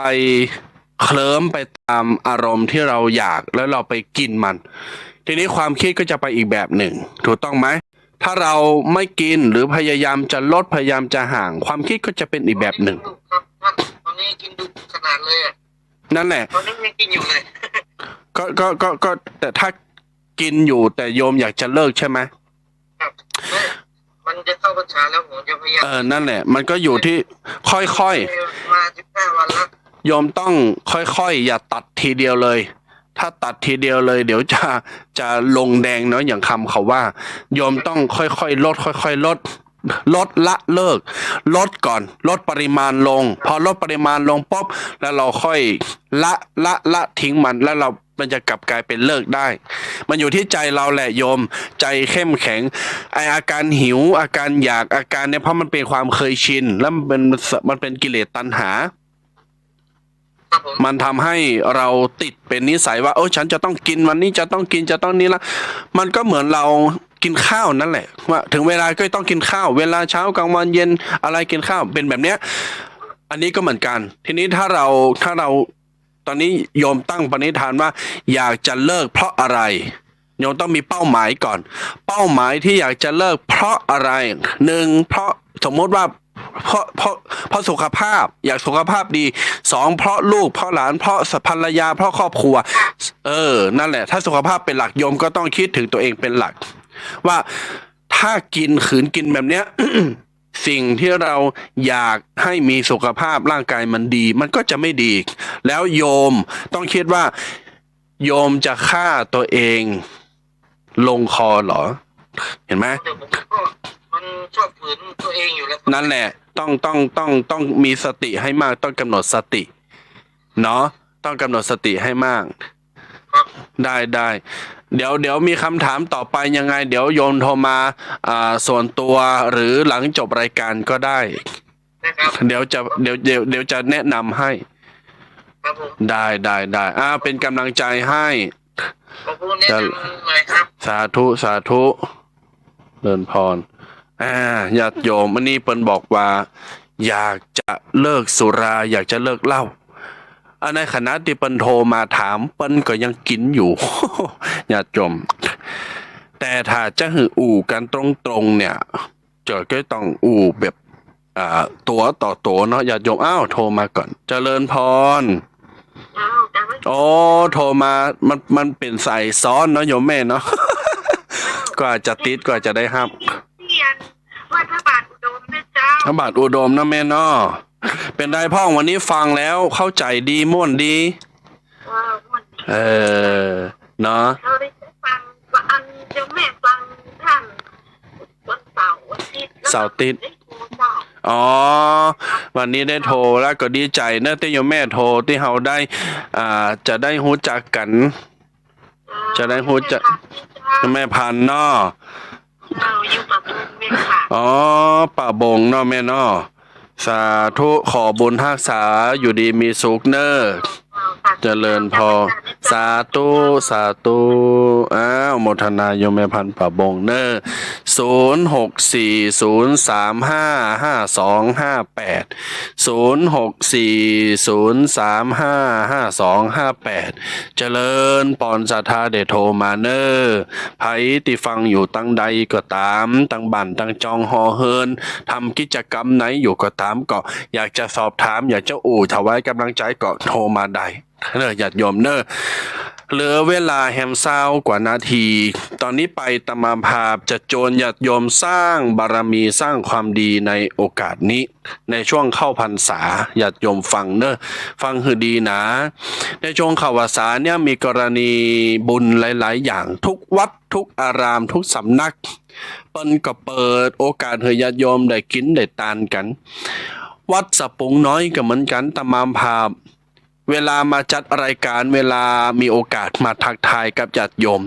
เคลิ้มไปตามอารมณ์ที่เราอยาก แล้วเราไปกินมัน ทีนี้ความคิดก็จะไปอีกแบบหนึ่ง ถูกต้องไหม ถ้าเราไม่กินหรือพยายามจะลด พยายามจะห่าง ความคิดก็จะเป็นอีกแบบหนึ่ง ครับท่าน ตอนนี้กินดุขนาดเลยอะ นั่นแหละ ตอนนี้ยังกินอยู่เลย ก็ ก็ ก็ ก็ แต่ถ้ากินอยู่ แต่โยมอยากจะเลิกใช่ไหม ครับ มันจะเข้าพรรษาแล้ว ผมจะพยายาม เออ นั่นแหละ มันก็อยู่ที่ค่อยๆ มาสิบห้าวันแล้ว โยมต้องค่อยๆ อย่าตัดทีเดียวเลย ถ้าตัดทีเดียวเลย เดี๋ยวจะ จะลงแดงเนาะ อย่างคำเขาว่า โยมต้องค่อยๆ ลด ค่อยๆ ลด ลดละเลิก ลดก่อน ลดปริมาณลง พอลดปริมาณลงปุ๊บ แล้วเราค่อยละ ละ ละทิ้งมัน แล้วเรา มันจะกลับกลายเป็นเลิกได้ มันอยู่ที่ใจเราแหละโยม ใจเข้มแข็ง ไอ้อาการหิว อาการอยาก อาการเนี่ย เพราะมันเป็นความเคยชิน แล้วมันเป็น มันเป็นกิเลสตัณหา ครับผม มันทำให้เราติดเป็นนิสัยว่า เออ ฉันจะต้องกิน วันนี้จะต้องกิน จะต้องนี้ละ มันก็เหมือนเรากินข้าวนั่นแหละ ว่าถึงเวลาก็ต้องกินข้าว เวลาเช้ากลางวันเย็นอะไรกินข้าว เป็นแบบเนี้ย อันนี้ก็เหมือนกัน ทีนี้ถ้าเรา ถ้าเรา ตอนนี้โยมตั้งปณิธานว่าอยากจะเลิกเพราะอะไร โยมต้องมีเป้าหมายก่อน เป้าหมายที่อยากจะเลิกเพราะอะไร หนึ่ง เพราะสมมติว่า เพราะ เพราะ เพราะสุขภาพ อยากสุขภาพดี สอง เพราะลูก เพราะหลาน เพราะภรรยา เพราะครอบครัว เออ นั่นแหละ ถ้าสุขภาพเป็นหลัก โยมก็ต้องคิดถึงตัวเองเป็นหลัก ว่าถ้ากิน ขืนกินแบบเนี้ย สิ่งที่เราอยากให้มีสุขภาพร่างกายมันดี มันก็จะไม่ดี แล้วโยมต้องคิดว่า โยมจะฆ่าตัวเองลงคอเหรอ เห็นไหม เดี๋ยวผมก็ มันชอบฝืนตัวเองอยู่แล้ว นั่นแหละ ต้อง ต้อง ต้อง ต้องมีสติให้มาก ต้องกำหนดสติ เนาะ ต้องกำหนดสติให้มาก ครับ ได้ ได้ เดี๋ยว เดี๋ยวมีคำถามต่อไปยังไง เดี๋ยวโยมโทรมา อ่า ส่วนตัว หรือหลังจบรายการก็ได้ นะครับ เดี๋ยวจะ เดี๋ยว เดี๋ยว เดี๋ยวจะแนะนำให้ ครับผม ได้ ได้ ได้ อ่า เป็นกำลังใจให้ ขอบคุณแนะนำหน่อยครับ สาธุ สาธุ เจริญพร อ่า ญาติโยม อันนี้เปิ้นบอกว่า อยากจะเลิกสุรา อยากจะเลิกเหล้า อันในขณะที่เปิ้นโทรมาถาม เปิ้นก็ยังกินอยู่ ญาติโยม แต่ถ้าจะหื้ออู้กันตรงๆ เนี่ย เจ้าก็ต้องอู้แบบ อ่า ตั๋วต่อตั๋วเนาะ ญาติโยม อ้าว โทรมาก่อน เจริญพร อ้าว จ้ะ โอ้ โทรมา มัน มันเป๋นสายซ้อนเนาะ โยมแม่เนาะ กว่าจะติด กว่าจะได้ฮับ เรียนวัดพระบาทอุดมนะเจ้า พระบาทอุดมนะแม่เนาะ เป๋นใดพ่อง วันนี้ฟังแล้วเข้าใจ๋ดี ม่วนดี เออ ม่วนดี เออ เนาะ เราได้ฟัง วัน โยมแม่ฟังท่านวันเสาร์อาทิตย์ แล้ว เสาร์อาทิตย์ ได้โทรเจ้า อ๋อ วันนี้ได้โทรแล้วก็ดีใจ๋เนาะ ตี้โยมแม่โทร ตี้เฮาได้ อ่า จะได้ฮู้จักกั๋น จะได้ฮู้จัก แม่พันธุ์เนาะ เจ้า อยู่ป่าบงเนี่ยค่ะ อ๋อ ป่าบงเนาะแม่เนาะ สาธุ ขอบุญฮักษา อยู่ดีมีสุขเน่อ เจ้าค่ะ เจริญพร สาธุ สาธุ อ้าว โมทนาโยมแม่พันธุ์ป่าบงเน่อ ศูนย์หกสี่ศูนย์สามห้าห้าสองห้าแปด ศูนย์หกสี่ศูนย์สามห้าห้าสองห้าแปด เจริญปอนศรัทธาได้โทรมาเน่อ ใผตี้ฟังอยู่ตังใดก็ต๋าม ตังบ้านตังจองหอเฮือน ทำกิจกรรมไหนอยู่ก็ต๋าม ก็อยากจะสอบถาม อยากจะอู้ถวายกำลังใจก็โทรมาได้เน่อ ญาติโยมเน่อ เหลือเวลาแหมซาวกว่านาที ต๋อนนี้ไปอาตมาภาพจะจวนญาติโยมสร้างบารมีสร้างความดีในโอกาสนี้ ในช่วงเข้าพรรษา ญาติโยมฟังเน่อ ฟังหื้อดีหนา ในช่วงเข้าพรรษาเนี่ยมีกรณีบุญหลายๆ อย่าง ทุกวัดทุกอารามทุกสำนัก เปิ้นก็เปิดโอกาสหื้อญาติโยมได้กิ๋นได้ตานกั๋น วัดสะปุงน้อยก็เหมือนกั๋น อาตมาภาพ เวลามาจัดรายก๋าน เวลามีโอกาสมาทักทายกับญาติโยม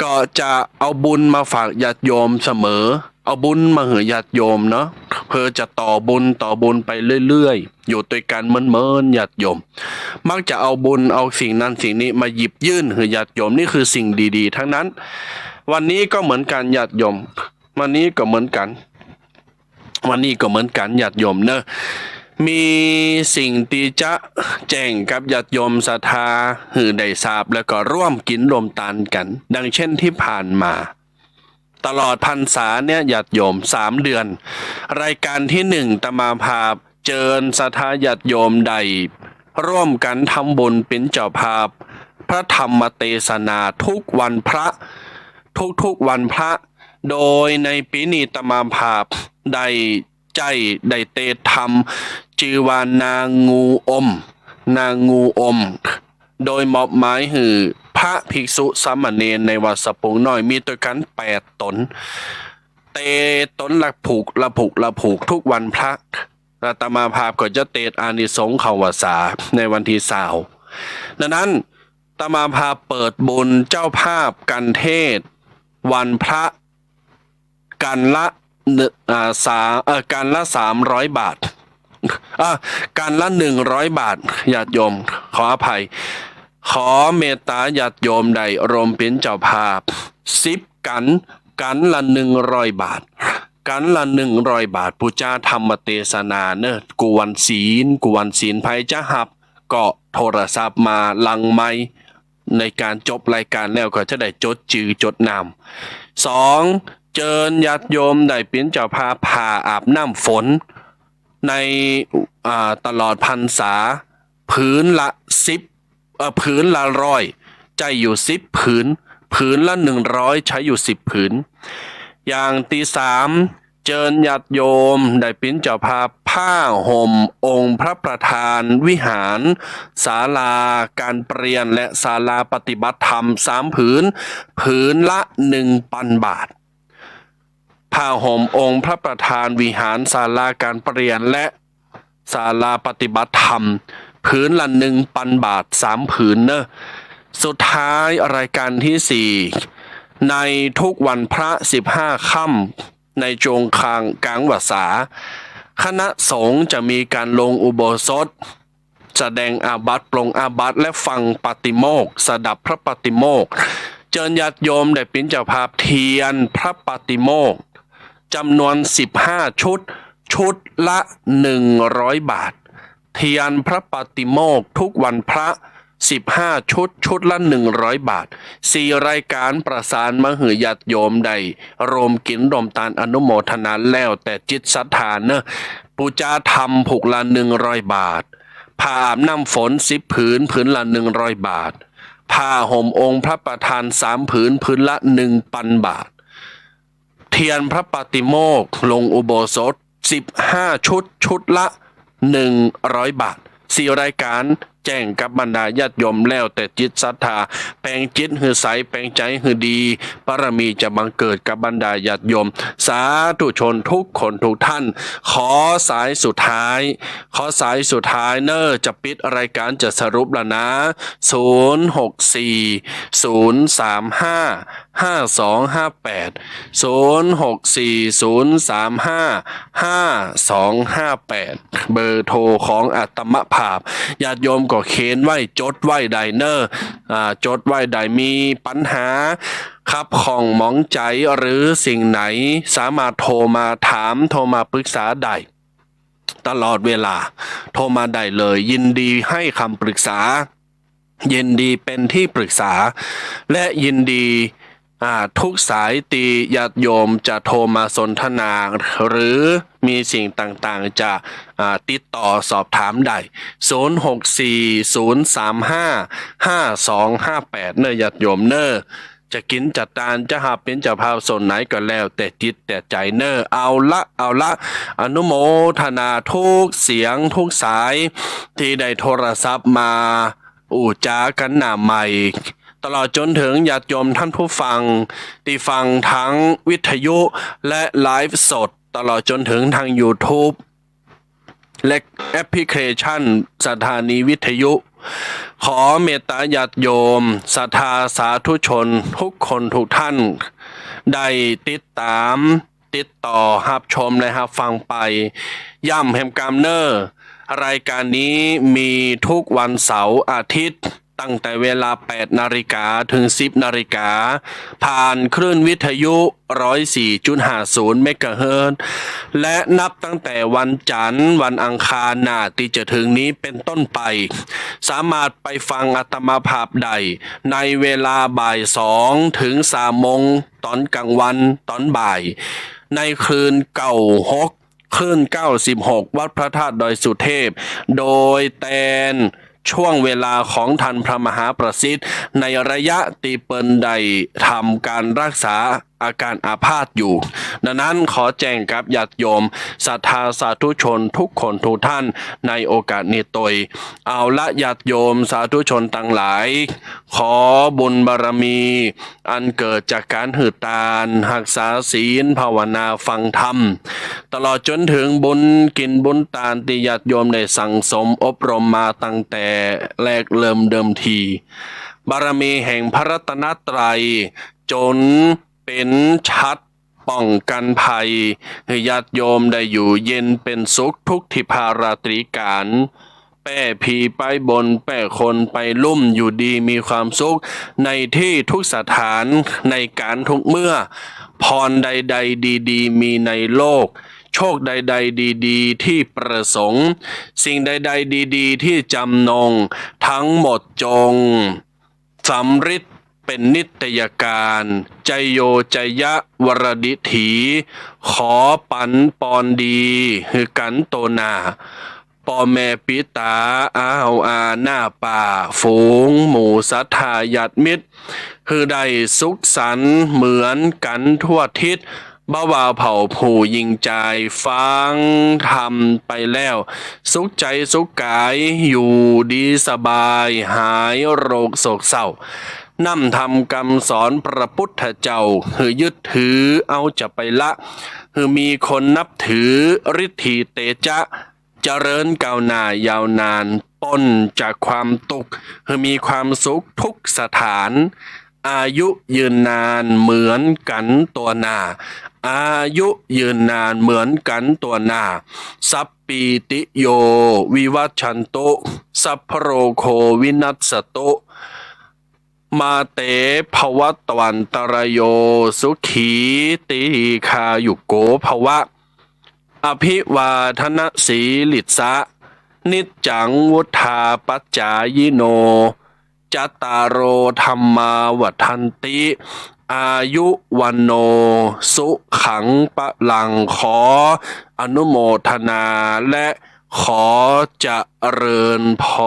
ก็จะเอาบุญมาฝากญาติโยมเสมอ เอาบุญมาหื้อญาติโยมเนาะ เพื่อจะต่อบุญต่อบุญไปเรื่อยๆ อยู่ตวยกั๋นเมินๆ ญาติโยม มักจะเอาบุญเอาสิ่งนั้นสิ่งนี้มาหยิบยื่นหื้อญาติโยม นี่คือสิ่งดีๆ ทั้งนั้น วันนี้ก็เหมือนกั๋นญาติโยม วันนี้ก็เหมือนกั๋น วันนี้ก็เหมือนกั๋นญาติโยมเน่อ มีสิ่งตี้จะแจ้งกับญาติโยมศรัทธาหื้อได้ทราบ แล้วก็ร่วมกิ๋นร่วมตานกั๋น ดังเช่นตี้ผ่านมา ตลอดพรรษาเนี่ยญาติโยม สามเดือน รายก๋านตี้หนึ่ง อาตมาภาพเจิญศรัทธาญาติโยมได้ร่วมกั๋นทำบุญเป๋นเจ้าภาพ พระธรรมเตสนาทุกวันพระ ทุกๆ วันพระ โดยในปี๋นี้อาตมาภาพได้ใจ๊ ได้เตสน์ธรรม จื้อว่านางงูอม นางงูอม โดยมอบหมายหื้อพระภิกษุสามเณรในวัดสะปุงน้อย มีตวยกั๋นแปดต๋น เตสน์ต๋นละผูก ละผูก ละผูก ทุกวันพระ อาตมาภาพก็จะเตสน์อานิสงส์เข้าพรรษาในวันตี้ซาว ดังนั้น อาตมาภาพเปิดบุญเจ้าภาพกัณฑ์เทศน์วันพระ กัณฑ์ละ อ่า สาม เอ่อ กัณฑ์ละสามร้อยบาท อ่า กัณฑ์ละหนึ่งร้อยบาท ญาติโยม ขออภัย ขอเมตต๋าญาติโยมได้ร่วมเป๋นเจ้าภาพ สิบกัณฑ์ กัณฑ์ละหนึ่งร้อยบาท กัณฑ์ละหนึ่งร้อยบาท ปู๋จาธรรมเตสนาเน่อ กู้วันศีล กู้วันศีล ใผจะฮับ ก็โทรศัพท์มาหลังไมค์ ในก๋านจบรายก๋านแล้วก็จะได้จดจื้อจดนาม สอง เจิญญาติโยมได้เป๋นเจ้าภาพผ้าอาบน้ำฝน ใน อ่า ตลอดพรรษา ผืนละสิบ เอ่อ ผืนละร้อย ใจ๊อยู่สิบผืน ผืนละหนึ่งร้อย ใจ๊อยู่สิบผืน อย่างตี้สาม เจิญญาติโยมได้เป๋นเจ้าภาพผ้าห่มองค์พระประธานวิหาร ศาลาการเปรียญ และศาลาปฏิบัติธรรมสามผืน ผืนละหนึ่งปันบาท ผ้าห่มองค์พระประธานวิหาร ศาลาการเปรียญ และศาลาปฏิบัติธรรม ผืนละหนึ่งปันบาท สามผืนเน่อ สุดท้ายรายก๋านตี้สี่ ในทุกวันพระสิบห้าค่ำ ในจวงกลาง กลางพรรษา คณะสงฆ์จะมีก๋านลงอุโบสถ แสดงอาบัติ ปลงอาบัติ และฟังปาติโมกข์ สดับพระปาติโมกข์ เจิญญาติโยมได้เป๋นเจ้าภาพเตียนพระปาติโมกข์ จ๋ำนวนสิบห้าชุด ชุดละหนึ่งร้อยบาท เตียนพระปาติโมกข์ทุกวันพระ สิบห้าชุด ชุดละหนึ่งร้อยบาท สี่รายก๋านประสานมาหื้อญาติโยมได้ร่วมกิ๋นร่วมตานอนุโมทนาแล้วแต่จิตศรัทธาเน่อ ปู๋จาธรรมผูกละหนึ่งร้อยบาท ผ้าอาบน้ำฝนสิบผืน ผืนละหนึ่งร้อยบาท ผ้าห่มองค์พระประธานสามผืน ผืนละหนึ่งปันบาท เตียนพระปาติโมกข์ ลงอุโบสถ สิบห้าชุด ชุดละหนึ่งร้อยบาท สี่รายก๋าน แจ้งกับบรรดาญาติโยมแล้วแต่จิตศรัทธา แป๋งจิตหื้อใส แป๋งใจ๋หื้อดี บารมีจะบังเกิดกับบรรดาญาติโยม สาธุชนทุกคนทุกท่าน ขอสายสุดท้าย ขอสายสุดท้ายเน่อ จะปิดรายก๋าน จะสรุปแล้วนะ ศูนย์หกสี่ ศูนย์สามห้า ห้าสองห้าแปด ศูนย์หกสี่ ศูนย์สามห้า ห้าสองห้าแปด เบอร์โทรของอาตมาภาพ ญาติโยมก็เขียนไว้ จดไว้ได้เน่อ อ่า จดไว้ได้ มีปัญหาคับข้องหมองใจ๋หรือสิ่งไหน สามารถโทรมาถาม โทรมาปรึกษาได้ตลอดเวลา โทรมาได้เลย ยินดีให้คำปรึกษา ยินดีเป็นที่ปรึกษา และยินดี อ่า ทุกสายตี้ญาติโยมจะโทรมาสนทนา หรือมีสิ่งต่างๆ จะ อ่า ติดต่อสอบถามได้ ศูนย์หกสี่ ศูนย์สามห้า ห้าสองห้าแปด เน่อญาติโยมเน่อ จะกิ๋นจะตาน จะหาเป๋นเจ้าภาพส่วนไหนก็แล้วแต่จิตแต่ใจ๋เน่อ เอาละ เอาละ อนุโมทนาทุกเสียงทุกสาย ตี้ได้โทรศัพท์มาอู้จ๋ากั๋นหน้าใหม่ ตลอดจ๋นเถิงญาติโยมท่านผู้ฟัง ตี้ฟังตางวิทยุและไลฟ์สด ตลอดจ๋นเถิงตางยูทูบ และแอปพลิเคชันสถานีวิทยุ ขอเมตตาญาติโยม ศรัทธาสาธุชนทุกคนทุกท่าน ได้ติดต๋าม ติดต่อฮับชมและฮับฟังไป ย้ำแหมกำเน่อ รายก๋านนี้มีทุกวันเสาร์อาทิตย์ ตั้งแต่เวลา แปดนาฬิกา เถิง สิบนาฬิกา ผ่านคลื่นวิทยุ ร้อยสี่จุดห้าศูนย์เมกะเฮิรตซ์ และนับตั้งแต่วันจันทร์ วันอังคารหน้าตี้จะเถิงนี้เป๋นต้นไป สามารถไปฟังอาตมาภาพได้ ในเวลาบ่ายสองเถิงสามโมงต๋อนก๋างวัน ต๋อนบ่าย ในคลื่น เก้าหก คลื่น เก้าสิบหก วัดพระธาตุดอยสุเทพ โดยแตนช่วงเวลาของท่านพระมหาประสิทธิ์ ในระยะตี้เปิ้นได้ทำก๋านฮักษาอาก๋านอาพาธอยู่ ดังนั้นขอแจ้งกับญาติโยม ศรัทธาสาธุชนทุกคนทุกท่าน ในโอกาสนี้ตวย เอาละ ญาติโยมสาธุชนตังหลาย ขอบุญบารมี อันเกิดจากก๋านหื้อตาน ฮักษาศีล ภาวนา ฟังธรรม ตลอดจ๋นเถิงบุญกิ๋นบุญตานตี้ญาติโยมได้สั่งสมอบรมมาตั้งแต่แรกเริ่มเดิมที บารมีแห่งพระรัตนตรัย จ๋นเป๋นฉัตรป้องกั๋นภัย หื้อญาติโยมได้อยู่เย็นเป๋นสุขทุกทิพาราตรีก๋าน แป้ผีไปบน แป้คนไปลุ่ม อยู่ดีมีความสุข ในตี้ทุกสถาน ในก๋านทุกเมื่อ พรใดๆ ดีๆ มีในโลก โชคใดๆ ดีๆ ตี้ประสงค์ สิ่งใดๆ ดีๆ ตี้จำนง ทั้งหมดจงสำเร็จเป๋นนิตยการ จโย จยะ วรดิถี ขอปันปอนดี หื้อกั๋นโตหน้า ป้อแม่ปิตา อ้าวอา น้าป้า ฝูงหมู่ศรัทธาญาติมิตร หื้อได้สุขสันต์เหมือนกั๋นทั่วทิศ บ่ว่าเผ่าผู้ญิงจาย ฟังธรรมไปแล้ว สุขใจ๋สุขก๋าย อยู่ดีสบาย หายโรคโศกเศร้า นำธรรมกำสอนพระปุทธเจ้า หื้อยึดถือเอาจะไปละ หื้อมีคนนับถือ ฤทธีเตจะ เจริญก้าวหน้ายาวนาน ป๊นจากความตุ๊กข์ หื้อมีความสุขทุกสถาน อายุยืนนานเหมือนกั๋นตัวนหน้า อายุยืนนานเหมือนกั๋นตัวนหน้า สัพพีติโย วิวัชชันตุ สัพพโรโค วินัสสตุ มาเต ภวัตวันตรายโย สุขี ตีฆายุโก ภวะ อภิวาทนสีลิสสะ นิจจัง วุฑฒาปจจายิโน จัตตาโร ธัมมา วัฑฒันติ อายุ วัณโณ สุขัง พลัง ขออนุโมทนา และขอเจริญพร